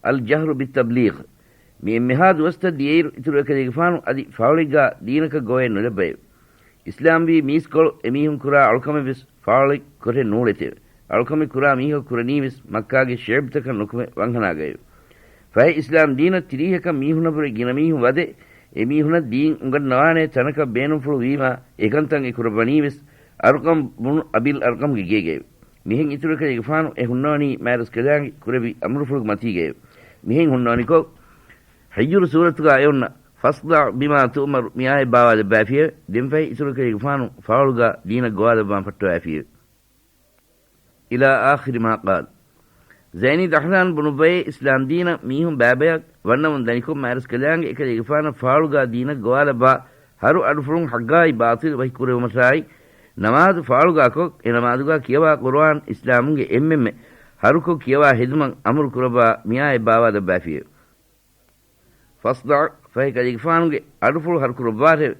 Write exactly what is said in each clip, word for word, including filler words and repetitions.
الجهر بالتبليغ. މި އެންމެހާ ދުވަސްތައް ދިޔައިރު އިތުރު އެކަލޭގެފާނު އަދި ފާޅުގާ ދީނަކަށް ގޮވައެއް ނުލައްވައެވެ. އިސްލާމްވީ މީސްކޮޅު އެމީހުން ކުރާ އަޅުކަމެއްވެސް ފާޅު ކޮށެއް ނޫޅެތެވެ. އަޅުކަމެއް ކުރާ މީހަކު ކުރަނީވެސް މައްކާގެ ޝިޢުބްތަކަށް ނުކުމެ ވަންހަނާގައެވެ. ފަހެ އިސްލާމް ދީނަށް ތިރީހަކަށް މީހުންނަށްވުރެ ގިނަ މީހުން ވަދެ، އެ މީހުނަށް ދީން އުނގަންނަވާނޭ ތަނަކަށް ބޭނުންފުޅު ވީމާ، އެކަންތައް އެ ކުރައްވަނީވެސް އަރްޤަމް ބުނު އަބިލް އަރްޤަމްގެ ގޭގައެވެ. މިހެން އިތުރު އެކަލޭގެފާނު އެ ހުންނަވަނީ މާތްރަސްކަލާނގެ ކުރެއްވި އަމުރުފުޅުގެ މަތީގައެވެ. މިހެން ހުންނަވަނިކޮށް، ހިޖުރު ސޫރަތުގާ އެ އޮންނަ "فاصدع بما تؤمر" މި އާޔަތް ބާވާލައްވާފިއެވެ. ދެންފަހެ އިތުރު އެކަލޭގެފާނު ފާޅުގާ ދީނަށް ގޮވާލައްވާން ފައްޓަވާފިއެވެ. إلى آخر ما قال. ޒައިނީ ދަހްލާން ބުނުއްވައޭ، އިސްލާމް ދީނަށް މީހުން ބައިބަޔަށް ވަންނަމުން ދަނިކޮށް، މާތްރަސްކަލާނގެ އެކަލޭގެފާނަށް ފާޅުގާ ދީނަށް ގޮވާލައްވާ ހަރު އަޑުފުޅުން ޙައްޤާއި ބާޠިލް ވަކިކުރެވުމަށާއި، ނަމާދު ފާޅުގާކޮށް، އެ ނަމާދުގާ ކިޔަވާ ޤުރުއާން އިސްލާމުންގެ އެންމެންމެ ހަރުކޮށް ކިޔަވާ ހެދުމަށް އަމުރު ކުރައްވާ މި އާޔަތް ބާވާލައްވާފިއެވެ. "فاصدع" ފަހެ ކަލޭގެފާނުގެ އަޑުފުޅު ހަރުކުރައްވާށެވެ.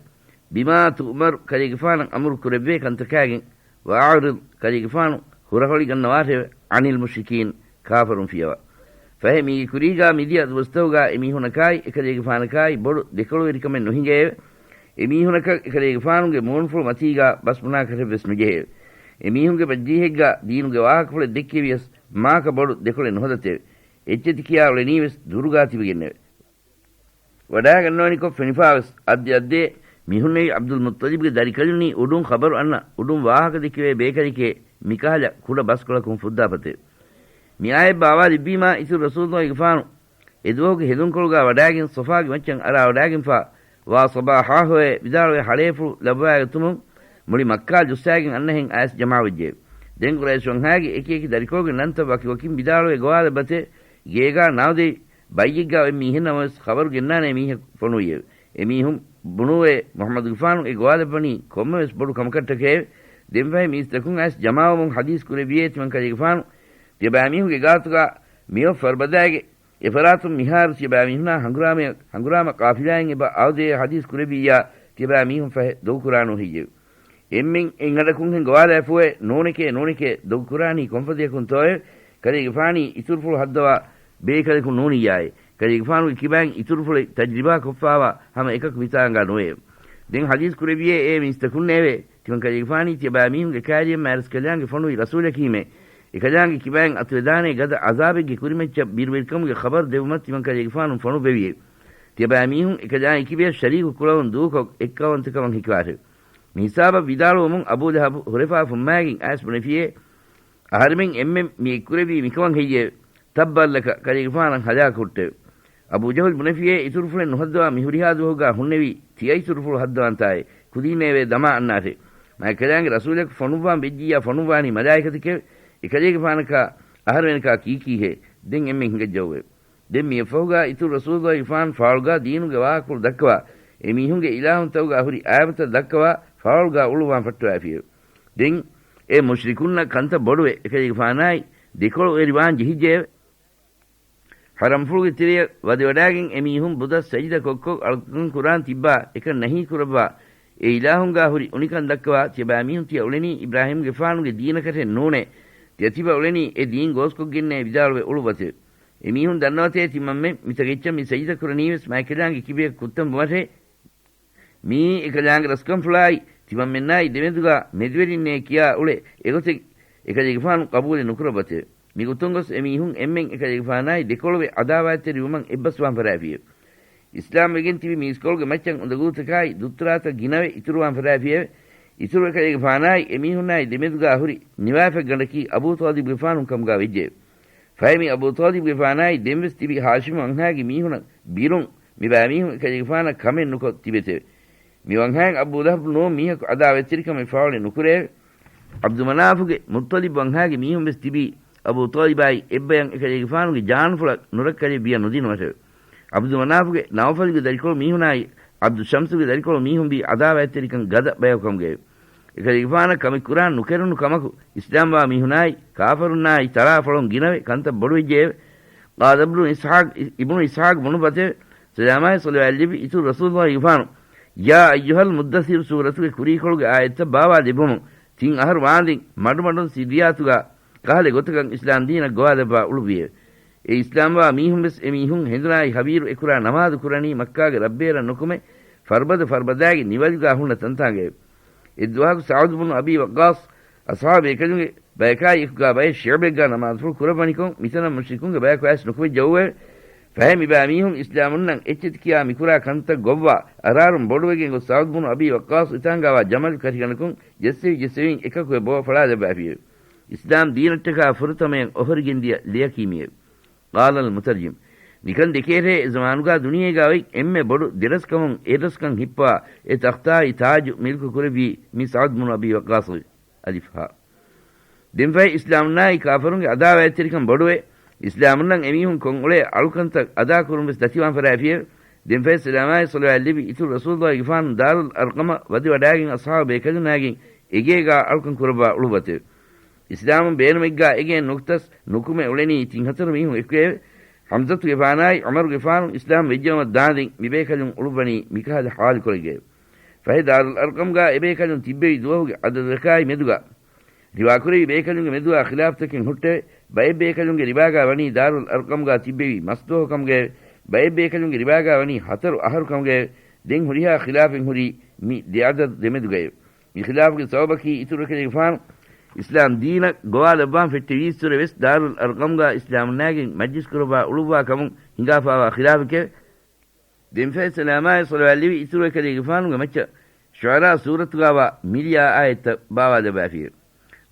"بما تؤمر" ކަލޭގެފާނަށް އަމުރު ކުރެއްވޭ ކަންތަކާގެން. "وأعرض" ކަލޭގެފާނު ހުރަހޮޅިގަންނަވާށެވެ. "عن المشركين" ކާފަރުން ފިޔަވާ. ފަހެ މީގެ ކުރީގާ މިދިޔަ ދުވަސްތަކުގާ އެމީހުނަކާއި އެކަލޭގެފާނަކާއި ބޮޑު ދެކޮޅުވެރިކަމެއް ނުހިނގައެވެ. އެމީހުނަކަށް އެކަލޭގެފާނުގެ މޫނުފުޅު މަތީގާ ބަސްބުނާކަށެއްވެސް ނުޖެހެއެވެ. އެމީހުންގެ ބައްޖީހެއްގާ ދީނުގެ ވާހަކަފުޅެއް ދެއްކެވިޔަސް މާކަ ބޮޑު ދެކޮޅެއް ނުހަދަތެވެ. އެއްޗެތި ކިޔާ އުޅެނީވެސް ދުރުގާ ތިބެގެންނެވެ. ވަޑާގަންނަވަނިކޮށް ފެނިފާވެސް އައްދެ އައްދޭ މިހުންނެވި ޢަބްދުލް މުއްޠަލިބްގެ ދަރިކަލުންނީ އުޑުން ޚަބަރު އަންނަ އުޑުން ވާހަކަ ދެކެވޭ ބޭކަލެކޭ މިކަހަލަ ކުޑަ ބަސްކޮޅަކުން ފުއްދާފަތެވެ. މި އާޔަތް ބާވާލެއްވީމާ އިތުރު ރަސޫލުއްލާހިގެފާނު އެދުވަހުގެ ހެދުންކޮޅުގާ ވަޑާގެން ޞަފާގެ މައްޗަށް އަރާވަޑާގެންފާ ވާ ޞަބާޙާ ހޮވޭ ވިދާޅުވެ ހަޅޭފުޅު ލައްވާގަތުމުން މުޅި މައްކާ ޖުއްސާގެން އަންނަހެން އައިސް ޖަމާވެއްޖެ. ދެން ޤުރައިޝް ވަންހާގެ އެކި އެކި ދަރިކޮޅުގެ ނަންތައް ވަކި ވަކިން ވިދާޅުވެ ގޮވާލައްވަތެ ގޭގާ ނާދެވި ބައްޔެއްގާ އޮތް މީހެއް ނަމަވެސް ޚަބަރު ގެންނާނޭ މީހަކު ފޮނުވިއެވެ. އެމީހުން ބުނުވޭ، މުޙައްމަދުގެފާނު އެ ގޮވާލައްވަނީ ކޮންމެވެސް ބޮޑު ކަމަކަށްޓަކައެވެ. ދެންފަހެ މީސްތަކުން އައިސް ޖަމާވަމުން ޙަދީޘް ކުރެއްވިއޭ ތިމަން ކަލޭގެފާނު ތިޔަބައިމީހުންގެ ގާތުގާ މިއޮތް ފަރުބަދާގެ އެފަރާތުން މިހާރު ތިޔަބައިމީހުނާ ހަނގުރާމަ، ހަނގުރާމަ ޤާފިލާއިން އެބަ އައުދޭ ޙަދީޘް ކުރެއްވިއްޔާ ތިޔަބައިމީހުން ފަހެ ދޮގުކުރާނޫ ހެއްޔެވެ؟ އެންމެން އެއްގަނޑަކުންހެން ގޮވާލާފައެވެ. ނޫނެކޭ، ނޫނެކޭ، ދޮގުކުރާނީ ކޮންފަދަޔަކުންތޯއެވެ؟ ކަލޭގެފާނީ އިތުރުފުޅު ހައްދަވާ ބޭކަލަކު ނޫނިއްޔާއޭ. ކަލޭގެފާނުގެ ކިބައިން އިތުރުފުޅެއް ތަޖްރިބާ ކޮށްފާވާ ހަމަ އެކަކު މިތާނގާ ނުވެއެވެ. ދެން ޙަދީޘް ކުރެއްވިއޭ އޭ މީސްތަކުންނޭވެ! ތިމަން ކަލޭގެފާނީ ތިޔަބައިމީހުންގެ ކާރިޔަށް މާތްރަސްކަލާނގެ ފޮނުވި ރަސޫލަކީމޭ. އެކަލާނގެ ކިބައިން އަތުވެދާނޭ ގަދަ ޢަޒާބެއްގެ ކުރިމައްޗަށް ބިރުވެރިކަމުގެ ޚަބަރު ދެއްވުމަށް ތިމަން ކަލޭގެފާނު ފޮނުއްވެވިއެވެ. ތިޔަބައިމީހުން އެކަލާނގެ ކިބަޔަށް ޝަރީކު ކުޅަވަން ދޫކޮށް އެއްކައުވަންތަކަމަށް ހެކިވާށެވެ. މި ހިސާބަށް ވިދާޅުވުމުން އަބޫ ލަހަބު ހުރެފާ ފުއްމާގެން އައިސް ބުނެފިއޭ، އަހަރެމެން އެންމެން މި އެއްކުރެއްވީ މިކަމަށް ހެއްޔެވެ؟ ތައްބައްލަކަ، ކަލޭގެފާނަށް ހަލާކު ހުއްޓެވެ. އަބޫ ޖަހުލް ބުނެފިއޭ، އިތުރުފުޅެއް ނުހައްދަވާ މި ހުރިހާ ދުވަހުގާ ހުންނެވީ ތިޔަ އިތުރުފުޅު ހައްދަވާންތާއޭ، ކުދީންނޭވެ ދަމާ އަންނާށޭ. މާތްކަލާނގެ ރަސޫލަކު ފޮނުއްވާން ވެއްޖިއްޔާ ފޮނުއްވާނީ މަލާއިކަތެކެވެ. އެކަލޭގެފާނަކާ އަހަރެމެނަކާ ކީކީހޭ؟ ދެން އެންމެން ހިނގައްޖައުވެ. ދެން މިއަށްފަހުގާ އިތުރު ރަސޫލުއްލާހިގެފާނު ފާޅުގާ ދީނުގެ ވާހަކަފުޅު ދައްކަވާ، އެމީހުންގެ އިލާހުންތަކުގާ ހުރި އާބަތައް ދައްކަވާ ފާޅުގާ އުޅުއްވާން ފައްޓަވާފިއެވެ. ދެން އެ މުޝްރިކުންނަށް ކަންތައް ބޮޑުވެ، އެކަލޭގެފާނާއި ދެކޮޅުވެރިވާން ޖެހިއްޖެއެވެ. ޙަރަމްފުޅުގެ ތެރެއަށް ވަދެވަޑާގެން އެމީހުން ބުދަށް ސަޖިދަ ކޮށްކޮށް އަޅުކަން ކުރާން ތިއްބާ އެކަން ނަހީ ކުރައްވާ، އެ އިލާހުންގާ ހުރި އުނިކަން ދައްކަވާ، ތިޔަބައިމީހުން ތިޔަ އުޅެނީ އިބްރާހީމްގެފާނުގެ ދީނަކަށެއް ނޫނޭ. ތިޔަ ތިބަ އުޅެނީ އެ ދީން ގޯސްކޮށްގެންނޭ ވިދާޅުވެ އުޅުއްވަތެވެ. އެމީހުން ދަންނަވަތޭ ތިމަންމެން މިތަކެއްޗަށް މި ސަޖިދަ ކުރަނީވެސް މާތްކަލާނގެ ކިބަޔަށް ކުއްތަން ބުމަށޭ. މިއީ އެކަލާނގެ ރަސްކަންފުޅާއި ތިމަންމެންނާއި ދެމެދުގާ މެދުވެރިންނޭ ކިޔާ އުޅޭ އެގޮތެއް އެކަލޭގެފާނު ޤަބޫލެއް ނުކުރައްވަތެވެ. މިގޮތުން ގޮސް އެމީހުން އެންމެން އެކަލޭގެފާނާއި ދެކޮޅުވެ ޢަދާވާތްތެރިވުމަށް އެއްބަސްވާން ފަރާފިއެވެ. އިސްލާމް ވެގެން ތިބި މީސްކޮޅުގެ މައްޗަށް އުނދަގޫތަކާއި ދުއްތުރާތައް ގިނަވެ އިތުރުވާން ފަރާފިއެވެ. އިތުރު އެކަލޭގެފާނާއި އެމީހުންނާއި ދެމެދުގާ ހުރި ނިވާފެއްގަނޑަކީ އަބޫ ޠާލިބުގެފާނު ކަމުގާ ވެއްޖެއެވެ. ފަހެ މި އަބޫ ޠާލިބުގެފާނާއި ދެންވެސް ތިބި ހާޝިމު ވަންހާގެ މީހުނަށް ބިރުން މިބައިމީހުން އެކަލޭގެފާނަށް ކަމެއް ނުކޮށް ތިބެތެވެ. މި ވަންހާއިން އަބޫ ލަހަބު ނޫން މީހަކު ޢަދާވާތްތެރިކަމެއް ފާޅުވެ ނުކުރެއެވެ. ޢަބްދު މަނާފުގެ މުއްޠަލިބް ވަންހާގެ މީހުން ވެސް ތިބީ، އަބޫ ޠާލިބާއި އެއްބަޔަށް އެކަލޭގެފާނުގެ ޖާނުފުޅަށް ނުރައްކަލެއް ވިޔަ ނުދިނުމަށެވެ. ޢަބްދު މަނާފުގެ ނައުފަލުގެ ދަރިކޮޅު މީހުނާއި ޢަބްދު ޝަމްސުގެ ދަރިކޮޅު މީހުން ވީ ޢަދާވާތްތެރިކަން ގަދަ ބަޔަކު ކަމުގައެވެ. އެކަލޭގެފާނަށް ކަމެއް ކުރާން ނުކެރުނު ކަމަކު، އިސްލާމްވާ މީހުނާއި ކާފަރުންނާއި ތަޅާފޮޅުން ގިނަވެ ކަންތައް ބޮޑުވެއްޖެއެވެ. ޤާލަ އިބްނު އިސްޙާޤް، އިބްނު އިސްޙާޤް ބުނުއްވަތެވެ. ސަލާމާއި ޞަލަވާތް ލެއްވި އިތުރު ރަސޫލުއްލާހިގެފާނު، "يا أيها المدثر" ސޫރަތުގެ ކުރީކޮޅުގެ އާޔަތްތައް ބާވާލެއްވުމުން ތިން އަހަރު ވާނދިން މަޑުމަޑުން ސިއްރިއްޔާތުގާ ކަހަލަ ގޮތަކަށް އިސްލާމް ދީނަށް ގޮވާލައްވާ އުޅުއްވިއެވެ. އެ އިސްލާމްވާ މީހުން ވެސް އެ މީހުން ހެނދުނާއި ހަވީރު އެކުރާ ނަމާދު ކުރަނީ މައްކާގެ ރަށްބޭރަށް ނުކުމެ، ފަރުބަދަ ފަރުބަދާގެ ނިވަލުގާ ހުންނަ ތަންތާނގައެވެ. އެއްދުވަހަކު ސަޢުދު ބުނު އަބީ ވައްޤާޞް އަޞްޙާބު ބޭކަލުންގެ ބަޔަކާއި އެކުގާ ބައެއް ޝިޢުބެއްގާ ނަމާދުފުޅު ކުރައްވަނިކޮށް، މިތަނަށް މުޝްރިކުންގެ ބަޔަކު އައިސް ނުކުމެއްޖައޫއެވެ. ފަހެ މިބާ މީހުން އިސްލާމުންނަށް އެއްޗެތި ކިޔާ މިކުރާ ކަންތައް ގޮއްވާ، އަރާރުން ބޮޑުވެގެން ގޮސް ސަޢުދު ބުނު އަބީ ވައްޤާޞް އެތާނގާވާ ޖަމަލު ކަށިގަނޑަކުން ޖެއްސެވި ޖެއްސެވިން އެކަކުވެ ބޯ ފަޅާލައްވާފިއެވެ. އިސްލާމް ދީނަށްޓަކާ ފުރަތަމަޔަށް އޮހޮރިގެންދިޔަ ލެޔަކީ މިއެވެ. ޤާލަ އަލްމުތަރްޖިމް، ނިކަން ދެކޭރޭ އެ ޒަމާނުގާ ދުނިޔޭގާ އޮތް އެންމެ ބޮޑު ދެރަސްކަމުން އެއްރަސްކަން ހިއްޕާ އެ ތަޚްތާއި ތާޖު މިލްކު ކުރެއްވީ މި ސަޢުދު ބުނު އަބީ ވައްޤާޞް އަލިފް ހާ. ދެންފަހެ އިސްލާމުންނާއި ކާފަރުންގެ އަދާވާތްތެރިކަން ބޮޑުވެ، އިސްލާމުންނަށް އެމީހުން ކޮށްއުޅޭ އަޅުކަންތައް އަދާކުރުން ވެސް ދަތިވާން ފަށާފިއެވެ. ދެންފަހެ ސަލާމާއި ޞަލަވާތް ލެއްވި އިތުރު ރަސޫލުއްލާހިގެފާނު ދާރުލް އަރްޤަމަށް ވަދެވަޑާގެން އަޞްޙާބު ބޭކަލުންނާގެން އެގޭގާ އަޅުކަން ކުރައްވާ އުޅުއްވަތެވެ. އިސްލާމުން ބޭނުމެއްގާ އެގޭން ނުކުތަސް ނުކުމެ އުޅެނީ ތިން ހަތަރު މީހުން އެކުގައެވެ. ޙަމްޒަތުގެފާނާއި ޢުމަރުގެފާނު އިސްލާމް ވެއްޖައުމަށް ދާނދެން މިބޭކަލުން އުޅުއްވަނީ މިކަހަލަ ޙާލުކޮޅެއްގައެވެ. ފަހެ ދާރުލް އަރްޤަމްގާ އެބޭކަލުން ތިއްބެވި ދުވަހުގެ ޢަދަދަކާއި މެދުގާ ރިވާކުރެއްވި ބޭކަލުންގެ މެދުގާ ޚިލާފްތަކެއް ހުއްޓެވެ. ބައެއް ބޭކަލުންގެ ރިވާގާ ވަނީ ދާރުލް އަރްޤަމްގާ ތިއްބެވި މަސްދުވަހު ކަމުގައެވެ. ބައެއް ބޭކަލުންގެ ރިވާގާ ވަނީ ހަތަރު އަހަރު ކަމުގައެވެ. ދެން ހުރިހާ ޚިލާފެއް ހުރީ މި ދެ ޢަދަދު ދެމެދުގައެވެ. މި ޚިލާފުގެ ސަބަބަކީ އިތުރު އެކަލޭގެފާނު އިސްލާމް ދީނަށް ގޮވާލައްވާން ފެއްޓެވީއްސުރެ ވެސް ދާރުލް އަރްޤަމްގާ އިސްލާމުންނާގެން މަޖްލިސް ކުރައްވާ އުޅުއްވާ ކަމުން ހިނގާފާވާ ޚިލާފެކެވެ. ދެންފަހެ ސަލާމާއި ޞަލަވާތް ލެއްވި އިތުރު އެކަލޭގެފާނުގެ މައްޗަށް ޝުޢަރާ ސޫރަތުގާވާ މިލިޔާ އާޔަތްތައް ބާވާލައްވާފިއެވެ.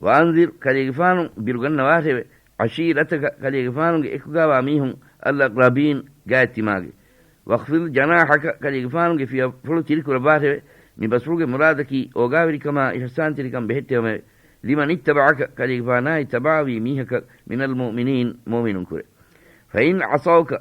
ވައަންޒިރް ކަލޭގެފާނު ބިރުގަންނަވާށެވެ. ޢަޝީރަތަކަ ކަލޭގެފާނުގެ އެކުގާވާ މީހުން އަލްއަޤްރަބީން ގާތްތިމާގެ. ވަޚްފިޟް ޖަނާޙަކަ ކަލޭގެފާނުގެ ފިޔަފުޅު ތިރިކުރައްވާށެވެ. މި ބަސްފުޅުގެ މުރާދަކީ އޯގާވެރިކަމާ އިޙްސާންތެރިކަން ބެހެއްޓެވުމެވެ. ލިމަނިއްތަބަޢަކަ ކަލޭގެފާނާއި ތަބަޢަވީ މީހަކަށް މިނަލް މުއުމިނީން މުއުމިނުންކުރެ. ފައިން ޢަޞައުކަ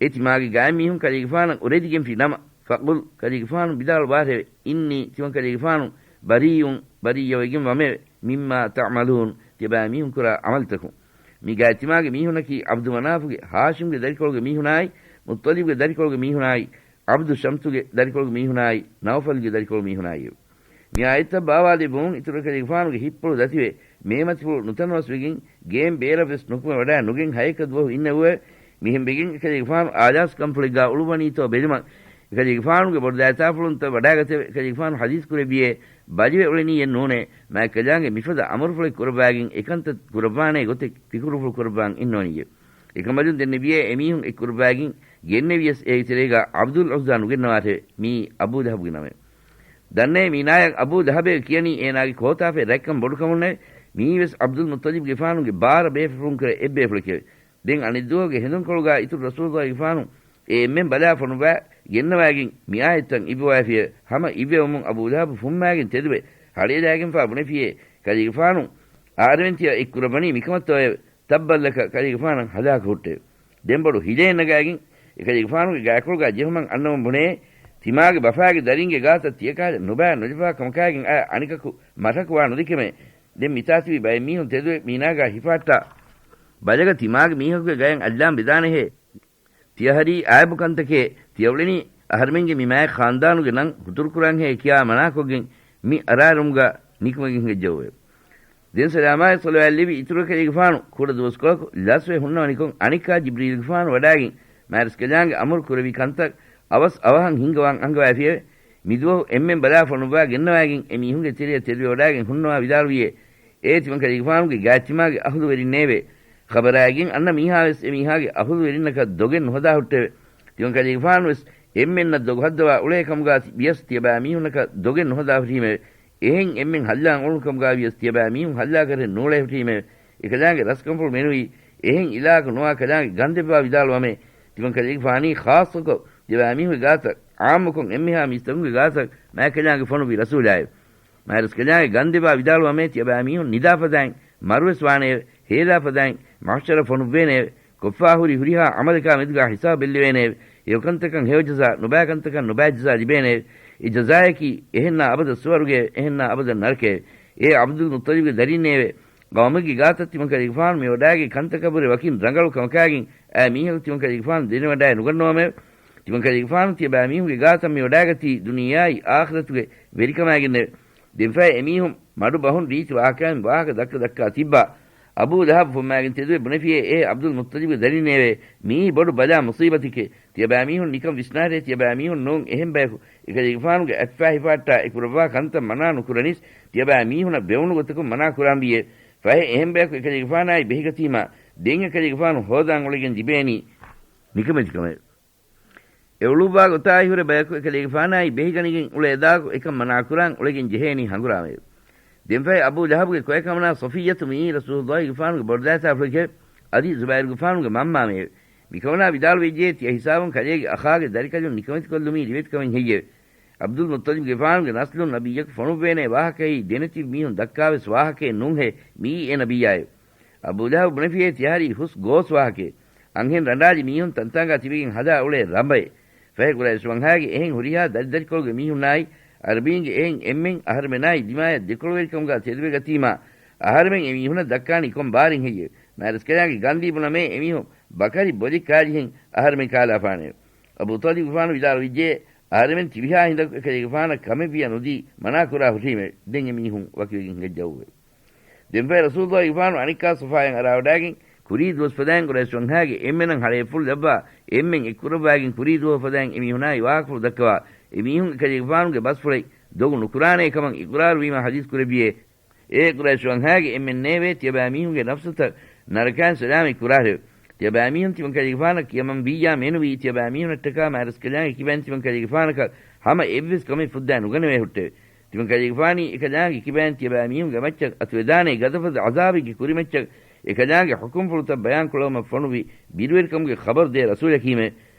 އެ ތިމާގެ ގާތްމީހުން ކަލޭގެފާނަށް އުރެދިގެންފި ނަމަ، ފަޤުލް ކަލޭގެފާނު ވިދާޅުވާށެވެ. އިންނީ ތިމަން ކަލޭގެފާނު ބަރީއުން ބަރީއަވެގެން ވަމެވެ. މިއްމާ ތަޢުމަލޫން ތިޔަބައިމީހުން ކުރާ ޢަމަލުތަކުން. މި ގާތްތިމާގެ މީހުންނަކީ ޢަބްދު މަނާފުގެ ހާޝިމްގެ ދަރިކޮޅުގެ މީހުނާއި، މުއްޠަލިބްގެ ދަރިކޮޅުގެ މީހުނާއި، ޢަބްދު ޝަމްސުގެ ދަރިކޮޅުގެ މީހުނާއި، ނައުފަލްގެ ދަރިކޮޅު މީހުނާއި. މި އާޔަތްތައް ބާވާލެއްވުމުން އިތުރު ކަލޭގެފާނުގެ ހިތްޕުޅު ދަތިވެ، މޭމަތިފުޅު ނުތަނަވަސްވެގެން، ގޭން ބޭރަށް ވެސް ނުކުމެ ވަޑާ ނުގެން ހައެއްކަ ދުވަހު އިންނެވުއެވެ. މިހެން ވެގެން އެކަލޭގެފާނު އާލާސް ކަންފުޅެއްގާ އުޅުއްވަނީތޯ ބެލުމަށް، އެކަލޭގެފާނުގެ ބޮޑުދައިތާފުޅުންތައް ވަޑާގަތެވެ. އެކަލޭގެފާނު ޙަދީޘް ކުރެއްވިއޭ، ބަލިވެ އުޅެނީއެއް ނޫނޭ، މާތްކަލާނގެ މިފަދަ އަމުރުފުޅެއް ކުރައްވާގެން އެކަންތައް ކުރައްވާނޭ ގޮތެއް ފިކުރުފުޅު ކުރައްވާން އިންނޯނީއޭ. އެކަނބަލުން ދެންނެވިއޭ އެމީހުން އެއްކުރައްވާގެން ގެންނެވިޔަސް އޭގެ ތެރޭގާ ޢަބްދުލް ޢުއްޒާ ނުގެންނަވާށެވެ. މިއީ އަބޫ ލަހަބުގެ ނަމެވެ. ދަންނައޭ މީނާޔަށް އަބޫ ލަހަބޭ ކިޔަނީ އޭނާގެ ކޯތާފަތް ރަތްކަން ބޮޑުކަމުންނެވެ. މިއީވެސް ޢަބްދުލް މުއްޠަލިބްގެފާނުގެ ބާރަ ބޭފުޅުންކުރެ އެއްބޭފުޅެކެވެ. ދެން އަނެއްދުވަހުގެ ހެނދުންކޮޅުގާ އިތުރު ރަސޫލުއްލާހިގެފާނު އެ އެންމެން ބަލާ ފޮނުއްވާ ގެންނަވާގެން މި އާޔަތްތައް އިއްވަވާފިއެވެ. ހަމަ އިއްވެވުމުން އަބޫ ލަހަބު ފުންމާގެން ތެދުވެ ހަޅޭލާގެންފާ ބުނެފިއޭ، ކަލޭގެފާނު އަހަރެމެން ތިޔަ އެއްކުރައްވަނީ މިކަމަށްތޯއެވެ؟ ތައްބައްލަކަ ކަލޭގެފާނަށް ހަލާކު ހުއްޓެވެ. ދެން ބޮޑު ހިލައެއް ނަގާގެން އެކަލޭގެފާނުގެ ގާކޮޅުގާ ޖެހުމަށް އަންނަމުން ބުނޭ، ތިމާގެ ބަފާގެ ދަރިންގެ ގާތަށް ތިޔަކަހަލަ ނުބާ ނުލަފާ ކަމަކާގެން އައި އަނެކަކު މަށަކު ވާ ނުދެކެމެ. ދެން މިތާ ތިބި ބައެއް މީހުން ތެދުވެ މީނާގާ ހިފާއްޓާ ބަލަގަ ތިމާގެ މީހަކުގެ ގަޔަށް އަލްލާން ވެދާނެހޭ. ތިޔަ ހަރީ އާއެއްބު ކަންތަކޭ، ތިޔަ އުޅެނީ އަހަރެމެންގެ މި މާތް ޚާންދާނުގެ ނަން ހުތުރުކުރާންހޭ ކިޔާ މަނާކޮށްގެން މި އަރާރުމުގަ ނިކުމެގެން ހިނގައްޖައުވެ. ދެން ސަލާމާއި ޞަލަވާތް ލެއްވި އިތުރު ކަލޭގެފާނު ކުޑަ ދުވަސްކޮޅަކު ލަސްވެ ހުންނަވަނިކޮށް އަނެއްކާ ޖިބްރީލްގެފާނު ވަޑާގެން މާތްރަސްކަލާނގެ އަމުރު ކުރެއްވި ކަންތައް އަވަސް އަވަހަށް ހިންގަވާން އަންގަވާފިއެވެ. މިދުވަހު އެންމެން ބަލާ ފޮނުއްވާ ގެންނަވާގެން އެ މީހުންގެ ތެރެއަށް ތެދުވެވަޑާގެން ހުންނަވާ ވިދާޅުވިއޭ، އޭ ތިމަން ކަލޭގެފާނުގެ ގާތްތިމާގެ އަހުލުވެރިންނޭވެ! ޚަބަރާއިގެން އަންނަ މީހާވެސް އެމީހާގެ އަހުލުވެރިންނަކަށް ދޮގެއް ނުހަދާ ހުއްޓެވެ. ތިމަން ކަލޭގެފާނުވެސް އެންމެންނަށް ދޮގު ހައްދަވާ އުޅޭ ކަމުގާ ތި-، ވިޔަސް ތިޔަބައިމީހުންނަކަށް ދޮގެއް ނުހަދާ ހުށީމެވެ. އެހެން އެންމެން ހައްލާން އުޅުނު ކަމުގާ ވިޔަސް ތިޔަބައިމީހުން ހައްލާކަށެއް ނޫޅޭ ހުށީމެވެ. އެކަލާނގެ ރަސްކަންފުޅު މެނުވީ އެހެން އިލާކު ނުވާ ކަލާނގެ ގަންދެއްވާ ވިދާޅުވަމޭ. ތިމަން ކަލޭގެފާނީ ޚާއްޞަކޮށް ތިޔަބައިމީހުންގެ ގާތަށް ޢާއްމުކޮށް އެންމެހާ މީސްތަކުންގެ ގާތަށް މާތްކަލާނގެ ފޮނުއްވި ރަސޫލާއެވެ. މާތްރަސްކަލާނގެ ގަންދެއްވާ ވިދާޅުވަމޭ ތިޔަބައިމީހުން ނިދާފަދައިން މަރުވެސް ވާނެއެވެ. ހޭލާފަދައިން މަޙްޝަރަށް ފޮނުއްވޭނެއެވެ. ކޮށްފާ ހުރި ހުރިހާ ޢަމަލަކާ މެދުގާ ހިސާބު ބެއްލެވޭނެއެވެ. ހެޔޮކަންތަކަށް ހެޔޮ ޖަޒާ، ނުބައިކަންތަކަށް ނުބައި ޖަޒާ ލިބޭނެއެވެ. އެ ޖަޒާޔަކީ އެހެންނާ އަބަދަށް ސުވަރުގެއެވެ. އެހެންނާ އަބަދަށް ނަރަކައެވެ. އޭ ޢަބްދުލް މުއްޠަލިބްގެ ދަރިންނޭވެ! ޤައުމެއްގެ ގާތަށް ތިމަން ކަލޭގެފާނު މިވަޑާގަތް ކަންތަކަށްވުރެ ވަކިން ރަނގަޅު ކަމަކާގެން އައި މީހަކު ތިމަން ކަލޭގެފާނު ދެނެވަޑާއެއް ނުގަންނަވަމެވެ. ތިމަން ކަލޭގެފާނު ތިޔަބައިމީހުންގެ ގާތަށް މިވަޑާގަތީ ދުނިޔެއާއި އާޚިރަތުގެ ވެރިކަމާގެންނެވެ. ދެންފަހެ އެމީހުން މަޑު ބަހުން ރީތި ވާހަކައިން ވާހަކަ ދައްކަ ދައްކާ ތިއްބާ. އަބޫ ލަހަބް ފުއްމާގެން ތެދުވެ ބުނެފިއޭ، އޭ ޢަބްދުލް މުއްޠަލިބްގެ ދަރިންނޭވެ! މިއީ ބޮޑު ބަލާ މުޞީބަތެކޭ. ތިޔަބައިމީހުން ނިކަން ވިސްނާށޭ، ތިޔަބައިމީހުން ނޫން އެހެން ބަޔަކު އެކަލޭގެފާނުގެ އަތްފާ ހިފާއްޓާ އެ ކުރައްވާ ކަންތައް މަނާ ނުކުރަނީސް، ތިޔަބައިމީހުނަށް ބެވުނު ގޮތަކުން މަނާ ކުރާންވީއޭ. ފަހެ އެހެން ބަޔަކު އެކަލޭގެފާނާއި ބެހިގަތީމާ، ދެން އެކަލޭގެފާނު ހޯދާން އުޅެގެން ލިބޭނީ ނިކަމެތިކަމެވެ. އެ އުޅުއްވާ ގޮތާއި ހުރެ ބަޔަކު އެކަލޭގެފާނާއި ބެހިގަނެގެން އުޅޭ ދާކު އެކަން މަނާކުރާން އުޅެގެން ޖެހޭނީ ހަނގުރާމައެވެ. ދެންފަހެ އަބޫ ލަހަބުގެ ކޮއެކަމަނާ ޞަފިއްޔަތު މިއީ ރަސޫލުއްލާހިގެފާނުގެ ބޮޑުދައިތާފުޅެކެވެ. އަދި ޒުބައިރުގެފާނުގެ މަންމާމެއެވެ. މިކަމަނާ ވިދާޅުވެއްޖެ، ތިޔަ ހިސާބުން ކަލޭގެ އަޚާގެ ދަރިކަލުން ނިކަމެތިކޮށްލުމީ ރިވެތިކަމެއް ހެއްޔެވެ؟ ޢަބްދުލްމުއްޠަލިބްގެފާނުގެ ނަސްލުން ނަބިއްޔަކު ފޮނުއްވޭނޭ ވާހަކައެއީ ދެނެތި މީހުން ދައްކާވެސް ވާހަކައެއް ނޫންހޭ، މިއީ އެ ނަބިއްޔާއެވެ. އަބޫ ލަހަބު ބުނެފިއޭ، ތިޔަހަރީ ހުސް ގޯސް ވާހަކައެއް. އަންހެން ރަނޑާލި މީހުން ތަންތާނގާ ތިބެގެން ހަދާ އުޅޭ ރަނބައެއް. ފަހެ ޤުރައިޝް ވަންހާގެ އެހެން ހުރިހާ ދަރިދަރިކޮޅުގެ މީހުންނާއި، ޢަރަބީންގެ އެހެން އެންމެން އަހަރެމެނާއި ދިމާޔަށް ދެކޮޅުވެރިކަމުގާ ތެދުވެގަތީމާ، އަހަރެމެން އެމީހުނަށް ދައްކާނީ ކޮން ބާރެއް ހެއްޔެވެ؟ މާތްރަސްކަލާނގެ ގަންދީ ބުނަމޭ އެމީހުން ބަކަރި ބޮލި ކާލިހެން އަހަރެމެން ކާލާފާނެއެވެ. އަބޫ ޠާލިބުގެފާނު ވިދާޅުވެއްޖެ، އަހަރެމެން ތިވިހާ ހިނދަކު އެކަލޭގެފާނަށް ކަމެއް ވިޔަ ނުދީ މަނާ ކުރާ ހުށީމެވެ. ދެން އެމީހުން ވަކިވެގެން ހިނގައްޖައުވެ. ދެންފަހެ ރަސޫލުއްލާހިގެފާނު އަނެއްކާ ޞަފާޔަށް އަރާވަޑާގެން ކުރީ ދުވަސް ފަދައިން ޤުރައިޝް ވަންހާގެ އެންމެނަށް ހަޅޭއްފުޅު ލައްވާ، އެންމެން އެއްކުރައްވާގެން ކުރީ ދުވަހު ފަދައިން އެމީހުނާއި ވާހަކަފުޅު ދައްކަވާ، އެމީހުން އެކަލޭގެފާނުގެ ބަސްފުޅެއް ދޮގު ނުކުރާނޭ ކަމަށް އިޤުރާރުވީމަ ޙަދީޘް ކުރެއްވިއޭ. އޭ ޤުރައިޝް ވަންހާގެ އެންމެންނޭވެ! ތިޔަބައިމީހުންގެ ނަފްސުތައް ނަރަކައިން ސަލާމަތް ކުރާށެވެ. ތިޔަބައިމީހުން ތިމަންކަލޭގެފާނަށް ކިޔަމަންވިއްޔާ މެނުވީ، ތިޔަބައިމީހުނަށްޓަކާ މާތްރަސްކަލާނގެ ކިބައިން ތިމަންކަލޭގެފާނަކަށް ހަމަ އެއްވެސް ކަމެއް ފުއްދާ ނުގަނެވޭ ހުއްޓެވެ. ތިމަންކަލޭގެފާނީ އެކަލާނގެ ކިބައިން ތިޔަބައިމީހުންގެ މައްޗަށް އަތުވެދާނޭ ގަދަފަދަ ޢަޒާބެއްގެ ކުރިމައްޗަށް އެކަލާނގެ ޙުކުމްފުޅުތައް ބަޔާންކުޅައުމަށް ފޮނުއްވި ބިރުވެރިކަމުގެ ޚަބަރު ދޭ ރަސޫލަކީމެވެ.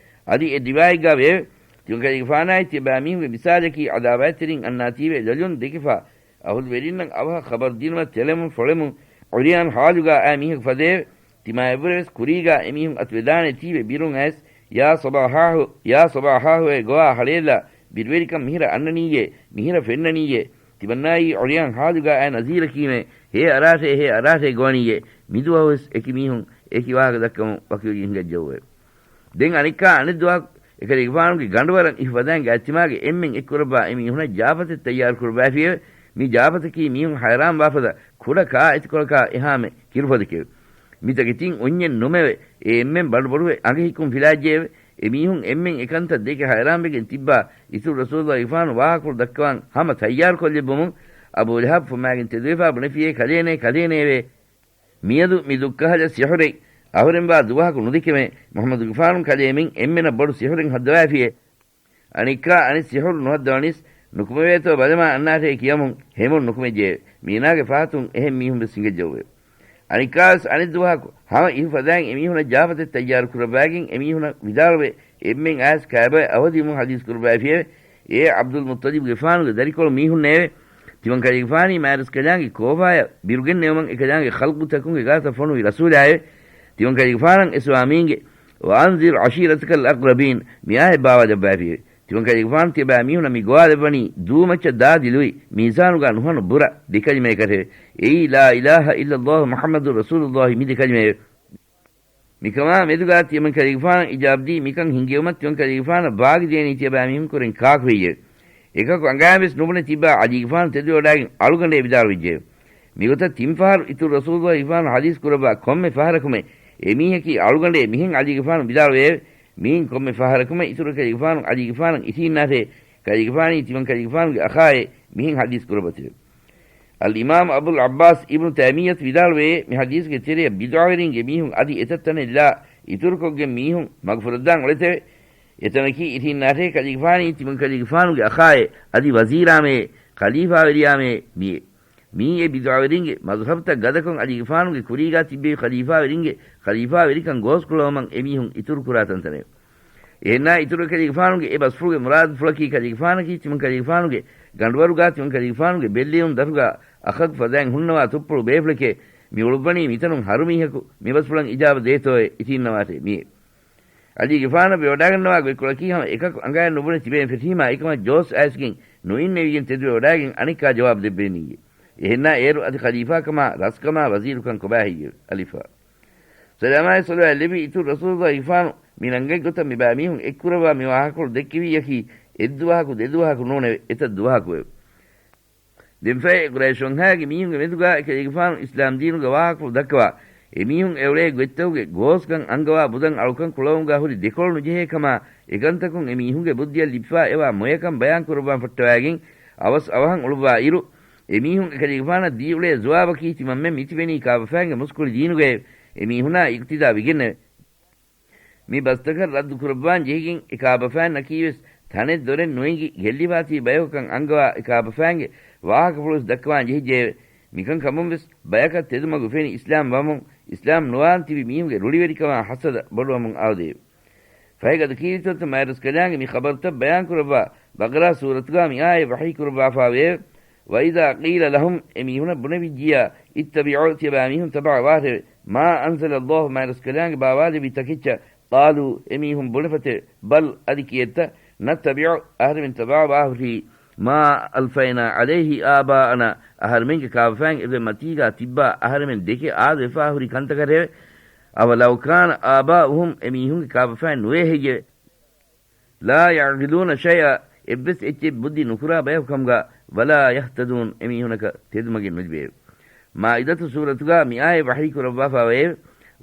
އަދި އެ ރިވާޔަތްގާ ވެއެވެ. ތިމަންކަލޭގެފާނާއި ތިޔަބައިމީހުންގެ މިސާލަކީ ޢަދާވާތްތެރިން އަންނާތީވެ ލޮލުން ދެކިފާ އަހުލުވެރިންނަށް އަވަހަށް ޚަބަރު ދިނުމަށް ތެޅެމުން ފޮޅެމުން ޢުރިޔާން ޙާލުގާ އާ މީހަކު ފަދައެވެ. ތިމާ އެއްވުރެވެސް ކުރީގާ އެމީހުން އަތުވެދާނެތީވެ ބިރުން އައިސް، ޔާ ޞަބާޙާހު، ޔާ ޞަބާޙާހު އޭ ގޮވާ ހަޅޭލާ، ބިރުވެރިކަން މިހިރަ އަންނަނީއޭ، މިހިރަ ފެންނަނީއޭ، ތިމަންނާއީ ޢުރިޔާން ޙާލުގާ އައި ނަޒީރަކީމޭ، ހޭ އަރާށޭ، ހޭ އަރާށޭ ގޮވަނީއޭ، މިދުވަހުވެސް އެކި މީހުން އެކި ވާހަކަ ދައްކަމުން ވަކިވެގެން ހިނގައްޖައުވެ. ދެން އަނެއްކާ އަނެއްދުވަހަކު އެކަލޭގެފާނުގެ ގަނޑުވަރަށް އިހު ފަދައިން ގާތްތިމާގެ އެންމެން އެއްކުރައްވާ އެމީހުނަށް ޖާފަތެއް ތައްޔާރު ކުރައްވާފިއެވެ. މި ޖާފަތަކީ މީހުން ހައިރާން ވާފަދަ ކުޑަ ކާއެތިކޮޅަކާ އެހާމެ ކިރުފޮދެކެވެ. މިތަކެތިން އުންޏެއް ނުމެވެ. އެ އެންމެން ބަނޑުބޮޑުވެ އަނގަ ހިއްކުން ފިލާއްޖެއެވެ. އެމީހުން އެންމެން އެކަންތައް ދެކެ ހައިރާންވެގެން ތިއްބާ، އިތުރު ރަސޫލުއްލާހިގެފާނު ވާހަކަފުޅު ދައްކަވާން ހަމަ ތައްޔާރުކޮށްލެއްވުމުން އަބޫ ލަހަބް ފުމާގެން ތެދުވެފާ ބުނެފިއޭ، ކަލޭނޭ، ކަލޭނޭވެ! މިއަދު މި ދުއްކަހަލަ ސިޙުރެއް އަހުރެންވާ ދުވަހަކު ނުދެކެމޭ، މުޙައްމަދުގެފާނު ކަލޭމެން އެންމެނަށް ބޮޑު ސިޙުރެއް ހައްދަވާފިއޭ. އަނެއްކާ އަނެއް ސިޙުރު ނުހައްދަވަނީސް ނުކުމެވޭތޯ ބަލަމާ އަންނާށޭ ކިޔަމުން ހެމުން ނުކުމެއްޖެއެވެ. މީނާގެ ފަހަތުން އެހެން މީހުން ވެސް ހިނގައްޖައުވެ. އަނެއްކާވެސް އަނެއް ދުވަހަކު ހަމަ އިހު ފަދައިން އެމީހުނަށް ޖާފަތެއް ތައްޔާރު ކުރައްވާގެން އެމީހުނަށް ވިދާޅުވެ، އެންމެން އައިސް ކައިބަޔަށް އަވަދިވުމުން ޙަދީޘް ކުރައްވާފިއެވެ. އޭ ޢަބްދުލް މުއްޠަލިބުގެފާނުގެ ދަރިކޮޅު މީހުންނޭވެ! ތިމަންކަލޭގެފާނީ މާތްރަސްކަލާނގެ ކޯފާޔަށް ބިރުގެންނެވުމަށް އެކަލާނގެ ޚަލްޤުތަކުންގެ ގާތަށް ފޮނުވި ރަސޫލާއެވެ. ތިމަންކަލޭގެފާނަށް އެސްވާ މީންގެ، وأنذر عشيرتك الأقربين، މިއާޔަތް ބާވާލައްވާފިއެވެ. ތިމަންކަލޭގެފާނު ތިޔަބައިމީހުނަށް މި ގޮވާލައްވަނީ ދޫމައްޗަށް ދާ ދިލުވި، މީޒާނުގާ ނުހަނު ބުރަ ދެ ކަލިމަޔަކަށެވެ. އެއީ، لا إله إلا الله محمد رسول الله، މި ދެ ކަލިމައެވެ. މިކަމާ މެދުގާ ތިމަންކަލޭގެފާނަށް އިޖާބަދީ މިކަން ހިންގެވުމަށް ތިމަންކަލޭގެފާނަށް ވާގިދޭނީ ތިޔަބައިމީހުން ކުރެން ކާކު ހެއްޔެވެ؟ އެކަކު އަނގައިން ވެސް ނުބުނެ ތިއްބާ ޢަލީގެފާނު ތެދުވެވަޑާގެން އަޅުގަނޑޭ ވިދާޅުވެއްޖެއެވެ. މިގޮތަށް ތިން ފަހަރު އިތުރު ރަސޫލުއްލާހިގެފާނު ޙަދީޘް ކުރައްވާ ކޮންމެ ފަހަރަކުމެ އެމީހަކީ އަޅުގަނޑޭ މިހެން ޢަލީގެފާނު ވިދާޅުވެއެވެ. މިއިން ކޮންމެ ފަހަރަކުމެ އިތުރު ކަލޭގެފާނު ޢަލީގެފާނަށް އިށީންނާށޭ، ކަލޭގެފާނީ ތިމަން ކަލޭގެފާނުގެ އަޚާއޭ މިހެން ޙަދީޘް ކުރައްވަތެވެ. އަލްއިމާމް އަބުލް ޢައްބާސް އިބްނު ތައިމިއްޔަތު ވިދާޅުވެއޭ، މި ޙަދީޘްގެ ތެރެއަށް ބިޟްޢަވެރިންގެ މީހުން އަދި އެތައް ތަނެއްލާ އިތުރުކޮށްގެން މީހުން މަގުފުރައްދާން އުޅެތެވެ. އެތަނަކީ އިށީންނާށޭ ކަލޭގެފާނީ ތިމަން ކަލޭގެފާނުގެ އަޚާއޭ އަދި ވަޒީރާމެއޭ ޚަލީފާވެރިޔާމެއޭ މިއޭ. މިއީ އެ ބިޟްޢަވެރިންގެ މަޒްހަބުތައް ގަދަކޮށް އަލީގެފާނުގެ ކުރީގާ ތިއްބެވި ޚަލީފާވެރިންގެ ޚަލީފާވެރިކަން ގޯސްކުޅަވުމަށް އެމީހުން އިތުރުކުރާ ތަންތަނެވެ. އެހެންނާ އިތުރު ކަލޭގެފާނުގެ އެ ބަސްފުޅުގެ މުރާދުފުޅަކީ ކަލޭގެފާނަކީ ތިމަން ކަލޭގެފާނުގެ ގަނޑުވަރުގާ ތިމަން ކަލޭގެފާނުގެ ބެއްލެޔުން ދަށުގާ އަޚަކު ފަދައިން ހުންނަވާ ތުއްޕުޅު ބޭފުޅެކޭ. މި އުޅުއްވަނީ މިތަނުން ހަރުމީހަކު މި ބަސްފުޅަށް އިޖާބަ ދޭތޯއޭ އިށީންނަވާށޭ މިއޭ. އަލީގެފާނަށް ވެވަޑާގަންނަވާ ގޮތްކޮޅަކީ ހަމަ އެކަކު އަނގައިން ނުބުނެ ތިބޭން ފެށީމާ އެކަމަށް ޖޯސް އައިސްގެން ނުއިންނެވިގެން ތެދުވެވަޑާގެން އަނެއްކާ ޖަވާބު ދެއްވޭނީއޭ. އެހެންނާ އޭރު އަދި ޚަލީފާކަމާ ރަސްކަމާ ވަޒީރުކަން ކޮބާ ހެއްޔެވެ؟ އަލިފާ. ސަލާމާއި ޞަލަވާތް ލެއްވި އިތުރު ރަސޫލުއްލާހިގެފާނު މި ނަންގަތްގޮތަށް މިބައިމީހުން އެއްކުރައްވާ މި ވާހަކަފުޅު ދެއްކެވިއްޔަކީ އެއްދުވަހަކު ދެދުވަހަކު ނޫނެވެ. އެތައް ދުވަހަކުއެވެ. ދެންފަހެ ޤުރައިޝު ވަންހާގެ މީހުންގެ މެދުގާ އެކަލޭގެފާނު އިސްލާމްދީނުގެ ވާހަކަފުޅު ދައްކަވާ، އެމީހުން އެއުޅޭ ގޮތްތަކުގެ ގޯސްކަން އަންގަވާ ބުދަން އަޅުކަން ކުޅަވުމުގާ ހުރި ދެކޮޅު ނުޖެހޭ ކަމާ، އެކަންތަކުން އެމީހުންގެ ބުއްދިއަށް ލިބިފާ އެވާ މޮޔަކަން ބަޔާން ކުރައްވާން ފައްޓަވައިގެން އަވަސް އަވަހަށް އުޅުއްވާ އިރު، އެމީހުން އެކަލޭގެފާނަށް ދީ އުޅޭ ޒުވާބަކީ ތިމަންމެން މިތިބެނީ ކާބަފައިންގެ މުސްކުޅި ދީނުގައެވެ. އެމީހުނާ އިޤްތިދާ ވެގެންނެވެ. މި ބަސްތަކަށް ރައްދު ކުރައްވާން ޖެހިގެން އެ ކާބަފައިންނަކީވެސް ތަނެއް ދޮރެއް ނުއެނގި ގެއްލިފާތީ ބަޔަކުކަން އަންގަވާ އެ ކާބަފައިންގެ ވާހަކަފުޅުވެސް ދައްކަވާން ޖެހިއްޖެއެވެ. މިކަން ކަމުންވެސް ބަޔަކަށް ތެދުމަގު ފެނި އިސްލާމް ވަމުން، އިސްލާމް ނުވާން ތިބި މީހުންގެ ރުޅިވެރިކަމާ ހަސަދަ ބޮޑުވަމުން އާދެއެވެ. ފަހެ ގަދަ ކީރިތި މާތްރަސްކަލާނގެ މި ޚަބަރުތައް ބަޔާން ކުރައްވާ ބަޤަރާ ސޫރަތުގާ މި އާޔަތް ވަޙީ ކުރައްވާފާވެއެވެ. وَإِذَا قِيلَ لَهُمْ، އެ މީހުނަށް ބުނެވިއްޖިއްޔާ، اتَّبِعُوا، ތިޔަބައިމީހުން ތަބަޢަވާށެވެ. مَا أَنزَلَ اللَّهُ، މާތްރަސްކަލާނގެ ބާވާލެއްވި ތަކެއްޗަށް. قَالُوا، އެމީހުން ބުނެފަތެވެ. بَلْ، އަދި ކިއެއްތަ، نَتَّبِعُ، އަހަރެމެން ތަބަޢަވާހުރީ، مَا أَلْفَيْنَا عَلَيْهِ آبَاءَنَا، އަހަރެމެންގެ ކާބަފައިން އެގޮތް މަތީގާ ތިއްބާ އަހަރެމެން ދެކެ އާދަވެފާ ހުރި ކަންތަކަށެވެ. أَوَلَوْ كَانَ آبَاؤُهُمْ، އެމީހުންގެ ކާބަފައިން ނުވޭ ހެއްޔެވެ؟ لَا يَعْقِلُونَ شَيْئًا، އެއްވެސް އެއްޗެއް ބުއްދި ނުކުރާ ބަޔަކު ކަމުގާ، وَلَا يَهْتَدُونَ، އެމީހުނަކަށް ތެދުމަގެއް ނުލިބެއެވެ. މާއިދަތު ސޫރަތުގާ މި އާޔަތް ވަޙީ ކުރައްވާފާވެއެވެ.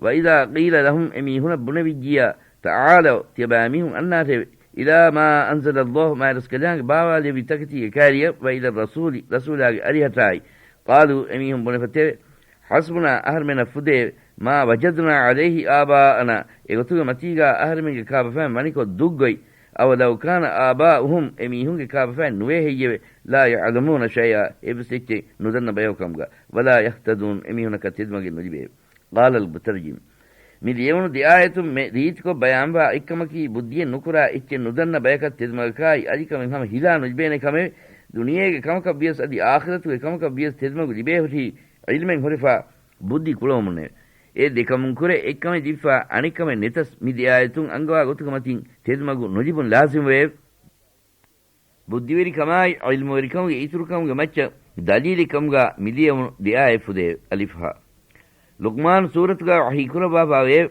وَإِذَا قِيلَ لَهُمْ، އެމީހުނަށް ބުނެވިއްޖިއްޔާ، تَعَالَوْا، ތިޔަބައިމީހުން އަންނާށެވެ. إِلَىٰ مَا أَنزَلَ اللَّهُ، މާތްރަސްކަލާނގެ ބާވާލެއްވި ތަކެތީގެ ކާރިއަށް، وَإِلَى الرَّسُولِ، ރަސޫލާގެ އަރިހަށާއި. قَالُوا، އެމީހުން ބުނެފަތެވެ. حَسْبُنَا، އަހަރެމެންނަށް ފުދެއެވެ. مَا وَجَدْنَا عَلَيْهِ آبَاءَنَا، އެގޮތުގެ މަތީގާ އަހަރެމެންގެ ކާބަފައިން ވަނިކޮށް ދުށްގޮތް. أَوَلَوْ كَانَ آبَاؤُهُمْ، އެމީހުންގެ ކާބަފައިން ނުވޭ ހެއްޔެވެ؟ لَا يَعْلَمُونَ شَيْئًا، އެއްވެސް އެއްޗެއް ނުދަންނަ ބަޔަކު ކަމުގަ. وَلَا يَهْتَدُونَ، އެމީހުނަކަށް ތެދުމަގެއް ނުލިބެއެވެ. قَالَ الْمُتَرْجِمُ. މި ލިޔެވުނު ދެ އާޔަތުން މެ ރީތިކޮށް ބަޔާންވާ އެއްކަމަކީ، ބުއްދިއެއް ނުކުރާ އެއްޗެއް ނުދަންނަ ބަޔަކަށް ތެދުމަގަކާއި އަދި ކަމެއް ހަމަ ހިލާ ނުލިބޭނެ ކަމެވެ. ދުނިޔޭގެ ކަމަކަށް ވިޔަސް އަދި އާޚިރަތުގެ ކަމަކަށް ވިޔަސް ތެދުމަގު ލިބޭހުރީ ޢިލްމެއް ހުރެފާ ބުއްދި ކުޅަވުމުންނެވެ. އެ ދެކަމުން ކުރެ އެއްކަމެއް ލިބިފާ އަނެއްކަމެއް ނެތަސް، މި ދެ އާޔަތުން އަންގަވާ ގޮތުގެ މަތިން ތެދުމަގު ނުލިބުން ލާޒިމުވެއެވެ. ބުއްދިވެރިކަމާއި ޢިލްމުވެރިކަމުގެ އިތުރުކަމުގެ މައްޗަށް ދަލީލެއް ކަމުގަ މި ލިޔެވުނު ދެ އާޔަތް ފުދެއެވެ. އަލިފް ހާ. ލުޤްމާނު ސޫރަތުގަ ވަޙީ ކުރައްވާފާވެއެވެ.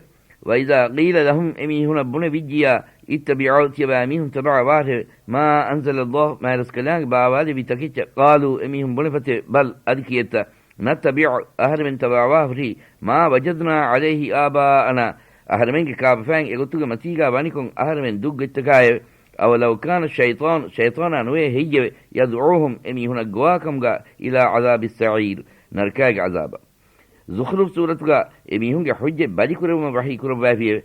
وَإِذَا قِيلَ لَهُمْ، އެމީހުނަށް ބުނެވިއްޖިއްޔާ، اتَّبِعُوا، ތިޔަބައިމީހުން ތަބަޢަވާށެވެ. مَا أَنزَلَ اللَّهُ، މާތްރަސްކަލާނގެ ބާވާލެއްވި ތަކެއްޗަށް. قَالُوا، އެމީހުން ބުނެފަތެވެ. بَلْ، އަދި ކިއެއްތަ، نَتَّبِعُ، އަހަރެމެން ތަބަޢަވާ ހުރީ، مَا وَجَدْنَا عَلَيْهِ آبَاءَنَا، އަހަރެމެންގެ ކާބަފައިން އެގޮތުގެ މަތީގާ ވަނިކޮށް އަހަރެމެން ދުށްގޮތްތަކާއެވެ. أَوَلَوْ كَانَ الشَّيْطَانُ، ޝައިޠާނާ ނުވޭ ހެއްޔެވެ؟ يَدْعُوهُمْ، އެމީހުނަށް ގޮވާކަމުގަ، إِلَىٰ عَذَابِ السَّعِيرِ، ނަރަކާގެ ޢަޒާބަށް. ޒުޚްރުފް ސޫރަތުގަ އެމީހުންގެ ޙުއްޖަތް ބަލިކުރެވުމަށް ވަޙީ ކުރައްވައިފިއެވެ.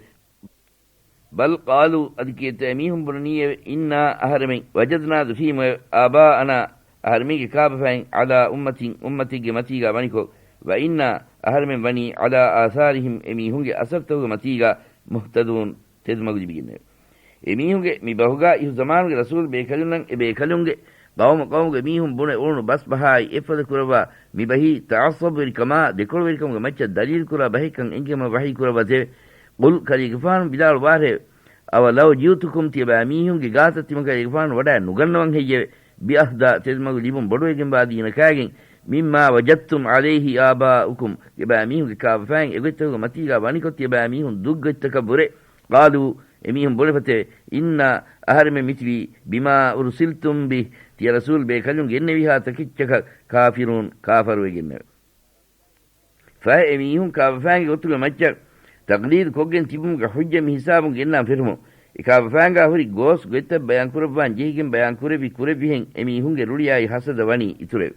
بَلْ قَالُوا، އަދި ކިއެއްތަ އެމީހުން ބުނަނީއެވެ. إِنَّا، އަހަރެމެން، وَجَدْنَا، ދުށީމުއެވެ. آبَاءَنَا، އަހަރެމެންގެ ކާބަފައިން، عَلَىٰ أُمَّةٍ، އުއްމަތެއްގެ މަތީގަ ވަނިކޮށް، وَإِنَّا، އަހަރެމެން ވަނީ، عَلَىٰ آثَارِهِمْ، އެމީހުންގެ އަސަރުތަކުގެ މަތީގަ، مُهْتَدُونَ، ތެދުމަގު ލިބިގެންނެވެ. އެމީހުންގެ މި ބަހުގާ އިހު ޒަމާނުގެ ރަސޫލު ބޭކަލުންނަށް އެ ބޭކަލުންގެ ޤައުމު ޤައުމުގެ މީހުން ބުނެ އުޅުނު ބަސް ބަހާއި އެއްފަދަ ކުރައްވާ މި ބަހީ ތަޢައްޞަބުވެރިކަމާ ދެކޮޅުވެރިކަމުގެ މައްޗަށް ދަލީލު ކުރާ ބަހެއްކަން އެނގިގެން ވަޙީ ކުރައްވަތެވެ. قُلْ، ކަލޭގެފާނު ވިދާޅުވާށެވެ. أَوَلَوْ جِئْتُكُمْ، ތިޔަބައިމީހުންގެ ގާތަށް ތިމަން ކަލޭގެފާނު ވަޑައެއް ނުގަންނަވަން ހެއްޔެވެ؟ بِأَهْدَىٰ، ތެދުމަގު ލިބުން ބޮޑުވެގެންވާ ދީނަކާގެން، مِمَّا وَجَدْتُمْ عَلَيْهِ آبَاءَكُمْ، ތިޔަބައިމީހުންގެ ކާބަފައިން އެގޮތްތަކުގެ މަތީގާ ވަނިކޮށް ތިޔަބައިމީހުން ދުށްގޮތްތަކަށްވުރެ. قَالُوا، އެމީހުން ބުނެފަތެވެ. إِنَّا، އަހަރެމެން މިތިބީ، بِمَا أُرْسِلْتُمْ بِهِ، ތިޔަ ރަސޫލު ބޭކަލުން ގެންނެވިހާ ތަކެއްޗަކަށް ކާފިރޫން، ކާފަރުވެގެންނެވެ. ފަހެ އެމީހުން ކާބަފައިންގެ ގޮތުގެ މައްޗަށް ތަޤްލީދު ކޮށްގެން ތިބުމުގެ ޙުއްޖަ މި ހިސާބުން ގެންނާން ފެށުމުން، އެ ކާބަފައިންގާ ހުރި ގޯސް ގޮތްތައް ބަޔާން ކުރައްވާން ޖެހިގެން ބަޔާން ކުރެއްވި ކުރެއްވިހެން އެމީހުންގެ ރުޅިއާއި ހަސަދަ ވަނީ އިތުރެވެ.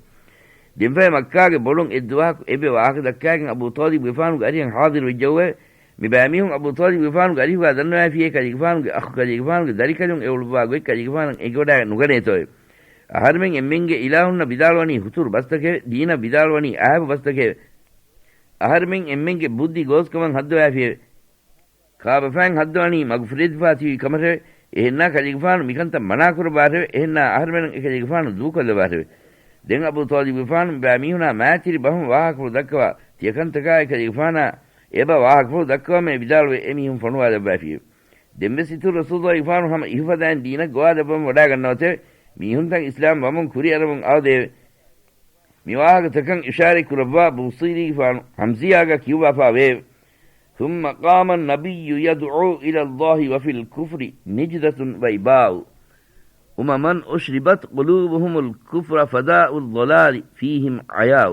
ދެންފަހެ މައްކާގެ ބޮޑުން އެއްދުވަހަކު އެއްވެ ވާހަކަ ދައްކާގެން އަބޫ ޠާލިބުގެފާނުގެ އަރިހަށް ޙާޟިރު ވެއްޖެއެވެ. މި ބައިމީހުން އަބޫ ޠާލިބުގެފާނުގެ އަރިހުގާ ދަންނަވައިފިއޭ ކަލޭގެފާނުގެ އަޚު ކަލޭގެފާނުގެ ދަރިކަލުން އެ އުޅުއްވާ ގޮތް ކަލޭގެފާނަށް އެނގިވަޑާގަތް ނުގަނޭތޯއެވެ. އަހަރެމެން އެންމެންގެ އިލާހުންނަށް ވިދާޅުވަނީ ހުތުރު ބަސްތަކެވެ. ދީނަށް ވިދާޅުވަނީ އާއެބު ބަސްތަކެވެ. އަހަރެމެން އެންމެންގެ ބުއްދި ގޯސްކަމަށް ހައްދަވައިފިއެވެ. ކާބަފައިން ހައްދަވަނީ މަގުފުރެދިފާ ތިބި ކަމަށެވެ. އެހެންނާ ކަލޭގެފާނު މިކަންތައް މަނާކުރައްވާށެވެ. އެހެންނާ އަހަރެމެން އެކަލޭގެފާނު ދޫކޮށްލައްވާށެވެ. ދެން އަބޫ ޠާލިބުގެފާނު މިބައިމީހުނާ މާތިރި ބަހުން ވާހަކަފުޅު ދައްކަވާ ތިޔަކަންތަކާއި ކަލޭގެފާނާ އެބަ ވާހަކަފުޅު ދައްކަވަމޭ ވިދާޅުވެ އެމީހުން ފޮނުވާލައްވައިފިއެވެ. ދެންވެސް އިތުރު ރަސޫލުއްލާހިގެފާނު ހަމަ އިހުފަދައިން ދީނަށް ގޮވާލައްވަމުން ވަޑާގަންނަވަތެވެ. މީހުންތައް އިސްލާމް ވަމުން ކުރިއަރަމުން އާދެއެވެ. މިވާހަކަތަކަށް އިޝާރަތް ކުރައްވާ ބޫޞީރީގެފާނު ހަމްޒިޔާގަ ކިޔުއްވާފާވެއެވެ. ثُمَّ قَامَ النَّبِيُّ يَدْعُو إِلَى اللَّهِ وَفِي الْكُفْرِ نِجْدَةٌ وَإِبَاءُ. أمما أشربت قلوبهم الكفر فداء الضلال فيهم عياء.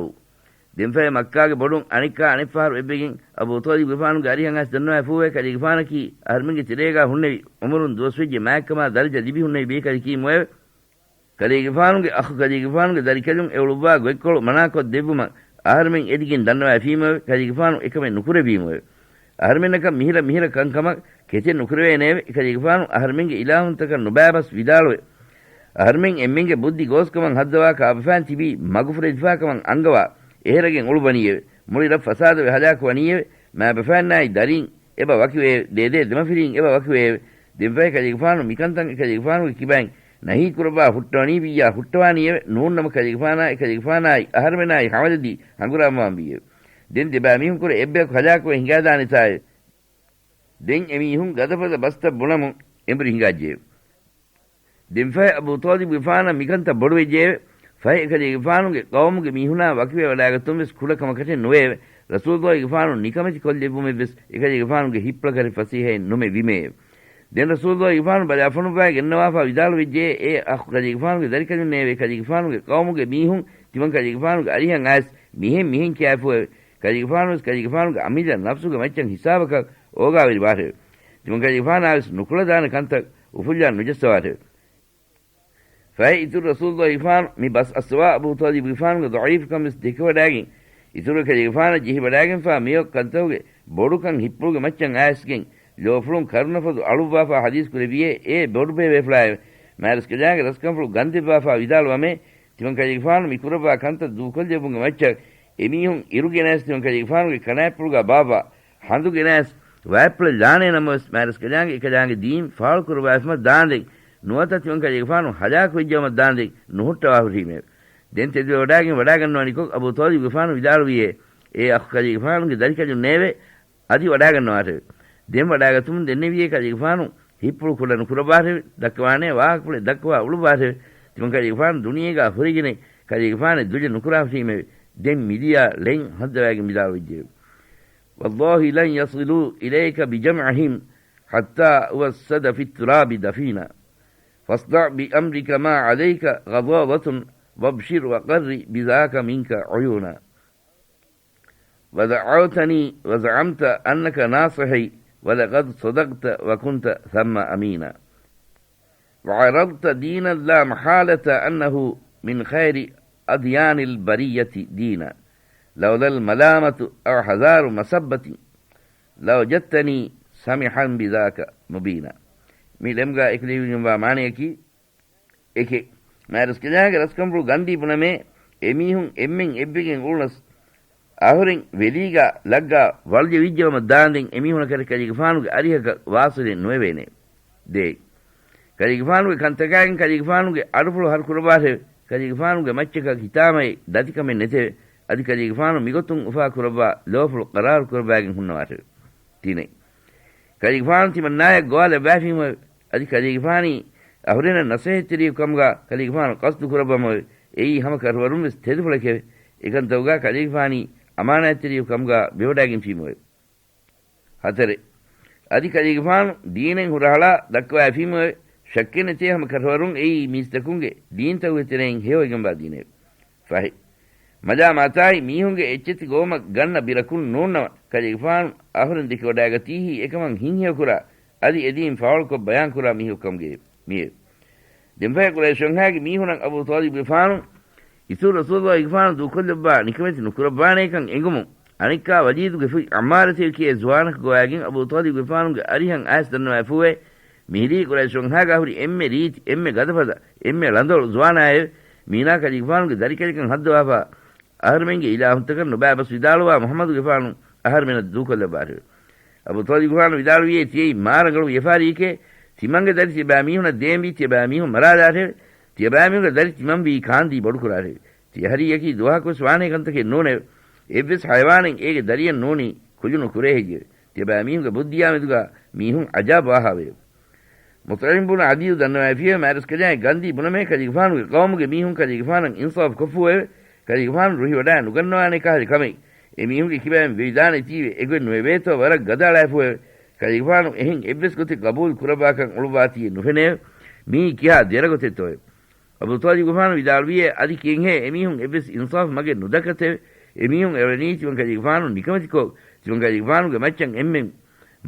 ދެންފަހެ މައްކާގެ ބޮޑުން އަނެއްކާ އަނެއްފަހަރު އެއްވެގެން އަބޫ ޠާލިބުގެފާނުގެ އަރިހަށް އައިސް ދަންނަވައިފޫވެ، ކަލޭގެފާނަކީ އަހަރުމެންގެ ތެރޭގާ ހުންނެވި އުމުރުން ދުވަސްވެއްޖެ މާތްކަމާ ދަރަޖަ ލިބި ހުންނެވި ބޭކަލަކީ މޮޔަވެ. ކަލޭގެފާނުގެ އަޚު ކަލޭގެފާނުގެ ދަރިކަލުން އެ އުޅުއްވާ ގޮތްކޮޅު މަނާކޮށް ދެއްވުމަށް އަހަރުމެން އެދިގެން ދަންނަވައިފީމޮވެ، ކަލޭގެފާނު އެކަމެއް ނުކުރެއްވީމޮވެ. އަހަރުމެންނަކަށް މިހިރަ މިހިރަ ކަންކަމަށް ކެތެއް ނުކުރެވޭނެއެވެ. އެކަލޭގެފާނު އަހަރުމެންގެ އިލާހުންތަކަށް ނުބައިބަސް ވިދާޅުވެ، އަހަރުމެން އެންމެންގެ ބުއްދި ގޯސްކަމަށް ހައްދަވާ ކާބަފައިން ތިބީ މަގުފުރެދިފާކަމަށް އަންގަވާ އެހެރަގެން އުޅުއްވަނީއެވެ. މުޅި ރަށް ފަސާދަވެ ހަލާކުވަނީއެވެ. މާބަފައިންނާއި ދަރީން އެބަ ވަކިވެއެވެ. ދޭދޭ ދެމަފިރީން އެބަ ވަކިވެއެވެ. ދެންފަހެ ކަލޭގެފާނު މިކަންތައް އެކަލޭގެފާނުގެ ކިބައިން ނަހީ ކުރައްވާ ހުއްޓަވަނީ ވިއްޔާ ހުއްޓަވާނީއެވެ. ނޫންނަމަ ކަލޭގެފާނާ އެކަލޭގެފާނާއި އަހަރުމެނާއި ހަމަލަދީ ހަނގުރާމަވާންވީއެވެ. ދެން ދެބައިމީހުންކުރެ އެއްބަޔަކު ހަލާކުވެ ހިނގާދާނެތާއެވެ. ދެން އެމީހުން ގަދަފަދަ ބަސްތައް ބުނަމުން އެނބުރި ހިނގާއްޖެއެވެ. ދެންފަހެ އަބޫ ޠާލިބުގެފާނަށް މިކަންތައް ބޮޑުވެއްޖެއެވެ. ފަހެ އެކަލޭގެފާނުގެ ޤައުމުގެ މީހުނާ ވަކިވެވަޑައިގަތުން ވެސް ކުޑަކަމަކަށެއް ނުވެއެވެ. ރަސޫލުއްލާހިގެފާނު ނިކަމެތި ކޮށްލެއްވުމެއްވެސް އެކަލޭގެފާނުގެ ހިއްޕުޅަކަށް ފަސޭހައެއް ނުމެ ވީމެއެވެ. ދެން ރަސޫލުއްލާހިގެފާނު ބަލާފޮނުއްވާ ގެންނަވާފާ ވިދާޅުވެއްޖެ، އޭ އަޚު ކަލޭގެފާނުގެ ދަރިކަލުންނޭވެ! ކަލޭގެފާނުގެ ޤައުމުގެ މީހުން ތިމަން ކަލޭގެފާނުގެ އަރިހަށް އައިސް މިހެން މިހެން ކިޔާފޫއެވެ. ކަލޭގެފާނުވެސް ކަލޭގެފާނުގެ އަމިއްލަ ނަފްސުގެ މައްޗަށް ހިސާބަކަށް އޯގާވެރިވާށެވެ. ތިމަން ކަލޭގެފާނާވެސް ނުކުޅަދާނެ ކަންތައް އުފުއްލާ ނުޖައްސަވާށެވެ. ފަހެ އިތުރު ރަސޫލުއްލާހިގެފާނު މި ބަސް އައްސަވާ އަބޫ ޠާލިބުގެފާނުގެ ޟަޢީފުކަން ވެސް ދެކެވަޑައިގެން، އިތުރު ކަލޭގެފާނަށް ޖެހިވަޑައިގެންފާ މިއޮތް ކަންތަކުގެ ބޮޑުކަން ހިއްޕުޅުގެ މައްޗަށް އައިސްގެން، ލޯފުޅުން ކަރުނަފޮދު އަޅުއްވާފާ ޙަދީޘް ކުރެއްވިއޭ، އޭ ބޮޑުބޭބޭފުޅާއެވެ! މާތްރަސްކަލާނގެ ރަސްކަންފުޅު ގަންދެއްވާފާ ވިދާޅުވަމޭ، ތިމަން ކަލޭގެފާނު މި ކުރައްވާ ކަންތައް ދޫކޮށްލެއްވުމުގެ މައްޗަށް އެމީހުން އިރު ގެނައިސް ތިމަން ކަލޭގެފާނުގެ ކަނާތްޕުޅުގާ ބާއްވާ ހަނދު ގެނައިސް ވާތްޕުޅެއް ލާނޭ ނަމަވެސް، މާތްރަސްކަލާނގެ އެކަލާނގެ ދީން ފާޅުކުރައްވާފަމަށް ދާންދެން ނުވަތަ ތިމަން ކަލޭގެފާނު ހަލާކުވެއްޖައުމަށް ދާންދެން ނުހުއްޓަވާ ހުށީމެވެ. ދެން ތެދުވެވަޑައިގެން ވަޑައިގަންނަވަނިކޮށް އަބޫ ޠާލިބުގެފާނު ވިދާޅުވިއޭ، އޭ އަޚު ކަލޭގެފާނުގެ ދަރިކަލުންނޭވެ! އަދި ވަޑާގަންނަވާށެވެ. ދެން ވަޑާގަތުމުން ދެންނެވިއޭ ކަލޭގެފާނު ހިއްޕުޅު ކުޑަ ނުކުރައްވާށެވެ. ދައްކަވާނޭ ވާހަކަފުޅެއް ދައްކަވާ އުޅުއްވާށެވެ. ތިމަން ކަލޭގެފާނު ދުނިޔޭގާ ހުރެގެނެއް ކަލޭގެފާނެއް ދުލެއް ނުކުރާ ހުށީމެވެ. ދެން މިދިޔަ ޅެން ހައްދަވައިގެން ވިދާޅުވެއްޖެއެވެ. والله لن يصلوا إليك بجمعهم حتى أوسد في التراب دفينا. فاصدع بأمرك ما عليك غضاضة وابشر وقر بذاك منك عيونا. ودعوتني وزعمت أنك ناصحي، ولقد صدقت وكنت ثم أمينا. وعرضت دينا لا محالة أنه من خير أديان البرية دينا. لولا الملامة أو حذار مسبة، لوجدتني سمحا بذاك مبينا. މި ޅެމްގާ އެކުލެވިގެންވާ މާނަޔަކީ، އެކެއް، މާތްރަސްކަލާނގެ ރަސްކަންފުޅު ގަންދީ ބުނަމޭ، އެމީހުން އެންމެން އެއްވެގެން އުޅުނަސް، އަހުރެން ވެލީގާ ލައްގާ ވަޅުލެވިއްޖައުމަށް ދާންދެން އެމީހުނަކަށް ކަލޭގެފާނުގެ އަރިހަކަށް ވާސިލެއް ނުވެވޭނެ. ދޭއް، ކަލޭގެފާނުގެ ކަންތަކާގެން ކަލޭގެފާނުގެ އަޑުފުޅު ހަރުކުރައްވާށެވެ. ކަލޭގެފާނުގެ މައްޗަކަށް ހިތާމައެއް ދަތިކަމެއް ނެތެވެ. އަދި ކަލޭގެފާނު މިގޮތުން އުފާ ކުރައްވާ ލޯފުޅު ޤަރާރު ކުރައްވައިގެން ހުންނަވާށެވެ. ތިނެއް، ކަލޭގެފާނު ތިމަންނާޔަށް ގޮވާލައްވާފީމަވެ. އަދި ކަލޭގެފާނީ އަހުރެންނަށް ނަސޭހަތްތެރިޔަކު ކަމުގާ ކަލޭގެފާނު ޤަޞްދު ކުރައްވަމެވެ. އެއީ ހަމަ ކަށަވަރުން ވެސް ތެދުފުޅެކެވެ. އެކަންތަކުގާ ކަލޭގެފާނީ އަމާނާތްތެރިޔަކު ކަމުގާ ވެވަޑައިގެންފީމެވެ. ހަތަރެއް، އަދި ކަލޭގެފާނު ދީނެއް ހުރަހަޅާ ދައްކަވައިފީމެވެ. ޝައްކެއް ނެތޭ ހަމަ ކަށަވަރުން އެއީ މީސްތަކުންގެ ދީންތަކުގެ ތެރެއިން ހެޔޮވެގެންވާ ދީނެވެ. ފަހެއް، މަލާމާތާއި މީހުންގެ އެއްޗެތި ގޮވުމަށް ގަންނަ ބިރަކުން ނޫންނަމަ، ކަލޭގެފާނު އަހުރެން ދެކެވަޑައިގަތީހީ އެކަމަށް ހިތްހެޔޮކުރާ، އަދި އެދީން ފާޅުކޮށް ބަޔާންކުރާ މީހަކު ކަމުގައެވެ. މިއެވެ. ދެންފަހެ ޤުރައިޝުންހާގެ މީހުނަށް އަބޫ ޠާލިބުގެފާނު އިތުރު ރަސޫލުއްލާހިގެފާނު ދޫކޮށްލައްވާ ނިކަމެތި ނުކުރައްވާނޭކަން އެނގުމުން، އަނެއްކާ ވަލީދުގެ ފުތް ޢައްމާރަތެވެ ކިޔޭ ޒުވާނަކު ގޮވައިގެން އަބޫ ޠާލިބުގެފާނުގެ އަރިހަށް އައިސް ދަންނަވައިފޫވެ، މިހިރީ ޤުރައިޝުންހާގާ ހުރި އެންމެ ރީތި، އެންމެ ގަދަފަދަ، އެންމެ ޅަނދަޅު ޒުވާނާއެވެ. މީނާ ކަލޭގެފާނުގެ ދަރިކަލަކަށް ހައްދަވާފާ، އަހަރުމެންގެ އިލާހުންތަކަށް ނުބައިބަސް ވިދާޅުވާ މުޙައްމަދުގެފާނު އަހަރުމެނަށް ދޫކޮށްލައްވާށެވެ. އަބޫ ޠާލިބުގެފާނު ވިދާޅުވިއޭ، ތިޔައީ މާ ރަނގަޅު ވިޔަފާރިއެކޭ. ތިމަންގެ ދަރި ތިޔަބައިމީހުނަށް ދޭންވީ، ތިޔަބައިމީހުން މަރާލާށެވެ. ތިޔަބައިމީހުންގެ ދަރި ތިމަންވީ ކާންދީ ބޮޑުކުރާށެވެ. ތިޔަ ހަރީއަކީ ދުވަހަކުވެސް ވާނޭ ކަންތަކެއް ނޫނެވެ. އެއްވެސް ހަޔަވާނެއް އޭގެ ދަރިއަށް ނޫނީ ކުލުނު ކުރޭ ހެއްޔެވެ؟ ތިޔަބައިމީހުންގެ ބުއްދިއާ މެދުގާ މީހުން އަޖާބު ވާހާވެއެވެ. މުޠްޢިމް ބުނު ޢަދީއު ދަންނަވައިފިއެވެ. މާތްރަސްކަލާނގެ ގަންދީ ބުނަމޭ ކަލޭގެފާނުގެ ޤައުމުގެ މީހުން ކަލޭގެފާނަށް އިންސާފު ކޮށްފޫއެވެ. ކަލޭގެފާނު ރުހިވަޑާ ނުގަންނަވާނެ ކަހަލަ ކަމެއް އެމީހުންގެ ކިބައިން ވެވިދާނެތީވެ އެގޮތް ނުވެވޭތޯ ވަރަށް ގަދައަޅާފޫއެވެ. ކަލޭގެފާނު އެހެން އެއްވެސް ގޮތެއް ޤަބޫލު ކުރައްވާކަން އުޅުއްވާތީއެއް ނުފެނެއެވެ. މީ ކިހާ ދެރަ ގޮތެއްތޯއެވެ؟ އަބޫ ޠާލިބުގެފާނު ވިދާޅުވިއޭ، އަދި ކިއެންހޭ އެމީހުން އެއްވެސް އިންސާފު މަގެއް ނުދައްކަތެވެ؟ އެމީހުން އެޅެނީ ތިމަންކަލޭގެފާނު ނިކަމެތިކޮށް، ތިމަންކަލޭގެފާނުގެ މައްޗަށް އެންމެން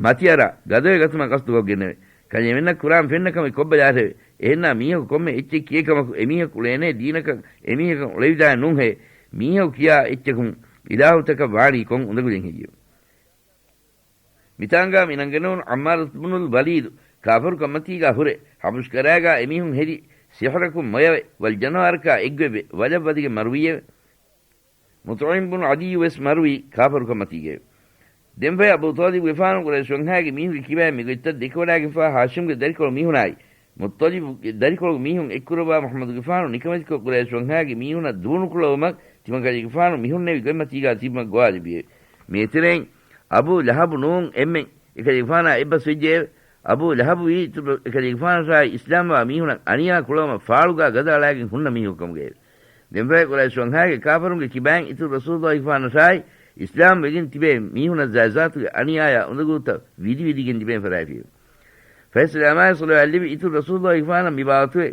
މަތިއަރާ ގަދަވެ ގަތުމަށް ގަސްދުކޮށްގެންނެވެ. ކަލޭމެންނަށް ކުރާން ފެންނަ ކަމެއް ކޮށްބަލާށެވެ. އެހެންނާ މީހަކު ކޮންމެ އެއްޗެއް ކިޔޭ ކަމަކު އެމީހަކު އުޅޭނޭ ދީނަކަށް އެމީހަކަށް އުޅެވިދާނެ ނޫންހޭ. މީހަކު ކިޔާ އެއްޗަކުން އިލާހުތަކަށް ވާނީ ކޮން އުނދަގުލެއް ހެއްޔެވެ؟ މިތާނގާ މި ނަންގަނެވުނު ޢައްމާރު ބުނުލް ވަލީދު ކާފަރުކަންމަތީގާ ހުރެ، ޙަބަޝްކަރާގާ އެމީހުން ހެދި ސިޙްރަކުން މޮޔަވެ، ވަލްޖަނަވާރަކާ އެއްގޮތްވެ، ވަލަށް ވަދެގެން މަރުވީއެވެ. މުޠްޢިމް ބުނު ޢަދީއު ވެސް މަރުވީ ކާފަރުކަންމަތީގައެވެ. ދެންފަހެ އަބޫ ޠާލިބުގެފާނު ޤުރައިޝް ވަންހާގެ މީހުންގެ ކިބައިން މިގޮތްތައް ދެކެވަޑާގެންފާ ހާޝިމްގެ ދަރިކޮޅު މީހުނާއި، މުއްޠަލިބުގެ ދަރިކޮޅު މީހުން އެއްކުރައްވާ މުޙައްމަދުގެފާނު ނިކަމެތިކޮށް ޤުރައިޝް ވަންހާގެ މީހުނަށް ދޫނުކުޅައުމަށް ތިމަންކަލޭގެފާނު މިހުންނެވި ގޮތްމަތީގާ ތިބުމަށް ގޮވާލެއްވިއެވެ. މި އެތެރެއިން އަބޫ ލަހަބު ނޫން އެންމެން އެކަލޭގެފާނާ އެއްބަސްވެއްޖެއެވެ. އަބޫ ލަހަބު ވީ އިތުރު އެކަލޭގެފާނަށާއި އިސްލާމްވާ މީހުނަށް އަނިޔާ ކުޅައުމަށް ފާޅުގާ ގަދަ އަޅާގެން ހުންނަ މީހަކު ކަމުގައެވެ. ދެންފަހެ ޤުރައިޝް ވަންހާގެ ކާފަރުންގެ ކިބައިން އިތުރު ރަސޫލުއްލާހިގެފާނަށާއި އިސްލާމް ވެގެން ތިބޭ މީހުނަށް ޒާތް ޒާތުގެ އަނިޔާޔާ އުނދަގޫތައް ވިދިވިދިގެން ލިބޭން ފަށާފިއެވެ. ފަހެ ސަލާމާއި ޞަލަވާތް ލިބި އިތުރު ރަސޫލުއްލާހިގެފާނަށް މި ބާވަތުގެ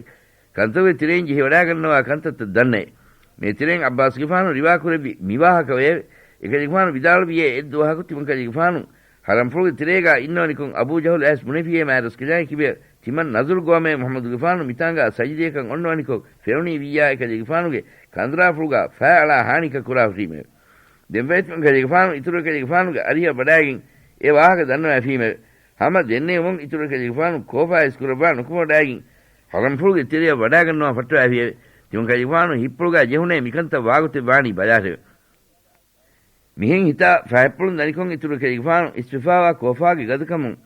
ކަންތައްގެ ތެރެއިން ޖެހިވަޑާގަންނަވާ ކަންތައްތައް ދަންނައެވެ. މި ތެރެއިން ޢައްބާސްގެފާނު ރިވާކުރެއްވި މި ވާހަކަ ވެއެވެ. އެކަލޭގެފާނު ވިދާޅުވިއޭ، އެއްދުވަހަކު ތިމަންކަލޭގެފާނު ޙަރަމްފުޅުގެ ތެރޭގާ އިންނަވަނިކޮށް އަބޫ ޖަހުލް އައިސް ބުނެފިއޭ، މާތްރަސްކަލާނގެ ކިބަޔަށް ތިމަން ނަޒުރު ގޮވަމޭ، މުޙައްމަދުގެފާނު މިތާނގާ ސަޖިދަޔަކަށް އޮންނަވަނިކޮށް ފެނުނީ ވިއްޔާ އެކަލޭގެފާނުގެ ކަނދުރާފުޅުގާ ފައި އަޅާ ހާނިކަށް ކުރާ ހުށީމެވެ. ދެންފަހެ ތިމަންކަލޭގެފާނު އިތުރު އެކަލޭގެފާނުގެ އަރިހަށް ވަޑާގެން އެ ވާހަކަ ދަންނަވައިފީމެވެ. ހަމަ ދެންނެވުމުން އިތުރު އެކަލޭގެފާނު ކޯފާ އިސްކުރައްވާ ނުކުމެވަޑާގެން ޙަރަމްފުޅުގެ ތެރެއަށް ވަޑާގަންނަވާ ފައްޓަވައިފިއެވެ. ތިމަންކަލޭގެފާނު ހިއްޕުޅުގާ ޖެހުނޭ މިކަންތައް ވާގޮތެއް ވާނީ ބަލާށެވެ. މިހެން ހިތާ ފަހަތްޕުޅުން ދަނިކޮށް އިތުރު އެކަލޭގެފާނު އިސްވެފާވާ ކޯފާގެ ގަދަކަމުން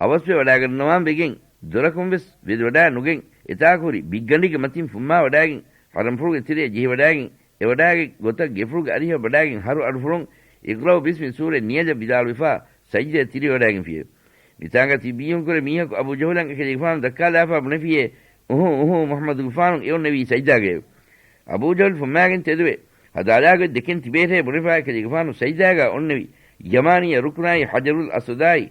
އަވަސްވެވަޑާގަންނަވާން ވެގެން ދޮރަކުން ވެސް ވެދިވަޑާ ނުގެން އެތާކު ހުރި ބިއްގަނޑެއްގެ މަތިން ފުއްމާވަޑާގެން ޙަރަމްފުޅުގެ ތެރެއަށް ޖެހިވަޑާގެން އެވަޑާގެ ގޮތަށް ގެފުޅުގެ އަރިހަށް ވަޑާގެން ހަރު އަޑުފުޅުން އިޤްރައު ބިސްމި ސޫރަތް ނިޔަލަށް ވިދާޅުވެފާ ސަޖިދަޔަށް ތިރިވެވަޑާގެންފިއެވެ. މިތާނގަ ތިބީހުންކުރެ މީހަކު އަބޫ ޖަހުލަށް އެކަލޭގެފާނު ދައްކާލާފާ ބުނެފިއޭ، އުހޫ، އުހޫ، މުޙައްމަދުގެފާނު އެއޮންނެވީ ސަޖިދާގައެވެ. އަބޫ ޖަހުލް ފުއްމާގެން ތެދުވެ، ހަދާލާގޮތް ދެކެން ތިބޭށޭ ބުނެފާ އެކަލޭގެފާނު ސަޖިދާގާ އޮންނެވި ޔަމާނީ ރުކުނާއި ޙަޖަރުލް އަސްވަދާއި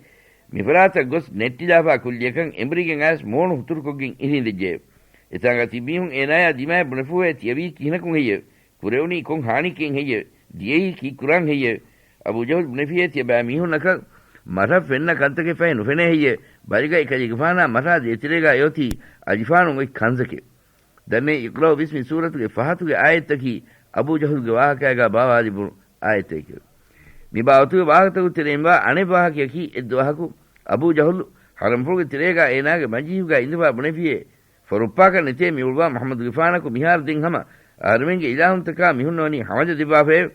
މިފަރާތަށް ގޮސް ނެއްޓިލާފާ ކުއްލިއަކަށް އެނބުރިގެން އައިސް މޫނު ހުތުރުކޮށްގެން އިށީނދެއްޖެއެވެ. އެތާނގަ ތިބީހުން އޭނާޔާ ދިމާއަށް ބުނެފޫއޭ ތިޔަވީ ކިހިނަކުން ހެއްޔެވެ؟ ކުރެވުނީ ކޮން ހާނިއެއް ހެއްޔެވެ؟ ދިޔައީ ކީއްކުރަން ހެއްޔެވެ؟ އަބޫ ޖަހުލް ބުނެފިއޭ ތިޔަބައި މީހުންނަކަށް މަށަށް ފެންނަ ކަންތަކެއް ފަހެ ނުފެނޭ ހެއްޔެވެ؟ ބަލިގަ އެކަލޭގެފާނާ މަށާ ދޭތެރޭގާ އެއޮތީ އަލިފާނުން އޮތް ކަންސަކެވެ. ދަންނައި އިޤްރައު ބިސްމި ސޫރަތުގެ ފަހަތުގެ އާޔަތްތަކީ އަބޫ ޖަހުލްގެ ވާހަކައިގާ ބާވާލިބުނު އާޔަތެކެވެ. މި ބާވަތުގެ ވާހަކަތަކުގެ ތެރެއިން ވާ އަނެއް ވާހަކަޔަކީ އެއްދުވަހަކު އަބޫ ޖަހުލު ޙަރަމްފުޅުގެ ތެރޭގާ އޭނާގެ މަޖިލީހުގާ އިނދެފާ ބުނެފިއޭ، ފޮރުއްޕާކަށް ނެތޭ މިއުޅުވާ މުޙައްމަދުގެފާނަކު މިހާރު ދެން ހަމަ އަހަރުމެންގެ އިލާހުންތަކާ މިހުންނަވަނީ ހަމަޖަ ދެއްވާފައެވެ.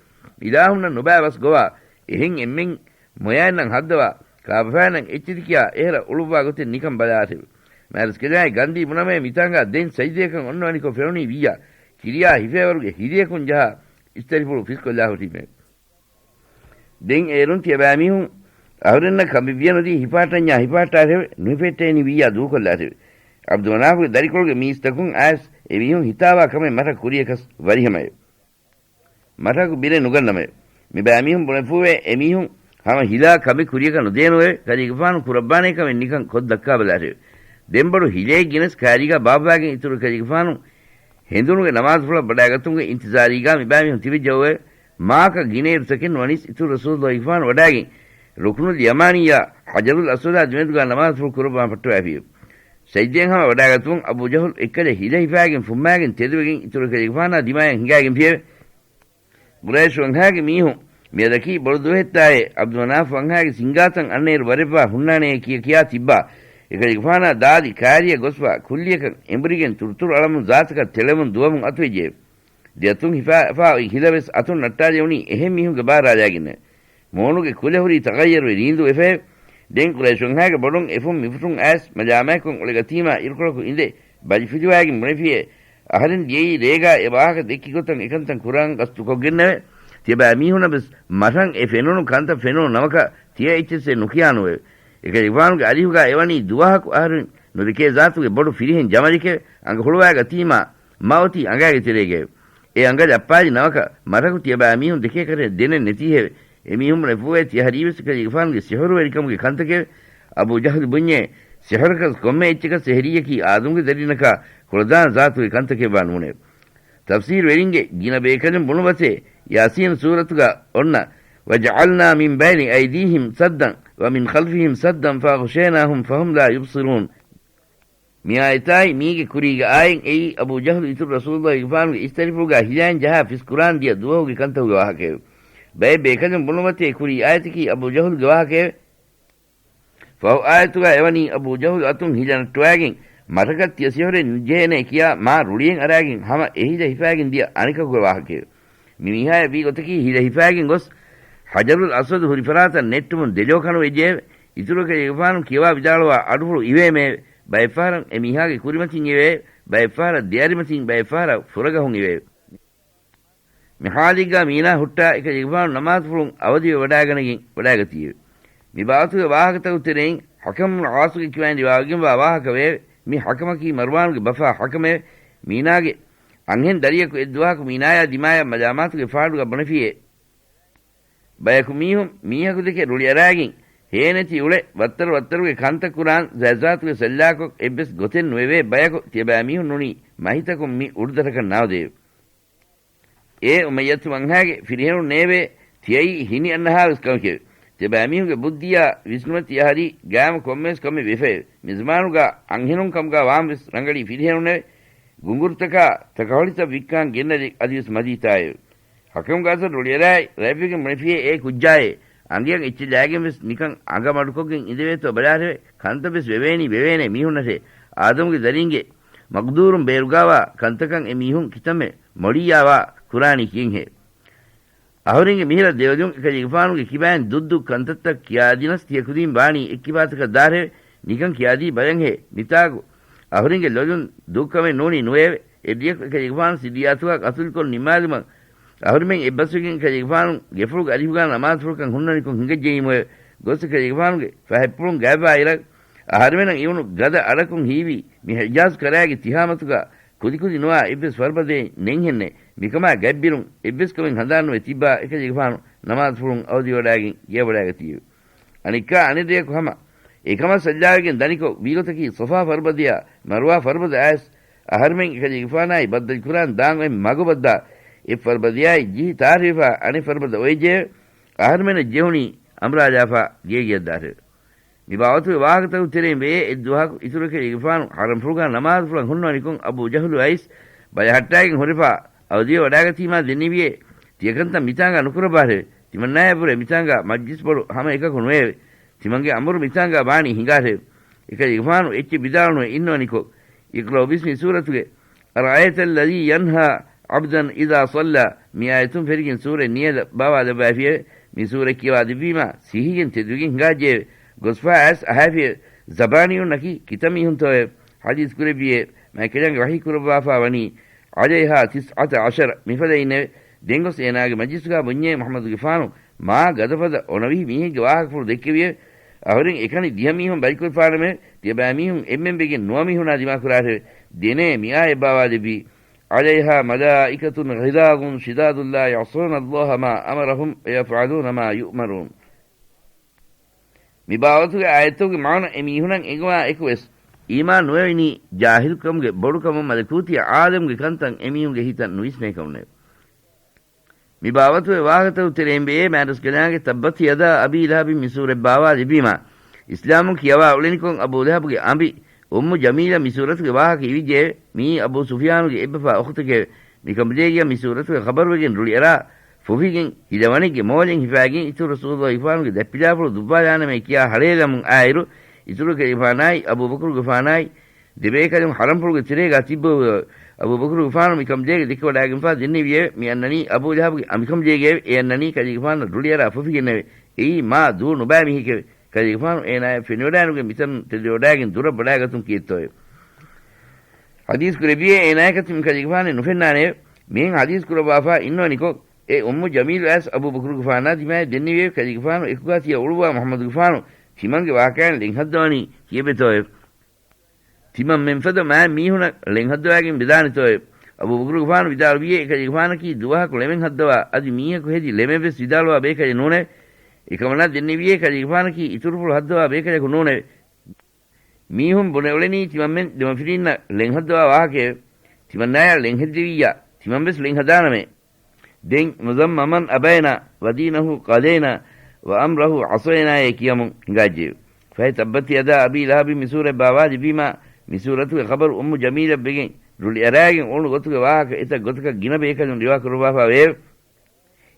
އިލާހުންނަށް ނުބައި ބަސް ގޮވާ އެހެން އެންމެން މޮޔައިންނަށް ހައްދަވާ ކާބަފައިންނަށް އެއްޗެތި ކިޔާ އެހެރަ އުޅުއްވާ ގޮތެއް ނިކަން ބަލާށެވެ. މާތްރަސްކަލާނގެ ގަންދީ ބުނަމޭ މިތާނގާ ދެން ސަޖިދަޔަކަށް އޮންނަވަނިކޮށް ފެނުނީ ވިއްޔާ ކިރިޔާ ހިފޭވަރުގެ ހިލަޔަކުން ޖަހާ އިސްތަށިފުޅު ފިސްކޮށްލާ ހުށީމެވެ. ދެން އޭރުން ތިޔަބައިމީހުން އަހުރެންނަށް ކަމެއްވިޔަ ނުދީ ހިފާޓަންޏާ ހިފާޓާށެވެ. ނުހިފެއްޓޭނީ ވިއްޔާ ދޫކޮށްލާށެވެ. ޢަބްދުމަނާފުގެ ދަރިކޮޅުގެ މީސްތަކުން އައިސް އެމީހުން ހިތާވާ ކަމެއް މަށަށް ކުރިޔަކަސް ވަރިހަމައެވެ. މަށަކު ބިރެއް ނުގަންނަމެވެ. މިބައިމީހުން ބުނެފޫވޭ އެމީހުން ހަމަ ހިލާ ކަމެއް ކުރިޔަކަށް ނުދޭނުއެވެ. ކަލޭގެފާނު ކުރައްވާނޭ ކަމެއް ނިކަން ކޮށް ދައްކާބަލާށެވެ. ދެން ބޮޑު ހިލައެއް ގެނެސް ކާރީގާ ބާއްވާގެން އިތުރު ކަލޭގެފާނު ހެނދުނުގެ ނަމާދުފުޅަށް ވަޑާގަތުމުގެ އިންތިޒާރީގާ މިބައިމީހުން ތިބެއްޖެއެވެ. މާކަ ގިނައިރުތަކެއް ނުވަނީސް އިތުރު ރަސޫލުއްލާހިގެފާނު ވަޑާގެން ރުކުނުލް ޔަމާނީއާ ޙަޖަރުލް އަސްވަދާ ދެމެދުގާ ނަމާދުފުޅު ކުރައްވާން ފައްޓަވައިފިއެވެ. ސަޖިދަޔަށް ހަމަ ވަޑާގަތުމުން އަބޫ ޖަހުލް އެއްކަލަ ހިލަ ހިފާގެން ފުއްމާގެން ތެދުވެގެން އިތުރު ކަލޭގެފާނާ ދިމާޔަށް ހިނގާގެންފިއެވެ. ޤުރައިޝް ވަންހާގެ މީހުން މިއަދަކީ ބޮޑު ދުވަހެއްތާއޭ ޢަބްދުމަނާފް ވަންހާގެ ސިނގާތައް އަންނައިރު ވަރެއްވާ ހުންނާނެޔޭ ކިޔަ ކިޔާ ތިއްބާ. އެކަލޭގެފާނާ ދާދި ކާރިއަށް ގޮސްފާ ކުއްލިއަކަށް އެނބުރިގެން ތުރުތުރު އަޅަމުން ޒާތަކަށް ތެޅެމުން ދުވަމުން އަތުވެއްޖެއެވެ. ދެއަތުން ހިފާފާ އޮތް ހިލަވެސް އަތުން ނައްޓާލެވުނީ އެހެން މީހުންގެ ބާރާލާގެންނެވެ. މޫނުގެ ކުލަ ހުރީ ތަޣައްޔަރުވެ ރީނދޫ ވެފައެވެ. ދެން ޤުރައިޝުންހާގެ ބޮޑުން އެފުން މިފުށުން އައިސް މަލާމާތްކޮށް އުޅެގަތީމާ އިރުކޮޅަކު އިނދެ ބަލިފިލުވާގެން ބުނެފިއޭ، އަހަރެން ދިޔައީ ރޭގާ އެ ވާހަކަ ދެއްކި ގޮތަށް އެކަންތައް ކުރަން ގަސްތުކޮށްގެންނެވެ. ތިޔަބައިމީހުނަށް ވެސް މަށަށް އެ ފެނުނު ކަންތައް ފެނުނު ނަމަކަށް ތިޔަ އެއްޗެއްސެއް ނުކިޔާނުވެވެ. އެކަލޭގެފާނުގެ އަރިހުގާ އެވަނީ ދުވަހަކު އަހަރެން ނުދެކޭ ޒާތުގެ ބޮޑު ފިރިހެން ޖަމަލެކެވެ. އަނގަ ހުޅުވާގަތީމާ މަ އޮތީ އަނގައިގެ ތެރޭގައެވެ. އެ އަނގަ ލައްޕާލި ނަމަކަށް މަށަކު ތިޔަބައިމީހުން ދެކޭ ކަށެއް ދެނެއް ނެތީހެވެ. އެމީހުން ބުނެފޫއޭ ތިޔަ ހަރީވެސް އެކަލޭގެފާނުގެ ސިޙުރުވެރިކަމުގެ ކަންތަކެވެ. އަބޫ ޖަހުލު ބުންޏޭ، ސިޙުރަކަސް ކޮންމެ އެއްޗަކަސް ސިޙުރީއަކީ އާދަމުގެ ދަރިންނަކާ ކުޅަދާނަ ޒާތުގެ ކަންތަކެއްވާ ނޫނެވެ. ތަފްސީރުވެރިންގެ ގިނަ ބޭކަލުން ބުނުމަތޭ، ޔާސީން ސޫރަތުގަ އޮންނަ "وَجَعَلْنَا مِنْ بَيْنِ أَيْدِيهِمْ سَدًّا وَمِنْ خَلْفِهِمْ سَدًّا فَأَغْشَيْنَاهُمْ فَهُمْ لَا يُبْصِرُونَ". މި އާޔަތާއި މީގެ ކުރީގެ އާޔަތް އެއީ އަބޫ ޖަހުލު އިތުރު ރަސޫލުއްލާހިގެފާނުގެ އިސްތަށިފުޅުގާ ހިލައިން ޖަހާ ފިސް ކުރާން ދިޔަ ދުވަހުގެ ކަންތަކުގެ ވާހަކައެވެ. ބައެއް ބޭކަލުން ބުނުމަތޭ ކުރީ އާޔަތަކީ އަބޫ ޖަހުލުގެ ވާހަކައެވެ. ފަހު އާޔަތުގާ އެވަނީ އަބޫ ޖަހުލު އަތުން ހިލަ ނައްޓުވާގެން މަށަކަށް ތިޔަ ސިހުރެއް ނުޖެހޭނޭ ކިޔާ މާ ރުޅިއެއް އަރާގެން ހަމަ އެ ހިލަ ހިފާގެން ދިޔަ އަނެކަކުގެ ވާހަކައެވެ. މި މީހާޔަށް ވީ ގޮތަކީ ހިލަ ހިފާގެން ގޮސް ޙަޖަރުލް އަސްވަދު ހުރި ފަރާތަށް ނެއްޓުމުން ދެލޯ ކަނުވެއްޖެއެވެ. އިތުރު އެކަލޭގެފާނު ކިޔަވާ ވިދާޅުވާ އަޑުފުޅު އިވޭމެއެވެ. ބައެއްފަހަރަށް އެ މީހާގެ ކުރިމަތިން އިވޭ، ބައެއްފަހަރަށް ދެއަރިމަތިން، ބައެއްފަހަރަށް ފުރަގަހުން އިވޭ. މި ޙާލީގާ މީނާ ހުއްޓާ އެކަލޭގެފާނު ނަމާދުފުޅުން އަވަދިވެވަޑާގަނެގެން ވަޑާގަތީއެވެ. މި ބާވަތުގެ ވާހަކަތަކުގެ ތެރެއިން ޙަކަމް ބުނު ޢާޞުގެ ކިބައިން ރިވާވެގެންވާ ވާހަކަވެއެވެ. މި ޙަކަމަކީ މަރުވާނުގެ ބަފާ ޙަކަމެވެ. މީނާގެ އަންހެން ދަރިޔަކު އެއްދުވަހަކު މީނާޔާ ދިމާޔަށް މަލާމާތުގެ ފާޑުގަ ބުނެފިއެވެ. ބަޔަކު މީހުން މީހަކުދެކެ ރުޅިއަރާގެން ހޭނެތި އުޅެ ވައްތަރު ވައްތަރުގެ ކަންތައް ކުރާން ޒާތްޒާތުގެ ސައްލާކޮށް އެއްވެސް ގޮތެއް ނުވެވޭ ބަޔަކު ތިޔަބައިމީހުން ނޫނީ މަހިތަކުން މި އުޑުދަށަކަށް ނާދެއެވެ. އޭ އުމައްޔަތު ވަންހާގެ ފިރިހެނުންނޭވެ! ތިޔައީ ހިނި އަންނަހާވެސް ކަމެކެވެ. ތިޔަބައިމީހުންގެ ބުއްދިއާ ވިސްނުމަތި އަހަރީ ގާމު ކޮންމެވެސް ކަމެއް ވެފައެވެ. މިޒަމާނުގާ އަންހެނުން ކަމުގާ ވާންވެސް ރަނގަޅީ ފިރިހެނުންނެވެ. ގުނގުރުތަކާ ތަކަހޮޅިތައް ވިއްކާން ގެންނަދޭ އަދިވެސް މަދީތާއެވެ. ޙަކަމްގެ އަތުން ރުޅިއަރާއި ރަތްވެގެން ބުނެފިއޭ އޭ ކުއްޖާއޭ! އަނގަޔަށް އެއްޗެއް ލާގެންވެސް ނިކަން އަނގަ މަޑުކޮށްގެން އިނދެވޭތޯ ބަލާށެވެ. ކަންތައްވެސް ވެވޭނީ ވެވޭނެ މީހުންނަށޭ. އާދަމުގެ ދަރީންގެ މަޤްދޫރުން ބޭރުގާވާ ކަންތަކަށް އެ މީހުން ކިތަންމެ މޮޅިއްޔާވާ ކުރާނީ ކިއެއްހޭ؟ އަހުރެންގެ މިހިރަ ދެވެލުން އެކަލޭގެފާނުގެ ކިބައިން ދުއްދު ކަންތައްތައް ކިޔާދިނަސް ތިޔަ ކުދީން ވާނީ އެއްކިބާތަކަށް ދާށެވެ. ނިކަން ކިޔާދީ ބަލަންހޭ. މިތާކު އަހުރެންގެ ލޮލުން ދުއްކަމެއް ނޫނީ ނުވެއެވެ. އެ ދިޔަކު އެކަލޭގެފާނު ސިއްރިއްޔާތުގާ ޤަތުލުކޮށް ނިންމާލުމަށް އަހުރެމެން އެއްބަސްވެގެން އެކަލޭގެފާނު ގެފުޅުގެ އަރިހުގާ ނަމާދުފުޅަކަށް ހުންނަނިކޮށް ހިނގައްޖެއީމުއެވެ. ގޮސް އެކަލޭގެފާނުގެ ފަހަތްޕުޅުން ގާތްވާއިރަށް އަހަރެމެނަށް އިވުނު ގަދަ އަޑަކުން ހީވީ މި ޙިޖާޒް ކަރާގެ ތިހާމަތުގާ ކުދިކުދި ނުވާ އެއްވެސް ފަރުބަދައެއް ނެތްހެންނެއް. މިކަމާ ގަތްބިރުން އެއްވެސް ކަމެއް ހަނދާންނުވެ ތިއްބާ އެކަލޭގެފާނު ނަމާދުފުޅުން އަވަދިވެވަޑާގެން ގެޔަށްވަޑާގަތީއެވެ. އަނެއްކާ އަނެއް ރެޔަކު ހަމަ އެކަމަށް ސައްލާވެގެން ދަނިކޮށް ވީގޮތަކީ ޞަފާ ފަރުބަދަޔާ މަރުވާ ފަރުބަދަ އައިސް އަހަރެމެން އެކަލޭގެފާނާއި ބައްދަލުކުރާން ދާން އޮތް މަގު ބައްދާ އެއް ފަރުބަދަޔާއި ޖިހި ތާރިވެފާ އަނެއް ފަރުބަދަ އޮވެއްޖެއެވެ. އަހަރެމެނަށް ޖެހުނީ އަނބުރާލާފާ ގޭގެއަށްދާށެވެ. މި ބާވަތުގެ ވާހަކަތަކުގެ ތެރެއިން ވެޔޭ އެއްދުވަހަކު އިތުރު އެކަލޭގެފާނު ޙަރަމްފުޅުގާ ނަމާދުފުޅަށް ހުންނަވަނިކޮށް އަބޫ ޖަހުލު އައިސް ބަލަހައްޓާގެން ހުރެފާ އަވަދިވެވަޑާގަތީމާ ދެންނެވިއޭ ތިޔަކަންތައް މިތާނގާ ނުކުރައްވާށެވެ. ތިމަންނާޔާ ބުރެ މިތާނގާ މަޖްލިސް ބޮޑު ހަމަ އެކަކު ނުވެއެވެ. ތިމަންގެ އަމުރު މިތާނގާ ވާނީ ހިނގާށެވެ. އެކަލޭގެފާނު އެއްޗެއް ވިދާޅުނުވެ އިންނަވަނިކޮށް، اقرأوا باسم ސޫރަތުގެ أرأيت الذي ينهى عبدا إذا صلى މި އާޔަތުން ފެށިގެން ސޫރަތް ނިޔަލަށް ބާވާލައްވައިފިއެވެ. މި ސޫރަތް ކިޔަވާ ދެއްވީމާ ސިހިގެން ތެދުވެގެން ހިނގާއްޖެއެވެ. ގޮސްފާ އައިސް އަހައިފިއެވެ. ޒަބާނިޔުންނަކީ ކިތައް މީހުންތޯއެވެ؟ ޙަދީޘް ކުރެއްވިއޭ މާތްކަލާނގެ ވަޙީ ކުރައްވާފާ ވަނީ عليها تسعة عشر މިފަދައިންނެވެ. ދެންގޮސް އޭނާގެ މަޖިލިސުގާ ބުންޏޭ މުޙައްމަދުގެފާނު މާ ގަދަފަދަ އޮނަވިހި މީހެއްގެ ވާހަކަފުޅު ދެއްކެވިއެވެ. އަހުރެން އެކަނި ދިހަ މީހުން ބަލިކުރެފާނަމެވެ. ތިޔަބައިމީހުން އެންމެން ވެގެން ނުވަ މީހުނާ ދިމާކުރާށެވެ. ދެނޭ މި އާޔަތް ބާވާލެއްވީ عليها ملائكة غلاظ شداد لا يعصون الله ما أمرهم ويفعلون ما يؤمرون. މި ބާވަތުގެ އާޔަތްތަކުގެ މާނަ އެ މީހުނަށް އެނގުމާ އެކުވެސް، އީމާން ނުވެވެނީ ޖާހިލުކަމުގެ ބޮޑުކަމުން މަލަކޫތީ ޢާލަމުގެ ކަންތައް އެ މީހުންގެ ހިތަށް ނުވިސްނޭ ކަމުންނެވެ. މި ބާވަތުގެ ވާހަކަތަކުގެ ތެރެއިން ވެޔޭ މާތްރަސްކަލާނގެ تبت يدا أبي لهب މި ސޫރަތް ބާވާލެއްވީމާ، އިސްލާމުން ކިޔަވާ އުޅެނިކޮށް އަބޫ ލަހަބުގެ އަނބި އުއްމު ޖަމީލަށް މި ސޫރަތުގެ ވާހަކަ އިވިއްޖެއެވެ. މިއީ އަބޫ ސުފްޔާނުގެ އެއްބަފާ އުޚްތެކެވެ. މިކަނބަލޭގެއަށް މި ސޫރަތުގެ ޚަބަރުވެގެން ރުޅިއަރާ ފުފިގެން ހިލަވަނެއްގެ މޯލެން ހިފާގެން އިތުރު ރަސޫލުއްލާހިގެފާނުގެ ދަތްޕިލާފުޅު ދުއްވާލާނަމޭ ކިޔާ ހަޅޭލަމުން އާއިރު، އިތުރު އެކަލޭގެފާނާއި އަބޫބަކުރުގެފާނާއި ދެބޭކަލުން ޙަރަމްފުޅުގެ ތެރޭގާ ތިއްބެވިއެވެ. އަބޫބަކުރުގެފާނު މިކަނބަލޭގެ ދެކިވަޑާގެންފާ ދެންނެވިއެވެ. މި އަންނަނީ އަބޫ ލަހަބުގެ އަނބިކަނބަލޭގެއެވެ. އެ އަންނަނީ ކަލޭގެފާނަށް ރުޅިއަރާ ފުފިގެންނެވެ. އެއީ މާ ދޫ ނުބާ މީހެކެވެ. ކަލޭގެފާނު އޭނާޔަށް ފެނިވަޑާނުގެން މިތަނުން ތެދުވެވަޑާގެން ދުރަށް ވަޑާގަތުން ކީއްތޯއެވެ؟ ޙަދީޘް ކުރެއްވިއޭ އޭނާޔަކަށް ތިމަން ކަލޭގެފާނެއް ނުފެންނާނެއެވެ. މިހެން ޙަދީޘް ކުރައްވާފާ އިންނަވަނިކޮށް، އެ އުއްމު ޖަމީލު އައިސް އަބޫބަކުރުގެފާނާ ދިމާއަށް ދެންނެވިއެވެ. ކަލޭގެފާނު އެކުގާ ތިޔަ އުޅުއްވާ މުޙައްމަދުގެފާނު ތިމަންގެ ވާޤިޢާއިން ޅެންހައްދަވަނީ ކިއެއްވެތޯއެވެ؟ ތިމަންމެންފަދަ މާތް މީހުނަށް ޅެންހައްދަވާގެން ވެދާނެތޯއެވެ؟ އަބޫބަކުރުގެފާނު ވިދާޅުވިއޭ އެކަލޭގެފާނަކީ ދުވަހަކު ޅެމެއް ހައްދަވާ އަދި މީހަކު ހެދި ޅެމެއްވެސް ވިދާޅުވާ ބޭކަލެއް ނޫނެވެ. އެކަމަނާ ދެންނެވިއޭ ކަލޭގެފާނަކީ އިތުރުފުޅު ހައްދަވާ ބޭކަލަކު ނޫނެވެ. މީހުން ބުނެ އުޅެނީ ތިމަންމެން ދެމަފިރިންނަށް ޅެންހައްދަވާ ވާހަކައެވެ. ތިމަންނާޔަށް ޅެންހެއްދެވިއްޔާ، ތިމަންވެސް ޅެންހަދާނަމޭ. ދެން މުޒައްމަމަން އަބައިނާ ވަދީނަހު ޤަލައިނާ ވައަމްރަހު ޢަޞައިނާއޭ ކިޔަމުން ހިނގާއްޖެއެވެ. ފަހެ ތައްބަތް ޔަދާ އަބީ ލަހަބިން މި ސޫރަތް ބާވާލިބީމާ، މި ސޫރަތުގެ ޚަބަރު އުއްމު ޖަމީލަށް ވެގެން ރުޅިއަރާގެން އުޅުނު ގޮތުގެ ވާހަކަ އެތައް ގޮތަކަށް ގިނަ ބޭކަލުން ރިވާ ކުރައްވާފަ ވެއެވެ.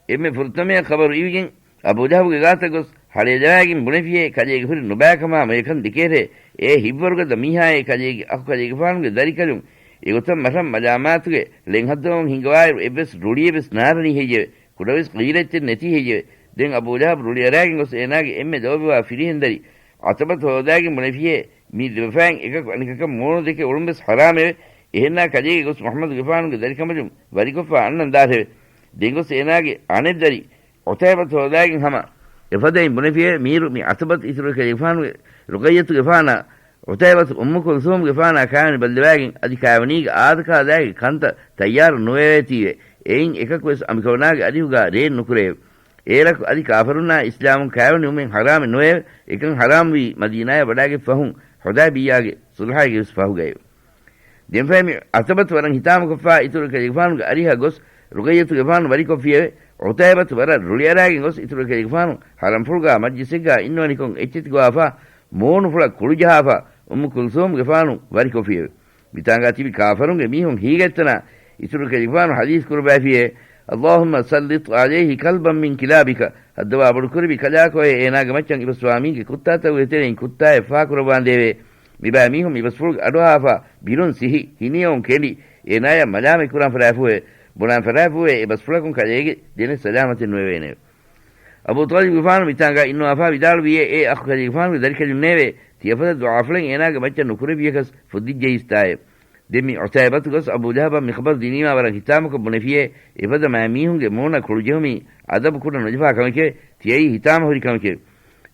އެންމެ ފުރަތަމަޔަށް ޚަބަރު އިވިގެން އަބޫ ލަހަބުގެ ގާތަށް ގޮސް ހަޅޭލަވާގެން ބުނެފިޔޭ، ކަލޭގެ ހުރި ނުބައިކަމާ މޮޔަކަން ދެކޭށޭ. އޭ ހިތްވަރުގަދަ މީހާއޭ، ކަލޭގެ އަޚު ކަލޭގެފާނުގެ ދަރިކަލުން އެގޮތަށް މަށަށް މަލާމާތުގެ ޅެންހައްދަވަމުން ހިނގަވާއިރު އެއްވެސް ރުޅިއެއް ވެސް ނާރަނީ ހެއްޔެވެ؟ ކުޑަވެސް ޣީރަތްތެއް ނެތީ ހެއްޔެވެ؟ ދެން އަބޫ ލަހަބް ރުޅިއަރާގެން ގޮސް އޭނާގެ އެންމެ ލޯބިވާ ފިރިހެންދަރި ޢުތުބަތު ހޯދާގެން ބުނެފިޔޭ، މި ދެބަފައިން އެކަކު އަނެކަކަށް މޫނު ދެކެ އުޅުން ވެސް ޙަރާމެވެ. އެހެންނާ ކަލޭގެ ގޮސް މުޙައްމަދުގެފާނުގެ ދަރިކަނބަލުން ވަރިކޮށްފާ އަންނަން ދާށެވެ. ދެން ގޮސް އޭނާގެ އަނެއް ދަރި ޢުތައިބަތު ހޯދާގެން ހަމަ އެފަދައިން ބުނެފިއެވެ. މީރު މި ޢުތުބަތު އިތުރު ކަލޭގެފާނުގެ ރުޤައްޔަތުގެފާނާ ޢުތައިބަތު އުއްމު ކުލްސޫމްގެފާނާ ކާވެނި ބައްލަވާގެން އަދި ކާވެނީގެ އާދަކާ ލާގެ ކަންތައް ތައްޔާރު ނުވެވޭތީވެ. އެއިން އެކަކުވެސް އަނބިކަމަނާގެ އަރިހުގާ ރޭން ނުކުރެއެވެ. އޭރަކު އަދި ކާފަރުންނާ އިސްލާމުން ކާވެނިވުމެއް ޙަރާމެއް ނުވެއެވެ. އެކަން ޙަރާމްވީ މަދީނާޔަށް ވަޑާގެން ފަހުން ޙުދައިބިއްޔާގެ ޞުލްޙައިގެ ވެސް ފަހުގައެވެ. ދެންފަހެ މި ޢުތުބަތު ވަރަށް ހިތާމަކޮށްފާ އިތުރު ކަލޭގެފާނުގެ އަރިހަށް ގޮސް ރުޤައްޔަތުގެފާނު ވަރިކޮށްފިއެވެ. ޢުތައިބަތު ވަރަށް ރުޅިއަރާގެން ގޮސް އިތުރު ކަލޭގެފާނު ޙަރަމްފުޅުގާ މަޖްލިސެއްގާ އިންނުވަނިކޮށް އެއްޗެތި ގޮވާފާ، މޫނުފުޅަށް ކުޅުޖަހާފާ އުއްމު ކުލްސޫމްގެފާނު ވަރިކޮށްފިއެވެ. މިތާނގާ ތިބި ކާފަރުންގެ މީހުން ހީގަތްތަނާ އިތުރު ކަލޭގެފާނު ޙަދީޘް ކުރައްވައިފިއެވެ. اللهم سلط عليه كلبا من كلابك، ހައްދަވާ ބޮޑުކުރެއްވި ކަލާކޯއޭ އޭނާގެ މައްޗަށް އިބަސްވާމީގެ ކުއްތާތަކުގެ ތެރެއިން ކުއްތާއެއް ފާކުރައްވާނދޭވެ. މިބައިމީހުން މިބަސްފުޅުގެ އަޑުއަހާފާ ބިރުން ސިހި، ހިނިއެއުން ކެނޑި، އޭނާޔަށް މަލާމަތްކުރާން ފަށާފޫއެވެ. ބުނާން ފަށާފޫއެވެ. އެ ބަސްފުޅަކުން ކަލޭގެ ދެނެއް ސަލާމަތެއް ނުވެވޭނެއެވެ. އަބޫ ޠާލިބުގެފާނު މިތާނގާ އިންނަވާފާ ވިދާޅުވިއޭ، އޭ އަޚު ކަލޭގެފާނުގެ ދަރިކަލުންނޭވެ! ތިޔަފަދަ ދުޢާފުޅެއް އޭނާގެ މައްޗަށް ނުކުރެއްވިޔަކަސް ފުއްދިއްޖެއީސްތާއޭ. ދެން މި ޢުތައިބަތު ގޮސް އަބޫ ލަހަބަށް މި ޚަބަރު ދިނީމާ ވަރަށް ހިތާމަކޮށް ބުނެފިއޭ، އެފަދަ މާތް މީހުންގެ މޫނަށް ކުޅުޖެހުމީ އަދަބު ކުޑަ ނުލަފާ ކަމެކެވެ. ތިޔައީ ހިތާމަ ހުރި ކަމެކެވެ.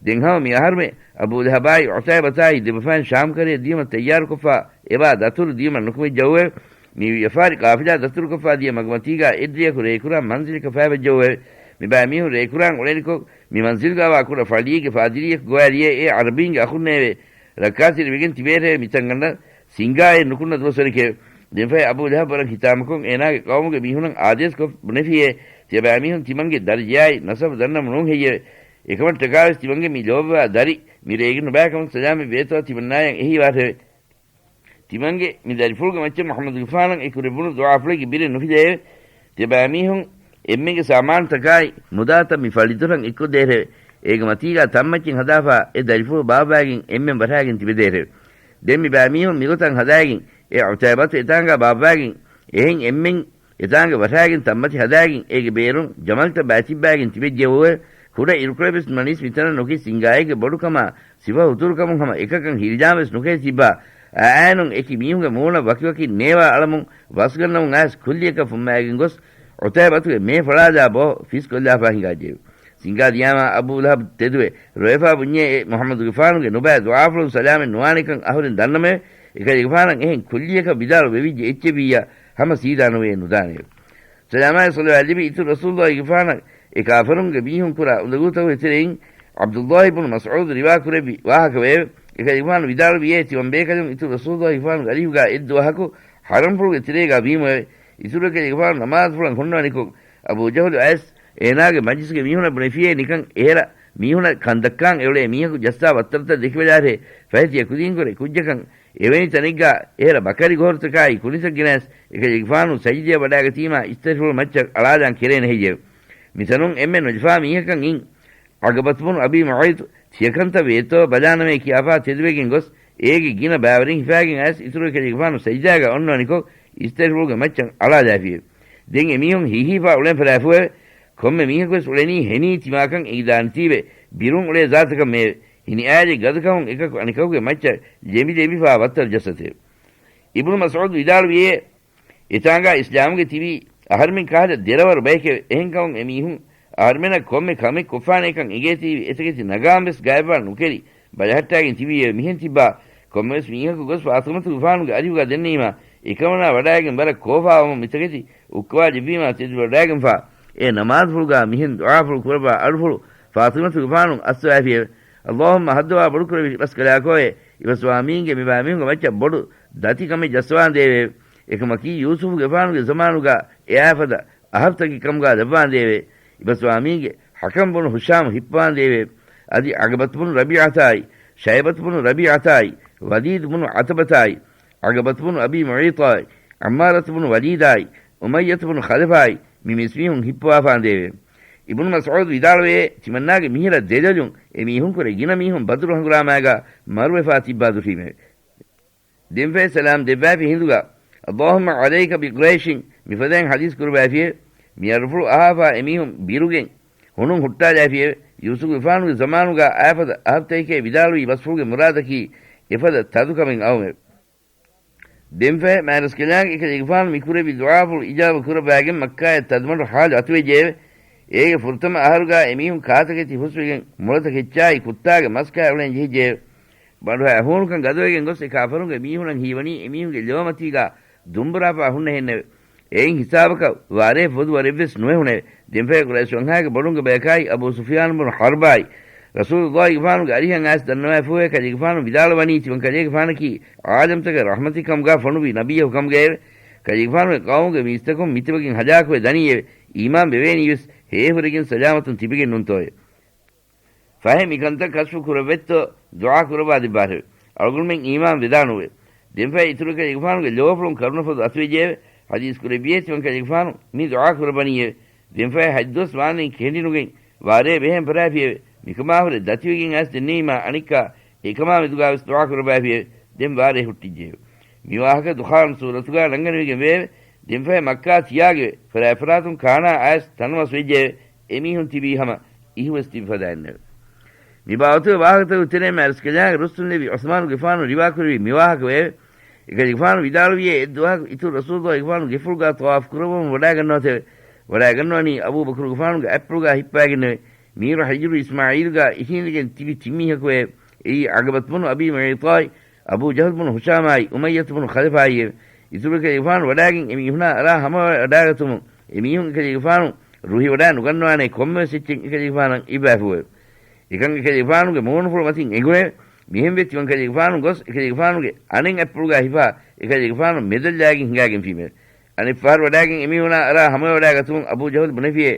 ދެން ހަމަ މި އަހަރުމެ އަބޫ ލަހަބާއި ޢުތައިބަތާއި ދެބަފައިން ޝާމްކަރައެއް ދިޔުމަށް ތައްޔާރުކޮށްފާ އެބާ ދަތުރު ދިޔުމަށް ނުކުމެއްޖައޫއެވެ. މި ވިޔަފާރި ޤާފިލާ ދަތުރުކޮށްފާ ދިޔަ މަގުމަތީގާ އެއްރެޔަކު ރޭކުރާން މަންޒިލަކަށް ފައިބައްޖައޫއެވެ. މިބައިމީހުން ރޭކުރާން އުޅެނިކޮށް، މި މަންޒިލްގާވާ ކުޑަ ފަޅިއެއްގެ ފާދިރީއަކު ގޮވާލިޔޭ އޭ ޢަރަބީންގެ އަޚުންނޭވެ! ރައްކާތެރިވެގެން ތިބޭށޭ މިތަންގަނޑަށް ސިނގާއެއް ނުކުންނަ ދުވަސްވަރެކެވެ. ދެންފަހެ އަބޫ ލަހަބް ވަރަށް ހިތާމަކޮށް އޭނާގެ ޤައުމުގެ މީހުނަށް އާދޭސްކޮށް ބުނެފިއޭ، ތިޔަބައިމީހުން ތިމަންގެ ދަރަޖަޔާއި ނަސަބު ދަންނަމުން ނޫން ހެއްޔެވެ؟ އެކަމަށްޓަކާވެސް ތިމަންގެ މި ލޯބިވާ ދަރި މި ރޭގެ ނުބައިކަމަށް ސަލާމަތް ވޭތޯ ތިމަންނާޔަށް އެހީވާށެވެ. ތިމަންގެ މި ދަރިފުޅުގެ މައްޗަށް މުޙައްމަދުގެފާނަށް އެ ކުރެއްވުނު ދުޢާފުޅެއްގެ ބިރެއް ނުފިލައެވެ. ތިޔަބައިމީހުން އެންމެންގެ ސާމާނުތަކާއި މުދާތައް މި ފަޅިދޮރަށް އެއްކޮށްދޭށެވެ. އޭގެ މަތީގާ ތަންމައްޗިން ހަދާފާ އެ ދަރިފުޅު ބާއްވާގެން އެންމެން ވަށާގެން ތިބެދޭށެވެ. ދެން މި ބައިމީހުން މިގޮތަށް ހަދާގެން އެ ޢުތައިބަތު އެތާނގާ ބާއްވާގެން އެހެން އެންމެން އެތާނގަ ވަށާގެން ތަންމަތި ހަދާގެން އޭގެ ބޭރުން ޖަމަލްތައް ބައިތިއްބާގެން ތިބެއްޖެއެވެ. ކުޑަ އިރުކޮޅެއް ވެސް ނުނަނީސް މިތަނަށް ނުކި ސިނގާއެއްގެ ބޮޑުކަމާ ސިފަ ހުތުރުކަމުން ހަމަ އެކަކަށް ހިރިޖާން ވެސް ނުކެހި ތިއްބާ. އައާއިނުން އެކި މީހުންގެ މޫނަށް ވަކިވަކި ނޭވާ އަޅަމުން ވަސްގަންނަމުން އައިސް ކުއްލިއަކަށް ފުއްމާގެން ގޮސް ޢުތައިބަތުގެ މޭ ފަޅާލާ ބޯ ފިސްކޮށްލާފާ ހިނގާއްޖެއެވެ. ސިނގާ ދިޔާމާ އަބޫ ލަހަބް ތެދުވެ ރޮއެފާ ބުންޏޭ އެ މުޙައްމަދުގެފާނުގެ ނުބައި ދުޢާފުޅުން ސަލާމަތް ނުވާނެކަން އަހުރެން ދަންނަމެވެ. އެކަލޭގެފާނަށް އެހެން ކުއްލިއަކަށް ވިދާޅު ވެވިއްޖެ އެއްޗެއްވިއްޔާ ހަމަ ސީދާ ނުވެޔޭ ނުދާނެއެވެ. ސަލާމާއި ޞަލަވާތް ލިބި އިތުރު ރަސޫލުއްލާހިގެފާނަށް އެ ކާފަރުންގެ މީހުން ކުރާ އުނދަގޫތަކުގެ ތެރެއިން ޢަބްދުއްލާހި ބުނު މަސްޢޫދު ރިވާ ކުރެއްވި ވާހަކަ ވެއެވެ. އެކަލޭގެފާނު ވިދާޅުވިއޭ، ތިމަން ބޭކަލުން އިތުރު ރަސޫލުއްލާހިގެފާނުގެ އަރިހުގާ އެއްދުވަހަކު ޙަރަމްފުޅުގެ ތެރޭގާ ވީމުއެވެ. އިތުރު އެކަލޭގެފާނު ނަމާދުފުޅަށް ހުންނަވަނިކޮށް، އަބޫ ޖަހުލު އައިސް އޭނާގެ މަޖްލިސްގެ މީހުނަށް ބުނެފިއޭ ނިކަން އެހެރަ މީހުނަށް ކަންދައްކާން އެއުޅޭ މީހަކު ޖައްސާ ވައްތަރުތައް ދެކިބަލާށޭ. ފަހެ ތިޔަ ކުދިންކުރެ ކުއްޖަކަށް އެވެނި ތަނެއްގާ އެހެރަ ބަކަރި ގޮހޮރުތަކާއި ކުނިތައް ގެނައިސް އެކަލޭގެފާނު ސަޖިދަޔަށް ވަޑާގަތީމާ އިސްތަށިފުޅު މައްޗަށް އަޅާލާން ކެރޭނެ ހެއްޔެވެ؟ މިތަނުން އެންމެ ނުލަފާ މީހަކަށް އިން ޢަޤަބަތު ބުނު އަބީ މުޢައިޠު ތިޔަކަންތައް ވޭތޯ ބަލާނަމޭ ކިޔާފާ ތެދުވެގެން ގޮސް، އޭގެ ގިނަ ބައިވަރެއް ހިފާގެން އައިސް އިތުރު އެކަލޭގެފާނު ސަޖިދާގަ އޮންނަވަނިކޮށް އިސްތަށިފުޅުގެ މައްޗަށް އަޅާލާފިއެވެ. ދެން އެމީހުން ހީހީފާ އުޅެން ފަށާފޫއެވެ. ކޮންމެ މީހަކުވެސް އުޅެނީ ހެނީ ތިމާކަން އެނގިދާނެތީވެ، ބިރުން އުޅޭ ޒާތަކަށް މެއެވެ. ހިނިއާލި ގަދަކަމުން އެކަކު އަނެކަކުގެ މައްޗަށް ލެނބި ލެނބިފާ ވައްތަރު ޖައްސަތެވެ. އިބްނު މަސްޢޫދު ވިދާޅުވިއޭ، އެތާނގާ އިސްލާމުގެ ތިބީ އަހަރުމެން ކަހަލަ ދެރަވަރު ބަޔެކެވެ. އެހެންކަމުން އެމީހުން އަހަރުމެނަށް ކޮންމެ ކަމެއް ކޮށްފާނޭކަން އެނގޭތީވެ، އެތަކެތި ނަގާން ވެސް ގައިބާ ނުކެރި ބަލަހައްޓާގެން ތިބީއެވެ. މިހެން ތިއްބާ ކޮންމެވެސް މީހަކު ގޮސް ފާޠިމަތުގެފާނުގެ އަރިހުގާ ދެންނެވީމާ، އެކަމަނާ ވަޑާގެން ވަރަށް ކޯފާވަމުން މިތަކެތި އުއްކަވާލެއްވީމާ ތެދުވަޑާގެންފާ، އެ ނަމާދުފުޅުގާ މިހެން ދުޢާފުޅު ކުރައްވާ އަޑުފުޅު ފާޠިމަތުގެފާނު އައްސަވައިފިއެވެ. ﷲ ހައްދަވާ ބޮޑުކުރެއްވި ރަސްކަލާކޯއޭ، އިބަސްވާމީންގެ މިބާ މީހުންގެ މައްޗަށް ބޮޑު ދަތިކަމެއް ޖައްސަވާނދޭވެ. އެކަމަކީ، ޔޫސުފުގެފާނުގެ ޒަމާނުގަ އެއާފަދަ އަހަރުތަކެއް ކަމުގަ ލައްވާނދޭވެ. އިބަސްވާމީންގެ ޙަކަމް ބުނު ހިޝާމް ހިއްޕަވާނދޭވެ. އަދި ޢަގަބަތު ބުނު ރަބީޢަތާއި، ޝައިބަތު ބުނު ރަބީޢަތާއި، ވަލީދު ބުނު ޢަތަބަތާއި، ޢަގަބަތު ބުނު އަބީ މުޢައިޠާއި، ޢައްމާރަތު ބުނު ވަލީދާއި، އުމައްޔަތު ބުނު ޚަލަފާއި، މި މީސްމީހުން ހިއްޕަވާފާނދޭވެ. އިބްނު މަސްޢޫދު ވިދާޅުވޭ، ތިމަންނާގެ މިހިރަ ދެލޮލުން އެ މީހުންކުރެ ގިނަ މީހުން ބަދުރު ހަނގުރާމާގަ މަރުވެފާ ތިއްބާ ދުށީމެވެ. ދެންފަހެ ސަލާމް ދެއްވާފި ހިނދުގަ، اللهم عليك بقريش، މިފަދައިން ޙަދީޘް ކުރައްވާފިއެވެ. މި އަރުފުޅު އަހާފާ އެމީހުން ބިރުގެން ހުނުން ހުއްޓާލާފިއެވެ. ޔޫސުފުގެފާނުގެ ޒަމާނުގަ އާފަދަ އަހަރުތަކެކޭ ވިދާޅުވި ވަސްފުޅުގެ މުރާދަކީ އެފަދަ ތަދުކަމެއް އައުމެވެ. ދެންފަހެ މާތްރަސްކަލާނގެ އެކަލޭގެފާނު މި ކުރެއްވި ދުޢާފުޅު އިޖާބަ ކުރައްވާގެން މައްކާއަށް ތަދުމަޑު ހާލު އަތުވެއްޖެއެވެ. އޭގެ ފުރަތަމަ އަހަރުގަ އެމީހުން ކާތަކެތި ހުސްވެގެން މުޅަތަކެއްޗާއި ކުއްތާގެ މަސްކާ އުޅެން ޖެހިއްޖެއެވެ. ބަނޑުހައި ހޫނުކަން ގަދަވެގެން ގޮސް އެ ކާފަރުންގެ މީހުނަށް ހީވަނީ އެމީހުންގެ ލޯމަތީގަ ދުނބުރާފާ ހުންނަހެންނެވެ. އެއިން ހިސާބަކަށް ވާރޭ ފޮދު ވަރެއްވެސް ނުވެހުނެވެ. ދެންފަހެ ޤުރައިޝް ވަންހާގެ ބޮޑުންގެ ބަޔަކާއި އަބޫ ސުފިޔާނު ބުނު ޙަރްބާއި ރަސޫލުﷲ ގެފާނުގެ އަރިހަށް އައިސް ދަންނަވާފުއެވެ. ކަލޭގެފާނު ވިދާޅުވަނީ ތިމަން ކަލޭގެފާނަކީ ޢާލަމްތަކަށް ރަޙްމަތެއް ކަމުގަ ފޮނުވި ނަބިއްޔަކު ކަމުގައެވެ. ކަލޭގެފާނުގެ ޤައުމުގެ މީސްތަކުން މިތިބަގެން ހަލާކުވެ ދަނީއެވެ. އީމާން ވެވޭނީވެސް ހޭހުރެގެން ސަލާމަތުން ތިބިގެން ނޫންތޯއެވެ. ފަހެ މިކަންތައް ކަޝްފު ކުރައްވައްތޯ ދުޢާ ކުރައްވާދެއްވާށެވެ. އަޅުގަނޑުމެން އީމާން ވެދާނޫއެވެ. ދެންފަހެ އިތުރު ކަލޭގެފާނުގެ ލޯފުޅުން ކަރުނަފޮދު އަތުވެއްޖެއެވެ. ޙަދީޘް ކުރެއްވިއޭ ތިމަން ކަލޭގެފާނު މި ދުޢާ ކުރައްވަނީއެވެ. ދެންފަހެ ހަތްދުވަސް ވާންދެން ކެނޑިނުގެން ވާރޭ ބެހޭން ފަރާފިއެވެ. މިކަމާހުރެ ދަތިވެގެން އައިސް ދެންނެވީމާ އަނެއްކާ އެކަމާ މެދުގާވެސް ދުޢާ ކުރައްވާފިއެވެ. ދެން ވާރޭ ހުއްޓިއްޖެއެވެ. މިވާހަކަ ދުޚާން ސޫރަތުގާ ނަންގަނެވިގެން ވެއެވެ. ދެންފަހެ މައްކާ ތިޔާގެވެ. ފަރާތްފަރާތުން ކާނާ އައިސް ތަނަވަސް ވެއްޖެއެވެ. އެމީހުން ތިބީ ހަމަ އިހުވެސް ތިބިފަދައިންނެވެ. މި ބާވަތުގެ ވާހަކަތަކުގެ ތެރޭ މާތްރަސްކަލާނގެ ރުއްސުން ލެއްވި ޢުސްމާނުގެފާނު ރިވާކުރެއްވި މިވާހަކަ ވެއެވެ. އެކަލޭގެފާނު ވިދާޅުވިއޭ އެއްދުވަހަކު އިތުރު ރަސޫލުﷲގެފާނު ގެފުޅުގާ ޠަވާފު ކުރައްވަމުން ވަޑާގަންނަވަތެވެ. ވަޑާގަންނަވަނީ އަބޫބަކުރުގެފާނުގެ އަތްޕުޅުގާ ހިއްޕާގެންނެވެ. މީރު ހިޖުރު އިސްމާޢީލުގާ އިށީނދެގެން ތިބި ތިން މީހަކުވެއެވެ. އެއީ ޢަގަބަތު ބުނު އަބީ މުޢައިޠާއި، އަބޫ ޖަހުލް ބުނު ހުޝާމާއި، އުމައްޔަތު ބުނު ޚަލަފާއިއެވެ. އިތުރު ކަލޭގެފާނު ވަޑާގެން އެމީހުނާ އަރާ ހަމަވަޑާގަތުމުން އެމީހުން އެކަލޭގެފާނު ރުހިވަޑާ ނުގަންނަވާނޭ ކޮންމެވެސް އެއްޗެއް އެކަލޭގެފާނަށް އިއްވާފައެވެ. އެކަން އެކަލޭގެފާނުގެ މޫނުފުޅު މަތިން އެނގުނެވެ. މިހެންވެ ތިމަން ކަލޭގެފާނު ގޮސް އެކަލޭގެފާނުގެ އަނެއް އަތްޕުޅުގާ ހިފާ އެކަލޭގެފާނު މެދަށް ލާގެން ހިނގާގެންފީމެވެ. އަނެއްފަހަރު ވަޑާގެން އެމީހުނާ އަރާ ހަމަވަޑާގަތުމުން އަބޫ ޖަހުލް ބުނެފިއޭ،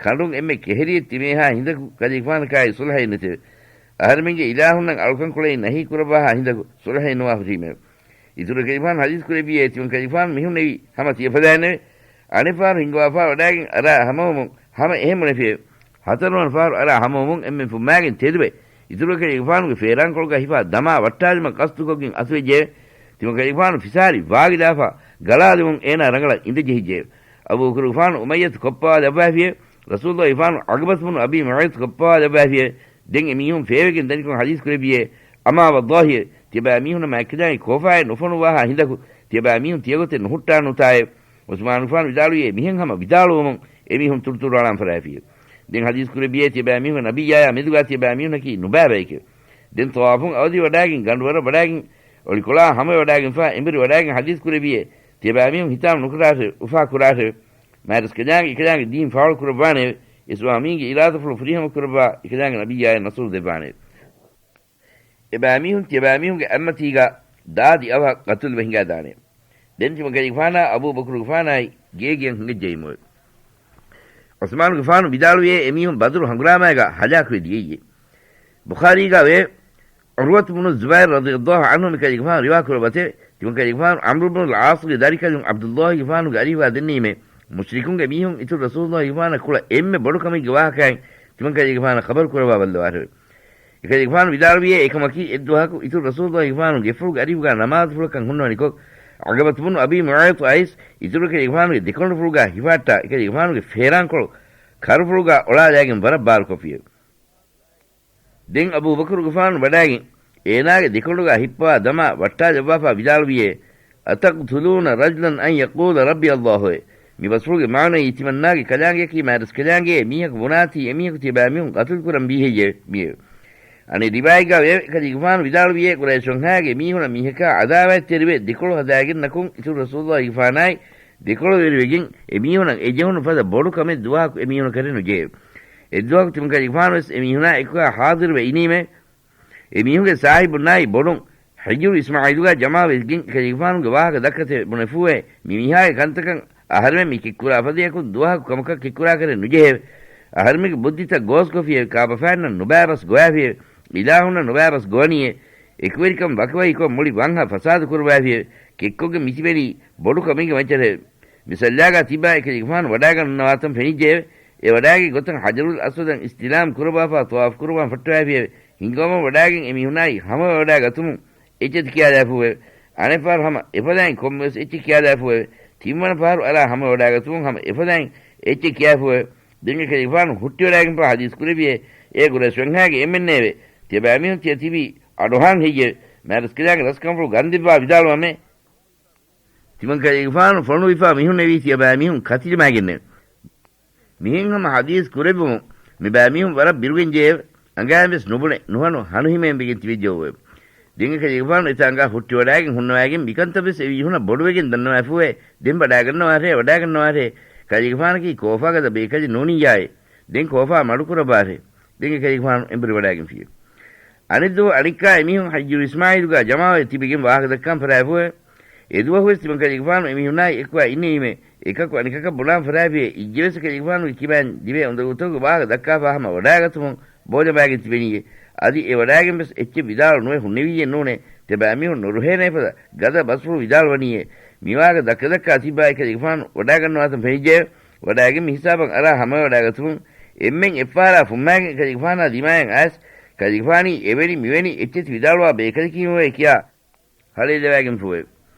ކަނޑުން އެންމެ ކެހެރިއެއް ތިމޭހާ ހިނދަކު ކަލޭގެފާނަކާއި ޞުލްޙައެއް ނެތެވެ. އަހަރެމެންގެ އިލާހުންނަށް އަޅުކަން ކުޅެން ނަހީ ކުރައްވާހާ ހިނދަކު ޞުލްޙައެއް ނުވާ ހުށީމެވެ. އިތުރު ކަލޭގެފާނު ޙަދީޘް ކުރެއްވިއޭ ތިމަން ކަލޭގެފާނު މިހުންނެވީ ހަމަ ތިޔަފަދައިންނެވެ. އަނެއްފަހަރު ހިނގަވާފާ ވަޑާގެން އަރާ ހަމަވަމުން ހަމަ އެހެން ބުނެފިއެވެ. ހަތަރުވަނަ ފަހަރު އަރާ ހަމަވަމުން އެންމެން ފުއްމާގެން ތެދުވެ، އިތުރު ކަލޭގެފާނުގެ ފޭރާންކޮޅުގަ ހިފާ ދަމާ ވައްޓާލުމަށް ޤަޞްދުކޮށްގެން އަތުވެއްޖެއެވެ. ތިމަން ކަލޭގެފާނު ފިސާރި ވާގިލާފާ ގަޅާލެވުން އޭނާ ރަނގަޅަށް އިނދެ ޖެހިއްޖެއެވެ. އަބޫބަކުރުގެފާނު އުމައްޔަތު ކޮއްޕަވާލައްވާފިއެވެ. ރަސޫލުﷲގެފާނު ޢަގަބަތު ބުނު އަބީ މުޢައިޠު ކޮއްޕަވާލައްވާފިއެވެ. ދެން އެމީހުން ފޭވެގެން ދަނިކޮށް ޙަދީޘް ކުރެއްވިއޭ، އަމާ ވައްލާހި، ތިޔަބައިމީހުންނަށް މާތްކަލާނގެ ކޯފާއެއް ނުފޮނުއްވާހާ ހިނދަކު، ތިޔަބައިމީހުން ތިޔަގޮތެއް ނުހުއްޓާނޫތާއެވެ. ޢުސްމާނުގެފާނު ވިދާޅުވިއޭ، މިހެން ހަމަ ވިދާޅުވުމުން އެމީހުން ތުރުތުރުއަޅާން ފަރާފިއެވެ. ދެން ޙަދީޘް ކުރެއްވިއޭ، ތިޔަބައިމީހުންގެ ނަބިއްޔާޔާ މެދުގާ ތިޔަބައިމީހުންނަކީ ނުބައި ބައެކެވެ. ދެން ޠަވާފުން އަވަދި ވަޑާގެން، ގަނޑުވަރަށް ވަޑާގެން، އޮޅިކޮޅާ ހަމަވެވަޑާގެންފާ އެނބުރި ވަޑާގެން ޙަދީޘް ކުރެއްވިއޭ، ތިޔަބައިމީހުން ހިތާމަ ނުކުރާށެވެ، އުފާ ކުރާށެވެ. މާތްރަސްކަލާނގެ އެކަލާނގެ ދީން ފާޅު ކުރައްވާނެއެވެ. އިސްވާމީންގެ އިރާދަފުޅު ފުރިހަމަ ކުރައްވާ އެކަލާނގެ ނަބިއްޔާޔަށް ނަޞްރު ދެއްވާނެއެވެ. އެބައިމީހުން ތިޔަބައިމީހުންގެ އަތްމަތީގަ ދާދި އަވަހަށް ޤަތުލުވެ ހިނގާދާނެ. ދެން ތިމަން ކަލޭގެފާނާ އަބޫބަކުރުގެފާނާއި ގޭގެއަށް ހިނގައްޖައީމުވެ. ޢުސްމާނުގެފާނު ވިދާޅުވިއޭ، އެމީހުން ބަދުރު ހަނގުރާމާގަ ހަލާކުވެ ދިޔައީ. ބުޚާރީގަ ވޭ، ޢުރުވަތު ބުނު ޒުބައިރު ރަޟިޔަﷲ ޢަންހު މި ކަލޭގެފާނު ރިވާ ކުރައްވަތެވެ. ތިމަން ކަލޭގެފާނު ޢަމްރު ބުނުލް ޢާޞްގެ ދަރިކަލުން ޢަބްދުﷲގެފާނުގެ އަރިހުގަ ދެންނެވީމެ، މުޝްރިކުންގެ މީހުން އިތުރު ރަސޫލުﷲގެފާނަށް ކުޅަ އެންމެ ބޮޑު ކަމެއްގެ ވާހަކައިން ތިމަން ކަލޭގެފާނަށް ޚަބަރު ކުރައްވާ ބައްލަވާށެވެ. އެކަލޭގެފާނު ވިދާޅުވިއޭ، އެކަމަކީ، އެއްދުވަހަކު އިތުރު ރަސޫލުﷲގެފާނު ގެފުޅުގެ އަރިހުގަ ނަމާދުފުޅަކަށް ހުންނަވަނިކޮށް، ޢަގަބަތު ބުނު އަބީ މުޢައިޠު އައިސް، އިތުރު ކަލޭގެފާނުގެ ދެކޮނޑުފުޅުގާ ހިފަހައްޓާ، އެކަލޭގެފާނުގެ ފޭރާންކޮޅު ކަރުފުޅުގާ އޮޅާލާގެން ވަރަށް ބާރުކޮށްފިއެވެ. ދެން އަބޫބަކުރުގެފާނު ވަޑާގެން، އޭނާގެ ދެކޮނޑުގާ ހިއްޕަވާ ދަމާ ވައްޓާލައްވާފާ ވިދާޅުވިއޭ، أتقتلون رجلا أن يقول ربي الله؟ އޭ މި ބަސްފުޅުގެ މާނައީ، ތިމަންނާގެ ކަލާނގެއަކީ މާތްރަސްކަލާނގެ މީހަކު ބުނާތީ އެމީހަކު ތިޔަބައިމީހުން ޤަތުލުކުރަން ވީހެއްޔެވެ؟ މިއެވެ. އަނެއް ރިވާޔަތްގާ ވޭ، ކަލޭގެފާނު ވިދާޅުވިއޭ، ޤުރައިޝް ވަންހާގެ މީހުނަށް މީހަކާ އަދާވާތްތެރިވެ ދެކޮޅު ހަދާގެން ނަކުން އިތުރު ރަސޫލުﷲގެފާނާއި ދެކޮޅުވެރިވެގެން އެމީހުނަށް އެޖެހުނު ފަދަ ބޮޑު ކަމެއް ދުވަހަކު އެމީހުނަކަށެއް ނުޖެހެވެ. އެއްދުވަހަކު ތިމަން ކަލޭގެފާނުވެސް އެމީހުނާ އެކުގާ ޙާޟިރުވެ އިނީމެވެ. އެމީހުންގެ ސާހިބުންނާއި ބޮޑުން ހިޖުރު އިސްމާޢީލުގާ ޖަމާވެގެން އެކަލޭގެފާނުގެ ވާހަކަ ދައްކަތެވެ. ބުނެފޫއެވެ. މި މީހާގެ ކަންތަކަށް އަހަރެމެން މި ކެތްކުރާ ފަދަޔަކުން ދުވަހަކު ކަމަކަށް ކެތްކުރާކަށް ނުޖެހެވެ. އަހަރެމެންގެ ބުއްދިތައް ގޯސްކޮށްފިއެވެ. ކާބަފައިންނަށް ނުބައިބަސް ގޮވާފިއެވެ. އިލާހުންނަށް ނުބައިބަސް ގޮވަނީއެވެ. އެކުވެރިކަން ވަކިވަކިކޮށް މުޅި ވަންހަ ފަސާދަ ކުރައްވާފިއެވެ. ކެތްކޮށްގެން މިތިބެނީ ބޮޑު ކަމެއްގެ މައްޗަށެވެ. މިސައްލާގާ ތިއްބާ އެކަލޭގެފާނު ވަޑާގަންނަވާތަން ފެނިއްޖެއެވެ. އެ ވަޑާގެ ގޮތަށް ހަޖަރުލް އަސްވަދަށް އިސްތިލާމް ކުރައްވާފާ ޠަވާފު ކުރައްވާން ފައްޓަވާފިއެވެ. ހިނގަވަމުން ވަޑާގެން އެމީހުނާއި ހަމަވަޑާގަތުމުން އެއްޗެތި ކިޔާލާފޫއެވެ. އަނެއްފަހަރު ހަމަ އެފަދައިން ކޮންމެވެސް އެއްޗެއް ކިޔާލާފޫއެވެ. ތިންވަނަ ފަހަރު އަރާ ހަމަވަޑާގަތުމުން ހަމަ އެފަދައިން އެއްޗެއް ކިޔާފޫއެވެ. ދެން އެކަލޭގެފާނު ހުއްޓިވަޑާގެންފާ ޙަދީޘް ކުރެއްވިއޭ. އޭ ގުރައިޝް ވަންހާގެ އެންމެންނޭވެ. ތިޔަބައިމީހުން ތިޔަ ތިބީ އަޑުއަހާން ހެއްޔެވެ؟ މާތްރަސްކަލާނގެ ރަސްކަންފުޅު ގަންދެއްވާ ވިދާޅުވަމޭ. ތިމަންކަލޭގެފާނު ފޮނުވިފާ މިހުންނެވީ ތިޔަބައިމީހުން ކަތިލިމާގެންނެވެ. މިހެން ހަމަ ޙަދީޘް ކުރެއްވުމުން މިބައިމީހުން ވަރަށް ބިރުގެން ޖެއެވެ. އަނގައިން ވެސް ނުބުނެ ނުހަނު ހަނުހިމޭން ވެގެން ތިބެއްޖެއެވެ. ދެން އެކަލޭގެފާނު އެތާނގާ ހުއްޓިވަޑާގެން ހުންނަވައިގެން މިކަންތައް ވެސް އެމީހުނަށް ބޮޑުވެގެން ދަންނަވާފޫއެވެ. ދެން ވަޑާގަންނަވާށޭ، ވަޑާގަންނަވާށޭ. ކަލޭގެފާނަކީ ކޯފާގަދަ ބޭކަލެއް ނޫނިއްޔާއޭ. ދެން ކޯފާ މަޑުކުރައްވާށޭ. ދެން އެކަލޭގެފާނު އެނބުރި ވަޑާގެންފިއެވެ. އަނެއްދުވަހު އަނެއްކާ އެމީހުން ހިޖުރު އިސްމާޢީލުގާ ޖަމާވެ ތިބެގެން ވާހަކަ ދައްކާން ފަރާފުއެވެ. އެދުވަހުވެސް ތިމަންކަލޭގެފާނު އެމީހުންނާއި އެކުވާ އިންނެވީމޭ. އެކަކު އަނެކަކަށް ބުނާން ފަރާފިއެވެ. އިއްޔެވެސް އެކަލޭގެފާނުގެ ކިބައިން ލިބޭ އުނދަގޫތަކުގެ ވާހަކަ ދައްކާފާ ހަމަ ވަޑާގަތުމުން ބޯޖަނބާގެން ތިބެނީއޭ. އަދި އެ ވަޑާގެން ވެސް އެއްޗެއް ވިދާޅު ނުވެ ހުންނެވިއްޔެއް ނޫނޭ. ތިޔަބައިމީހުން ނުރުހޭނޭ ފަދަ ގަދަ ބަސްފުޅު ވިދާޅުވަނީއޭ. މިވާހަކަ ދައްކަދައްކާ ތިއްބާ އެކަލޭގެފާނު ވަޑާގަންނަވާތަން ފެނިއްޖެއެވެ. ވަޑާގެން މިހިސާބަށް އަރާ ހަމަވަޑާގަތުމުން އެންމެން އެއްފަހަރާ ފުއްމާގެން ކަލޭގެފާނާ ދިމާޔަށް އައިސް، ކަލޭގެފާނީ އެވެނި މިވެނި އެއްޗެތި ވިދާޅުވާ ބޭކަލަކީމެވެ ކިޔާ ހަޅޭލަވާގެންފޫއެވެ.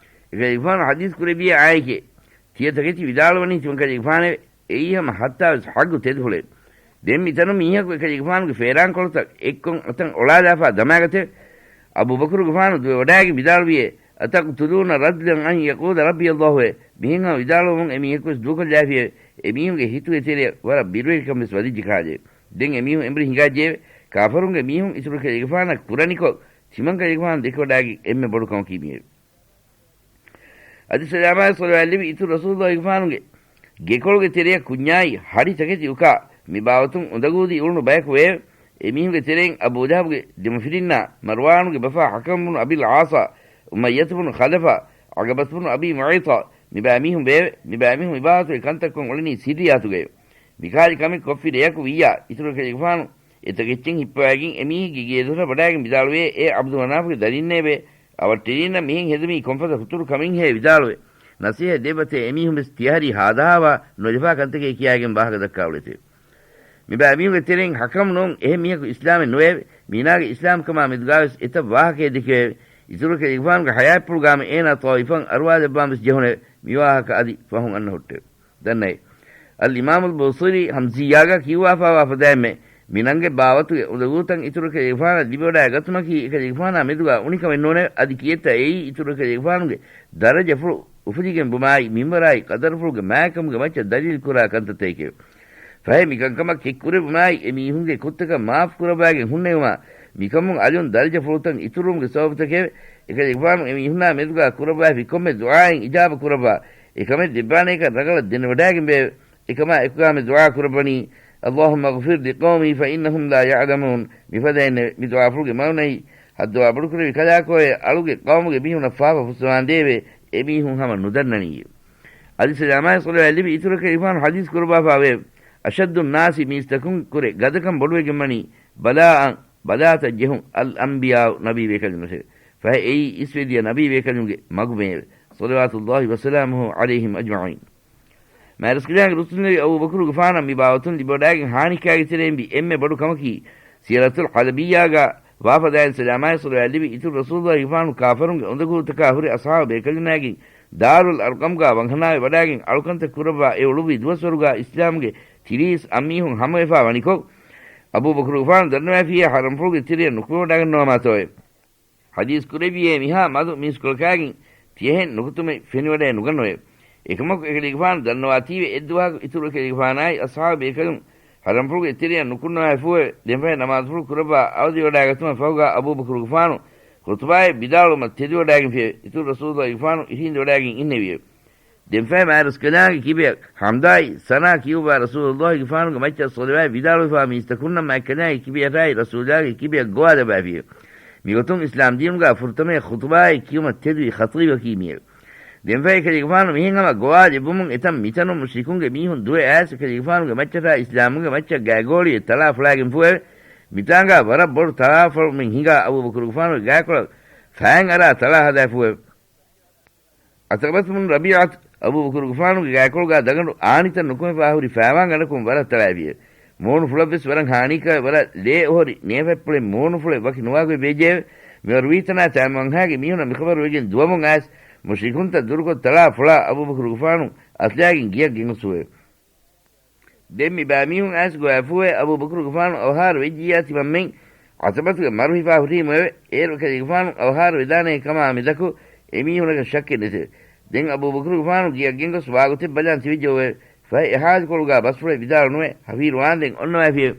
އެކަލޭގެފާނު ޙަދީޘް ކުރެއްވިއޭ އާއެކޭ، ތިޔަ ތަކެތި ވިދާޅުވަނީ ތިމަންކަލޭގެފާނެވެ. އެއީ ހަމަ ހައްތާވެސް ޙައްގު ތެދުފުޅެވެ. ދެން މިތަނުން މީހަކު އެކަލޭގެފާނުގެ ފޭރާންކޮޅުތައް އެއްކޮށް އަތަށް އޮޅާލާފާ ދަމާގަތެވެ. އަބޫބަކުރުގެފާނު ދުވެ ވަޑާގެން ވިދާޅުވިއޭ، "أتقتلون رجلا أن يقول ربي الله" އޭ. މިހެން ހަމަ ވިދާޅުވުމުން އެމީހަކުވެސް ދޫކޮށްލާފިއެވެ. އެމީހުންގެ ހިތުގެ ތެރެއަށް ވަރަށް ބިރުވެރިކަން ވެސް ވަދެއްޖެ ކަހަލައެވެ. ދެން އެމީހުން އެނބުރި ހިނގާއްޖެއެވެ. ކާފަރުންގެ މީހުން އިތުރު ކަލޭގެފާނަށް ކުރަނިކޮށް، ތިމަން ކަލޭގެފާނު ދެކެވަޑާގެން އެންމެ ބޮޑު ކަމަކީ މިއެވެ. އަދި ސަލާމާއި ޞަލަވާތް ލިބި އިތުރު ރަސޫލުއްލާހިގެފާނުގެ ގެކޮޅުގެ ތެރެއަށް ކުންޏާއި ހަޑި ތަކެތި އުކާ، މި ބާވަތުން އުނދަގޫދީ އުޅުނު ބަޔަކު ވެއެވެ. އެމީހުންގެ ތެރެއިން އަބޫ ލަހަބުގެ ދެމަފިރިންނާ، މަރްވާނުގެ ބަފާ ޙަކަމް ބުނު އަބިލް ޢާޞާ، އުމައްޔަތު ބުނު ޚަލަފާ، ޢަގަބަތު ބުނު އަބީ މުޢައިޠާ، މި ބައިމީހުން ވެއެވެ. މި ބައިމީހުން މި ބާވަތުގެ ކަންތައްކޮށް އުޅެނީ ސިއްރިއްޔާތުގައެވެ. މިކަހަލަ ކަމެއް ކޮށްފި ރެޔަކު ވިއްޔާ، އިތުރު ކަލޭގެފާނު އެތަކެއްޗެއް ހިއްޕަވައިގެން އެމީހެއްގެ ގޭދޮރަށް ވަޑާގެން ވިދާޅުވޭ، "އޭ ޢަބްދު މަނާފުގެ ދަރިންނޭވެ! އަވަށްޓެރީންނަށް މިހެން ހެދުމީ ކޮންފަދަ ހުތުރު ކަމެއްހޭ؟" ވިދާޅުވެ، ނަޞޭޙަތް ދެއްވަތޭ އެމީހުން ވެސް ތިޔަހަރީ ހާދަހާވާ ނުލަފާ ކަންތަކޭ ކިޔާގެން ވާހަކަ ދައްކާ އުޅެތެވެ. މި ބައިމީހުންގެ ތެރެއިން ޙަކަމް ނޫން އެހެން މީހަކު އިސްލާމެއް ނުވެއެވެ. މީނާގެ އިސްލާމްކަމާ މެދުގާވެސް އެތައް ވާހަކައެއް ދެކެވެއެވެ. އިތުރު ކަލޭގެފާނުގެ ޙަޔާތްޕުޅުގާމެ އޭނާ ޠާއިފަށް އަރުވާލައްވާން ވެސް ޖެހުނެވެ. މި ވާހަކަ އަދި ފަހުން އަންނަ ހުއްޓެވެ. ދަންނައޭ. އަލްއިމާމުލް ބޫޞީރީ ހަމްޒިއްޔާގާ ކިޔުއްވާފާވާ ފަދައިންމެ، މި ނަންގެ ބާވަތުގެ އުނދަގޫތައް އިތުރު ކަލޭގެފާނަށް ލިބިވަޑާގަތުމަކީ އެކަލޭގެފާނާ މެދުގާ އުނިކަމެއް ނޫނެވެ. އަދި ކިއެއްތަ އެއީ އިތުރު ކަލޭގެފާނުގެ ދަރަޖަފުޅު އުފުލިގެން ބުމާއި މިންވަރާއި ޤަދަރުފުޅުގެ މާތްކަމުގެ މައްޗަށް ދަލީލު ކުރާ ކަންތައްތަކެކެވެ. ފަހެ މިކަންކަމަށް ކެތްކުރެއްވުމާއި އެ މީހުންގެ ކުށްތަކަށް މާފު ކުރައްވާގެން ހުންނެވުމާ، މިކަމުން އަލުން ދަރަޖަފުޅުތައް އިތުރުވުމުގެ ސަބަބުތަކެވެ. އެކަލޭގެފާނު އެ މީހުންނާ މެދުގާ ކުރައްވާފި ކޮންމެ ދުޢާއެއް އިޖާބަ ކުރައްވާ، އެކަމެއް ދެއްވާނޭކަން ރަނގަޅަށް ދެނެވަޑާގެންވެއެވެ. އެކަމާ އެކުގާމެ ދުޢާ ކުރައްވަނީ، "اللهم اغفر لقومي فإنهم لا يعلمون" މިފަދައިންނެވެ. މި ދުޢާފުޅުގެ މަޢުނައީ، ހައްދަވާ ބޮޑުކުރެއްވި ކަލާކޯއޭ، އަޅުގެ ޤައުމުގެ މީހުނަށް ފާފަ ފުއްސަވާނދޭވެ، އެމީހުން ހަމަ ނުދަންނަނީއެވެ. އަދި ސަލާމާއި ޞަލަވާތް ލިބި އިތުރު ކަލޭގެފާނު ޙަދީޘް ކުރައްވާފާވެއެވެ. އަޝައްދުއްނާސި މީސްތަކުން ކުރެ ގަދަކަން ބޮޑުވެގެންވަނީ، ބަލާއަށް، ބަލާތައް ޖެހުން، އަލްއަންބިޔާއު ނަބީ ބޭކަލުންނަށެވެ. ފަހެ އެއީ އިސްވެދިޔަ ނަބީ ބޭކަލުންގެ މަގުމެއެވެ. ޞަލަވާތުﷲި ވަސަލާމުހު ޢަލައިހިމް އަޖްމަޢީން. މާތްރަސްކަލާނގެ ރުއްސުންނެވި އަބޫބަކުރުގެފާނަށް މި ބާވަތުން ލިބިވަޑާގެން ހާނިކާގެ ތެރެއިން ވި އެންމެ ބޮޑު ކަމަކީ، ސީރަތުލް ޙަލަބިއްޔާގާ ވާފަދައިން ސަލާމާއި ޞަލަވާތް ލިބި އިތުރު ރަސޫލުﷲިގެފާނު ކާފަރުންގެ އުނދަގޫތަކާ ހުރި އަޞްޙާބު ބޭކަލުންނާގެން ދާރުލް އަރްޤަމްގާ ވަންހަނާވެ ވަޑާގެން އަޅުކަންތައް ކުރައްވާ އެ އުޅުއްވި ދުވަސްވަރުގާ އިސްލާމްގެ ތިރީސް އަށް މީހުން ހަމަވެފާ ވަނިކޮށް، އަބޫބަކުރުގެފާނު ދަންނަވައިފިއޭ ޙަރަމްފުޅުގެ ތެރެއަށް ނުކުމެވަޑާގަންނަވާމާތޯއެވެ. ޙަދީޘް ކުރެއްވިއޭ މިހާ މަދު މީސްކޮޅަކާގެން ތިޔަހެން ނުކުތުމެއް ފެނިވަޑައެއް ނުގަންނަވައެވެ. އެކަމަކު އެކަލޭގެފާނު ދަންނަވާތީވެ އެއްދުވަހަކު އިތުރު އެކަލޭގެފާނާއި އަޞްޙާބު ބޭކަލުން ޙަރަމްފުޅުގެ ތެރެއަށް ނުކުންނަވައިފޫއެވެ. ދެންފަހެ ނަމާދުފުޅު ކުރައްވާ އަވަދިވަޑާގަތުމަށް ފަހުގާ އަބޫބަކުރުގެފާނު ޚުޠުބާއެއް ވިދާޅުވުމަށް ތެދުވަޑާގެންފިއެވެ. އިތުރު ރަސޫލުﷲިގެފާނު އިށީނދެވަޑާގެން އިންނެވިއެވެ. ދެންފަހެ މާތްރަސްކަލާނގެ ކިބަޔަށް ޙަމްދާއި ސަނާ ކިޔުއްވާ ރަސޫލުﷲިގެފާނުގެ މައްޗަށް ޞަލަވާތް ވިދާޅުވެފާ މީސްތަކުންނަށް މާތްކަލާނގެ ކިބަޔަށާއި ރަސޫލާގެ ކިބަޔަށް ގޮވާލައްވާފިއެވެ. މިގޮތުން އިސްލާމް ދީނުގަ ފުރަތަމަޔަށް ޚުޠުބާއެއް ކިޔުމަށް ތެދުވި ޚަޠީބަކީ މިއެވެ. ދެންފަހެ އެކަލޭގެފާނު މިހެން ހަމަ ގޮވާލެއްވުމުން އެތަން މިތަނުން މުޝްރިކުންގެ މީހުން ދުވެ އައިސް އެކަލޭގެފާނުގެ މައްޗަށްޓާ އިސްލާމުގެ މައްޗަށް ގާތްގޯޅިއެއް ތަޅާ ފުޅާގެންފުއެވެ. މިތާނގާ ވަރަށް ބޮޑު ތަޅާފަޅުމެއް ހިނގާ އަބޫބަކުރުގެފާނުގެ ގާކޮޅަށް ފައިން އަރާ ތަޅާ ހަދާފުއެވެ. ޢަތަބަތު ބުނު ރަބީޢަތު އަބޫބަކުރުގެފާނުގެ ގާކޮޅުގާ ދަގަނޑު އާނިތައް ނުކުމެފާ ހުރި ފައިވާން ގަނޑަކުން ވަރަށް ތަޅާފިއެވެ. މޫނުފުޅަށްވެސް ވަރަށް ހާނީކޮށް ވަރަށް ލޭ އޮހޮރި ނޭފަތްޕުޅެއް މޫނުފުޅެއް ވަކި ނުވާގޮތް ވެއްޖެއެވެ. މިވަރުވީތަނާ ތާއިމުވަންހާގެ މީހުންނަށް މިޚަބަރު ވެގެން ދުވަމުން އައިސް މުޝްރިކުންތައް ދުރުކޮށް ތަޅާ ފުޅާ އަބޫބަކުރުގެފާނު އަތުލައިގެން ގެޔަށް ގެންގޮސްފުއެވެ. ދެން މި ބައިމީހުން އައިސް ގޮވާފުއެވެ. އަބޫބަކުރުގެފާނު އަވަހާރަ ވެއްޖިއްޔާ ތިމަންމެން ޢަތަބަތުގެ މަރު ހިފާ ހުރީމުއެވެ. އޭރު އެކަލޭގެފާނު އަވަހާރަ ވެދާނޭ ކަމާ މެދަކު އެމީހުންނަކަށް ޝައްކެއް ނެތެވެ. ދެން އަބޫބަކުރުގެފާނު ގެޔަށް ގެންގޮސް ވާގޮތެއް ބަލާން ތިބެއްޖެއެވެ. ފަހެ އެ ހާލުކޮޅުގާ ބަސްފުޅެއް ވިދާޅުނުވެ ހަވީރުވާންދެން އޮންނަވާފިއެވެ.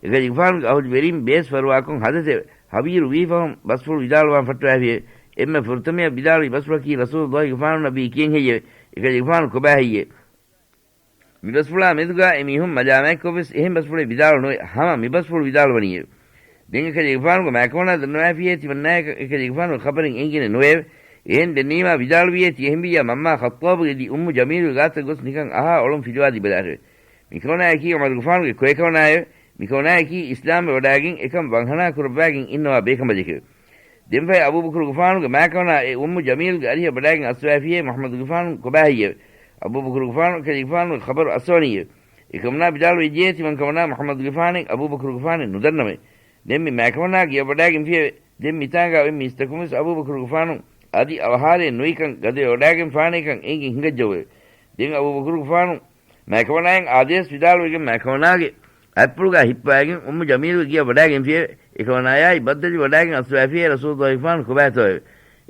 އެކަލޭގެފާނުގެ އަހުލުވެރިން ބޭސް ފަރުވާކޮށް ހަދަތެވެ. ހަވީރު ވީފަހުން ބަސްފުޅު ވިދާޅުވާން ފައްޓަވާފިއެވެ. އެންމެ ފުރަތަމަޔަށް ވިދާޅުވި ބަސްފުޅަކީ ރަސޫލުއްލާހިގެފާނު ނަބީ ކިޔަން ހެއްޔެވެ؟ އެކަލޭގެފާނު ކޮބާ ހެއްޔެވެ؟ މިބަސްފުޅާ މެދުގާ އެމީހުން މަލާމާތްކޮށްވެސް އެހެން ބަސްފުޅެއް ވިދާޅުނުވެ ހަމަ މިބަސްފުޅު ވިދާޅުވަނީއެވެ. ދެން އެކަލޭގެފާނުގެ މާތްކަމަނާ ދަންނަވާފިއޭ ތިމަންނާޔަކަށް އެކަލޭގެފާނުގެ ޚަބަރެއް އެނގިގެނެއް ނުވެއެވެ. އެހެން ދެންނީމާ ވިދާޅުވިއޭ ތިޔަހެންވިއްޔާ މަންމާ ޚައްޠާބުގެ ދި އުއްމު ޖަމީލުގެ ގާތަށް ގޮސް ނިކަން އަހާ އޮޅުން ފިލުވާދީބަލާށެވެ. މިކަމަނާޔަކީ ޢުމަރުގެފާނުގެ ކޮއެކަމަނާއެވެ. މިކަމަނާޔަކީ އިސްލާމްވެވަޑާގެން އެކަން ވަންހަނާ ކުރައްވާގެން އިންނަވާ ބޭކަނބަލެކެވެ. ދެންފަހެ އަބޫބަކުރުގެފާނުގެ މާތްކަމަނާ އެ އުއްމު ޖަމީލުގެ އަރިހަށް ވަޑާގެން އައްސަވާފިއޭ މުޙައްމަދުގެފާނު ކޮބާ ހެއްޔެވެ؟ އަބޫބަކުރުގެފާނު އެކަލޭގެފާނުގެ ޚަބަރު އައްސަވަނީއެވެ. އެކަމަނާ ވިދާޅުވެއްޖެއޭ ތިމަންކަމަނާ މުޙައްމަދުގެފާނެއް އަބޫބަކުރުގެފާނެއް ނުދަންނަމޭ. ދެން މި މާތްކަމަނާ ގެޔަށް ވަޑާގެންފިއެވެ. ދެން މިތާނގާ އޮތް މީސްތަކުންވެސް އަބޫބަކުރުގެފާނު އަދި އަވަހާރައެއް ނުވިކަން ގަދަވެވަޑާގެންފާނޭކަން އެނގި ހިނގައްޖެއެވެ. ދެން އަބޫބަކުރުގެފާނު މާތްކަމަނާއަށް އާދޭސް ވިދާޅުވެގެން މާތްކަމަނާގެ އަތްޕުޅުގާ ހިއްޕާގެން އުއްމު ޖަމީލުގެ ގެޔަށް ވަޑާގެންފިއެވެ. އެކަމަނާޔާއި ބައްދަލި ވަޑާގެން އައްސަވާފިއޭ ރަސޫލުއްލާހިގެފާނު ކޮބާތޯއެވެ؟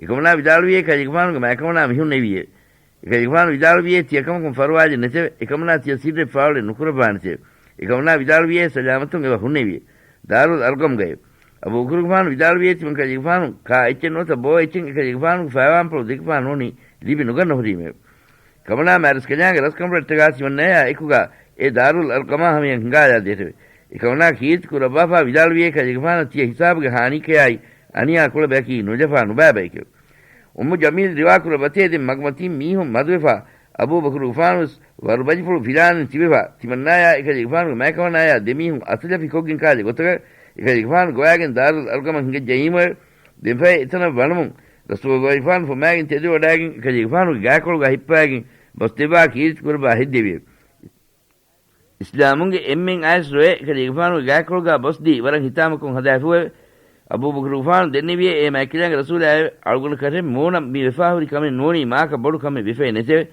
އެކަމަނާ ވިދާޅުވިއޭ އެކަލޭގެފާނުގެ މާތްކަމަނާ މިހުންނެވިއެވެ. އެކަލޭގެފާނު ވިދާޅުވިއޭ ތިޔަކަމަކުން ފަރުވާއެއް ނެތެވެ. އެކަމަނާ ތިޔަ ސިއްރެއް ފާޅުވެ ނުކުރައްވާނެތެވެ. އެކަމަނާ ވިދާޅުވިއޭ ސަލާމަތުން އެބަ ހުންނެވިއެވެ. ދާރުލް އަރްޤަމްގައެވެ. އަބޫބަކުރުގެފާނު ވިދާޅުވިއޭ ތިމަން އެކަލޭގެފާނު ކާ އެއްޗެއް ނުވަތަ ބޯ އެއްޗެއް އެކަލޭގެފާނުގެ ފައިވާންޕުޅު ދެކިފާ ނޫނީ ލިބި ނުގަންނަ ހުރީމެވެ. ކަމަނާ މާރަސްކަލާނގެ ރަސްކަނބަޅަށްޓަކާ ތިމަންނަޔާ އެކުގާ އެ ދާރުލް އަރްޤަމާ ހަމަޔަށް ހިނގާލާދޭށެވެ. އެކަމަނާ ކީރިތި ކުރައްވާފާ ވިދާޅުވިއޭ ކަލޭގެފާނަށް ތިޔަ ހިސާބުގެ ހާނީކަޔާއި އަނިޔާ ކުޅަ ބަޔަކީ ނުލަފާ ނުބާ ބައެކެވެ. އުއްމު ޖަމީލް ރިވާ ކުރައްވަތޭ ދެން މަގުމަތީން މީހުން މަދުވެފާ އަބޫބަކުރުގެފާނުވެސް ވަރުބަޖިފުޅު ފިލާނެން ތިބެފާ ތިމަންނާޔާ އެކަލޭގެފާނުގެ މާތްކަމަނާޔާ ދެމީހުން އަތުލަފިކޮށްގެން ކާލި ގޮތަކަށް އެކަލޭގެފާނު ގޮވާގެން ދާރުލް އަރްޤަމަށް ހިނގައްޖައީމުއެވެ. ދެންފަހެ އެތަނަށް ވަނުމުން ރަސޫލުގެފާނު ފުމާގެން ތެދުވެވަޑާގެން އެކަލޭގެފާނުގެ ގާކޮޅުގާ ހިއްޕާގެން ބަސްދެއްވާ ކީރިތި ކުރައްވާ ހެއްދެވިއެވެ. އިސްލާމުންގެ އެންމެން އައިސް ރޮއެ އެކަލޭގެފާނުގެ ގާކޮޅުގާ ބަސްދީ ވަރަށް ހިތާމަކޮށް ހަދާފުއެވެ. އަބޫބަކުރުގެފާނު ދެންނެވިއޭ އޭ މާތްކަލާނގެ ރަސޫލާއެވެ. އަޅުގަނޑު ކަށެއް މޫނަށް މި ވެފާހުރި ކަމެއް ނޫނީ މާކަށް ބޮޑު ކަމެއް ވެފައެއް ނެތެވެ.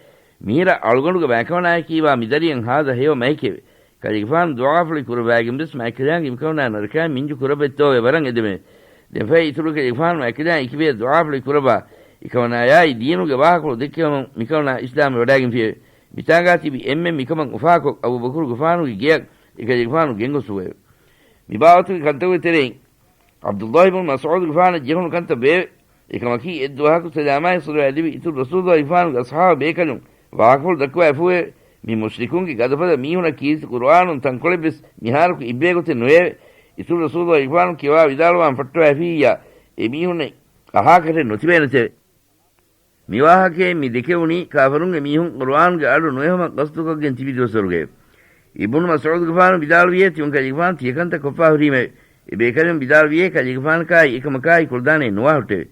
މިހިރަ އަޅުގަނޑުގެ މާތްކަމަނާޔަކީވާ މި ދަރިއަށް ހާދަ ހެޔޮ މައެކެވެ. ކަލޭގެފާނު ދުޢާފުޅު ކުރައްވާގެން ވެސް މާތްކަލާނގެ މިކަމަނާ ނަރަކައިން މިންޖު ކުރައްވައްތޯވެ ވަރަށް އެދެމެވެ. ދެންފަހެ އިތުރު ކަލޭގެފާނު މާތްކަލާނގެ ކިބަޔަށް ދުޢާފުޅު ކުރައްވާ އެކަމަނާޔާއި ދީނުގެ ވާހަކަފުޅު ދެއްކެވުމުން މިކަމަނާ އިސްލާމްވެވަޑާގެންފިއެވެ. މިތާނގާ ތިބި އެންމެން މިކަމަށް އުފާކޮށް އަބޫބަކުރުގެފާނުގެ ގެޔަށް އެކަލޭގެފާނު ގެންގޮސްފުއެވެ. މިބާވަތުގެ ކަންތަކުގެ ތެރެއިން ޢަބްދުﷲ ބިން މަސްޢޫދުގެފާނަށް ޖެހުނު ކަންތައް ވެއެވެ. އެކަމަކީ އެއްދުވަހަކު ސަލާމާއި ޞަލަވާތް ލިބި އިތުރު ރަސޫލުﷲގެފާނުގެ އަޞްޙާބު ބޭކަލުން ވާހަކަފުޅު ދައްކަވާފުއެވެ. މި މުޝްރިކުންގެ ގަދަފަދަ މީހުނަށް ކީރިތި ޤުރުއާނުން ތަންކޮޅެއްވެސް މިހާރަކު އިއްވޭގޮތެއް ނުވެއެވެ. އިތުރު ރަސޫލުﷲގެފާނު ކިޔަވާ ވިދާޅުވާން ފައްޓަވާފިއްޔާ އެމީހުންނެއް އަހާކަށެއް ނުތިބޭނެތެވެ. މިވާހަކައެއް މި ދެކެވުނީ ކާފަރުންގެ މީހުން ޤުރުއާނުގެ އަޑު ނުވެހުމަށް ޤަޞްދުކޮށްގެން ތިބި ދުވަސްވަރުގައެވެ. އިބްނު މަސްޢޫދުގެފާނު ވިދާޅުވިއޭ ތިމަން ކަލޭގެފާނު ތިޔަކަންތައް ކޮށްފާ ހުރީމެވެ. އެބޭކަލުން ވިދާޅުވިއޭ ކަލޭގެފާނަކާއި އެކަމަކާއި ކުޅަދާނައެއް ނުވާހުއްޓެވެ.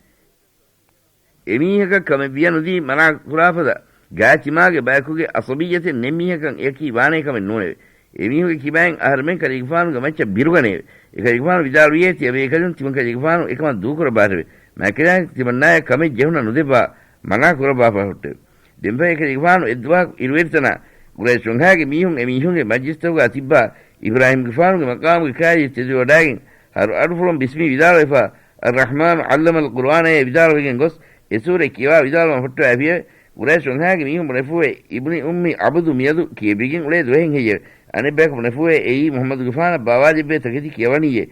އެމީހަކަށް ކަމެއް ވިޔަނުދީ މަނާ ކުރާފަދަ ގާތްތިމާގެ ބަޔަކުގެ ޢަޞަބިއްޔަތެއް ނެތް މީހަކަށް އެއަކީ ވާނޭ ކަމެއް ނޫނެވެ. އެމީހުންގެ ކިބައިން އަހަރެމެން ކަލޭގެފާނުގެ މައްޗަށް ބިރުގަނެއެވެ. އެކަލޭގެފާނު ވިދާޅުވިއޭ ތިޔަބޭކަލުން ތިމަން ކަލޭގެފާނު އެކަމަށް ދޫކުރައްވާށެވެ. މާތްކަލާނގެ ތިމަންނާޔަށް ކަމެއް ޖެހުނަށް ނުދެއްވާ މަނާ ކުރައްވާފާ ހުއްޓެވެ. ދެންފަހެ އެކަލޭގެފާނު އެއްދުވަހަކު އިރުއެރިތަނާ ޤުރައިޝް ވަންހާގެ މީހުން އެމީހުންގެ މަޖްލިސްތަކުގާ ތިއްބާ އިބްރާހީމްގެފާނުގެ މަޤާމުގެ ކާލިއަށް ތެދުވެވަޑާގެން ހަރު އަޑުފުޅުން ބިސްމީ ވިދާޅުވެފާ، އައްރަޙްމާނު ޢައްލަމަލް ޤުރުއާނައޭ ވިދާޅުވެގެން ގޮސް، އެ ސޫރަތް ކިޔަވާ ވިދާޅުވާން ފައްޓަވާފިއެވެ. ޤުރައިޝް ވަންހާގެ މީހުން ބުނެފޫއެވެ. އިބްނި އުއްމި ޢަބްދު މިއަދު ކިޔެވިގެން އުޅޭ ދުވަހެއް ހެއްޔެވެ؟ އަނެއްބަޔަކު ބުނެފޫއެވެ. އެއީ މުޙައްމަދުގެފާނަށް ބާވާލެއްވޭ ތަކެތި ކިޔަވަނީއޭ.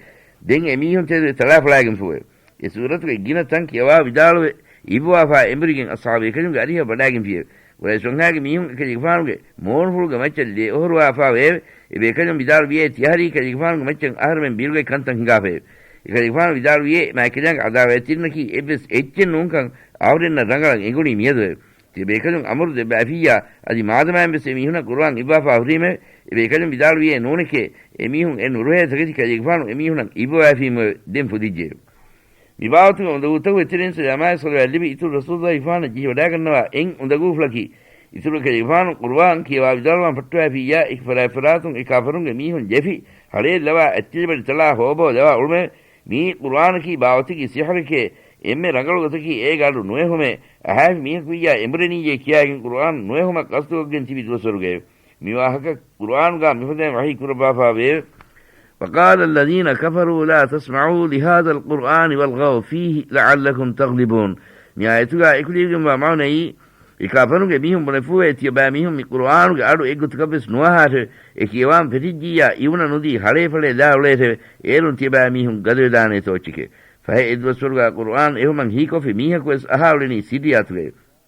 ދެން އެމީހުން ތެދުވެ ތަޅާފަޅާގެންފޫއެވެ. އެ ސޫރަތުގެ ގިނަ ތަން ކިޔަވާ ވިދާޅުވެ އިއްވާފާ އެނބުރިގެން އަޞްޙާބު ބޭކަލުންގެ އަރިހަށް ވަޑާގެންފިއެވެ. ޤުރައިޝް ވަންހާގެ މީހުން އެކަލޭގެފާނުގެ މޫނުފުޅުގެ މައްޗަށް ލޭ އޮހޮރުވާފާވެއެވެ. އެބޭކަލުން ވިދާޅުވިއޭ ތިޔަހަރީ ކަލޭގެފާނުގެ މައްޗަށް އަހަރެމެން ބިރުގަތް ކަންތައް ހިނގާފައެވެ. އެކަލޭގެފާނު ވިދާޅުވިއޭ، މާތްކަލާނގެ އަދާވަތްތެރިންނަކީ އެއްވެސް އެއްޗެއް ނޫންކަން އަހުރެންނަށް ރަނގަޅަށް އެނގުނީ މިއަދުއެވެ. ތިޔަބޭކަލުން އަމުރު ދެއްވައިފިއްޔާ، އަދި މާދަމާއިން ވެސް އެމީހުނަށް ޤުރުއާން އިއްވާފަ ހުރީމެވެ. އެބޭކަލުން ވިދާޅުވިއޭ، ނޫނެކޭ، އެމީހުން އެ ނުރުހޭ ތަކެތި ކަލޭގެފާނު އެމީހުނަށް އިއްވަވައިފީމެވެ. ދެން ފުދިއްޖެއެވެ. މި ބާވަތުގެ އުނދަގޫތަކުގެ ތެރެއިން ސަލާމާއި ޞަލަވާތް ލިބި އިތުރު ރަސޫލުއްލާހިފާނަށް ޖެހިވަޑައިގަންނަވާ އެއް އުނދަގޫފުޅަކީ، އިތުރު ކަލޭގެފާނު ޤުރުއާން ކިޔަވާ ވިދާޅުވާން ފައްޓަވައިފިއްޔާ، އެކި ފަރާތް ފަރާތުން އެ ކާފަރުންގެ މީހުން ޖެހި، ހަޅޭއްލަވާ އަތްތެޅިބަޑި ތަޅާ ހޯބޯލަވާ އުޅުމެވެ. މިއީ ޤުރުއާނަކީ ބާވަތަކީ ސިޙްރެކޭ، އެންމެ ރަނގަޅު ގޮތަކީ އޭގަ އަޑު ނުއެހުމޭ، އަހާފި މީހަކު ވިއްޔާ އެނބުރެނިއްޔޭ ކިޔާގެން ޤުރުއާން ނުއެހުމަށް ޤަޞްދުކޮށްގެން ތިބި ދުވަސްވަރުގައެވެ. މިވާހަކަ ޤުރުއާނުގާ މިފަދައިން ވަޙީ ކުރައްވާފާ ވެއެވެ. وقال الذين كفروا لا تسمعوا لهذا القرآن والغوا فيه لعلكم تغلبون. މި އާޔަތުގާ އެކުލެވިގެންވާ މާނައީ، އެ ކާފަރުންގެ މީހުން ބުނެފޫއޭ، ތިޔަބައިމީހުން މި ޤުރުއާނުގެ އަޑު އެއްގޮތަކަށްވެސް ނުއަހާށެވެ. އެ ކިޔަވާން ފެށިއްޖިއްޔާ އިވުނަ ނުދީ ހަޅޭފަޅޭ ލާ އުޅޭށެވެ. އޭރުން ތިޔަބައިމީހުން ގަދަވެދާނޭ ތޯއްޗެކޭ. ފަހެ އެއްދުވަސްވަރުގާ ޤުރުއާން އެހުމަށް ހީކޮށްފި މީހަކުވެސް އަހާ އުޅެނީ ސިއްރިއްޔާތުގައެވެ.